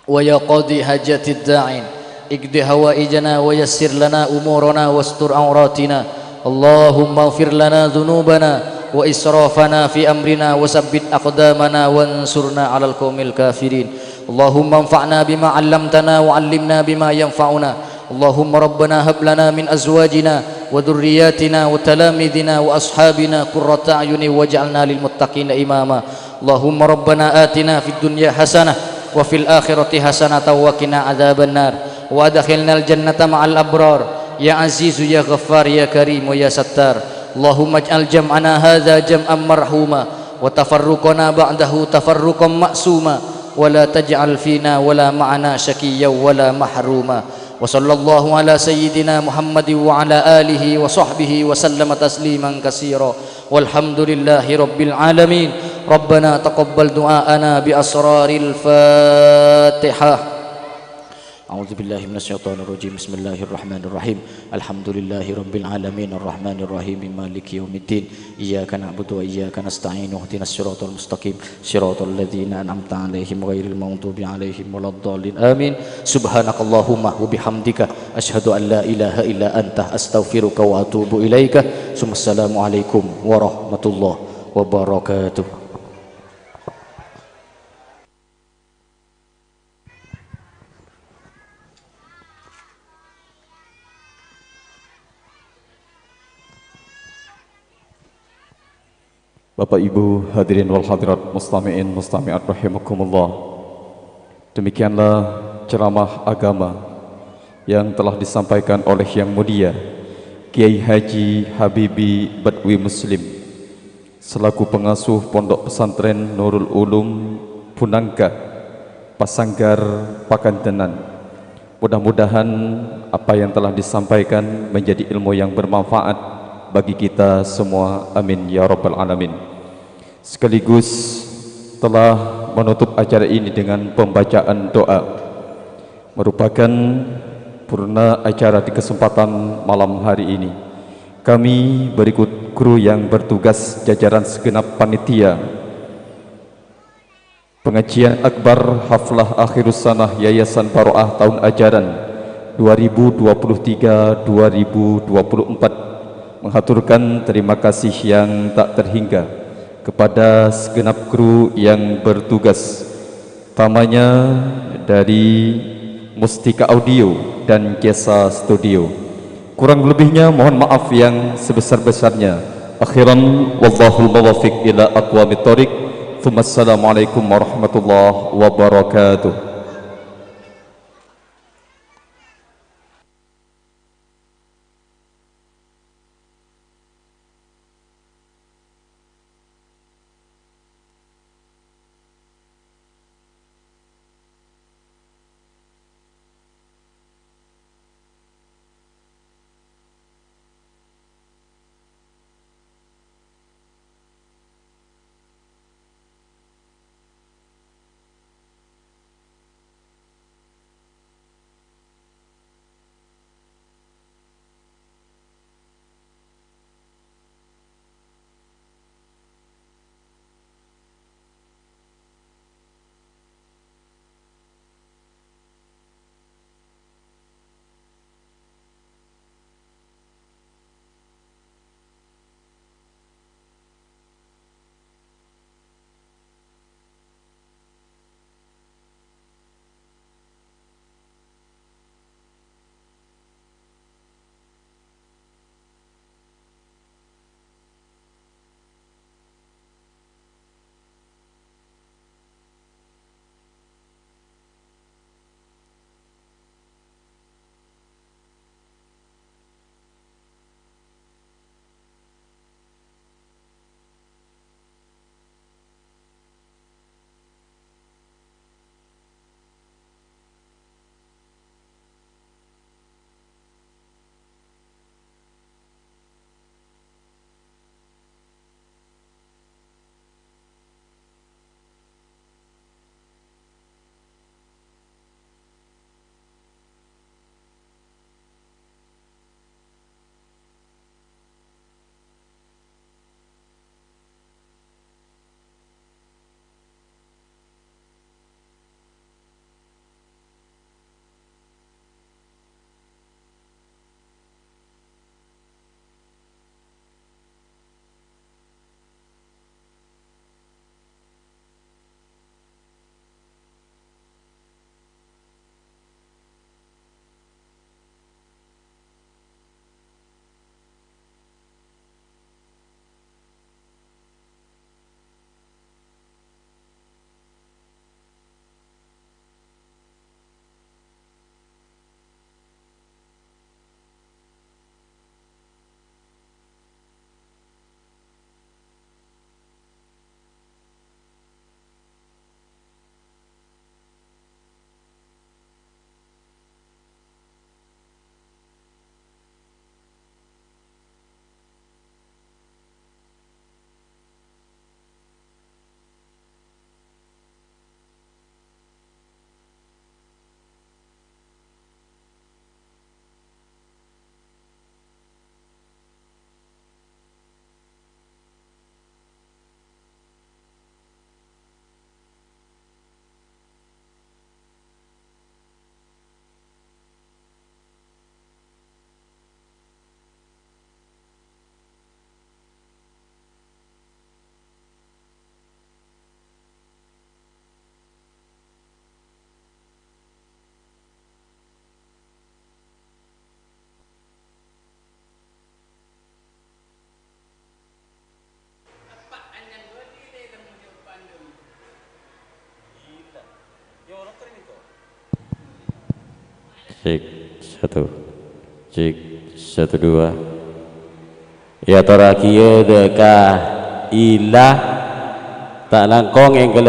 wa ya qadhi hajatid da'in, iqdi hawaijana wa yassir lana umurana wastur auratina. Allahumma ighfir lana dzunubana wa israfana fi amrina wa sabbit aqdamana wansurna 'alal qaumil kafirin. Allahumma anfa'na bima 'allamtana wa 'allimna bima yanfa'una. Allahumma rabbana hab lana min azwajina wa dzurriyyatina wa talamidina wa ashabina qurrata a'yunin waj'alna lil muttaqina imama. Allahumma rabbana atina fid dunya hasanah wa fil akhirati hasanatan wa qina adzabannar. Wa adkhilnal jannata ma'al abrar. Ya Azizu ya Ghaffar ya Karimu ya Sattar. Allahumma ij'al jam'ana hadza jam'an marhuma wa tafarruqana ba'dahu tafarruqan ma'suma wa la taj'al fina wa la ma'ana syaqiyyan wa la mahruma. Wa sallallahu ala sayyidina Muhammadin wa ala alihi wa sahbihi wa sallama tasliman katsira. Walhamdulillahi rabbil alamin. Rabbana taqabbal du'aana bi asraril Fatihah. A'udzubillahi minasyaitonirrajim. Bismillahirrahmanirrahim. Alhamdulillahi rabbil alamin, arrahmanirrahim, maliki yaumiddin. Iyyaka na'budu wa iyyaka nasta'in. Ihdinas siratal mustaqim. Siratal ladzina an'amta 'alaihim ghairil maghdubi 'alaihim waladdallin. Amin. Subhanakallahumma wa bihamdika, asyhadu an la ilaha illa anta, astaghfiruka wa atubu ilaika. Summassalamu alaikum warahmatullahi wabarakatuh. Bapak Ibu hadirin wal hadirat, mustami'in mustami'at rahimakumullah. Demikianlah ceramah agama yang telah disampaikan oleh Yang Mulia Kiai Haji Habibi Badwi Muslim, selaku pengasuh Pondok Pesantren Nurul Ulum Bunangka, Pasanggar, Pakandenan. Mudah-mudahan apa yang telah disampaikan menjadi ilmu yang bermanfaat bagi kita semua. Amin ya rabbal alamin. Sekaligus telah menutup acara ini dengan pembacaan doa. Merupakan purna acara di kesempatan malam hari ini. Kami berikut kru yang bertugas, jajaran segenap panitia pengajian akbar haflah akhirus sanah Yayasan Baroah tahun ajaran dua ribu dua puluh tiga dua ribu dua puluh empat, menghaturkan terima kasih yang tak terhingga kepada segenap kru yang bertugas. Utamanya dari Mustika Audio dan Jasa Studio. Kurang lebihnya mohon maaf yang sebesar-besarnya. Akhiran, wallahul muwaffiq ila aqwamit thoriq. Tsumma assalamualaikum warahmatullahi wabarakatuh. Cek, satu. Cek, satu, dua. Èyatorraghiyâ dâ' ka ila, ta' langkong èngghâl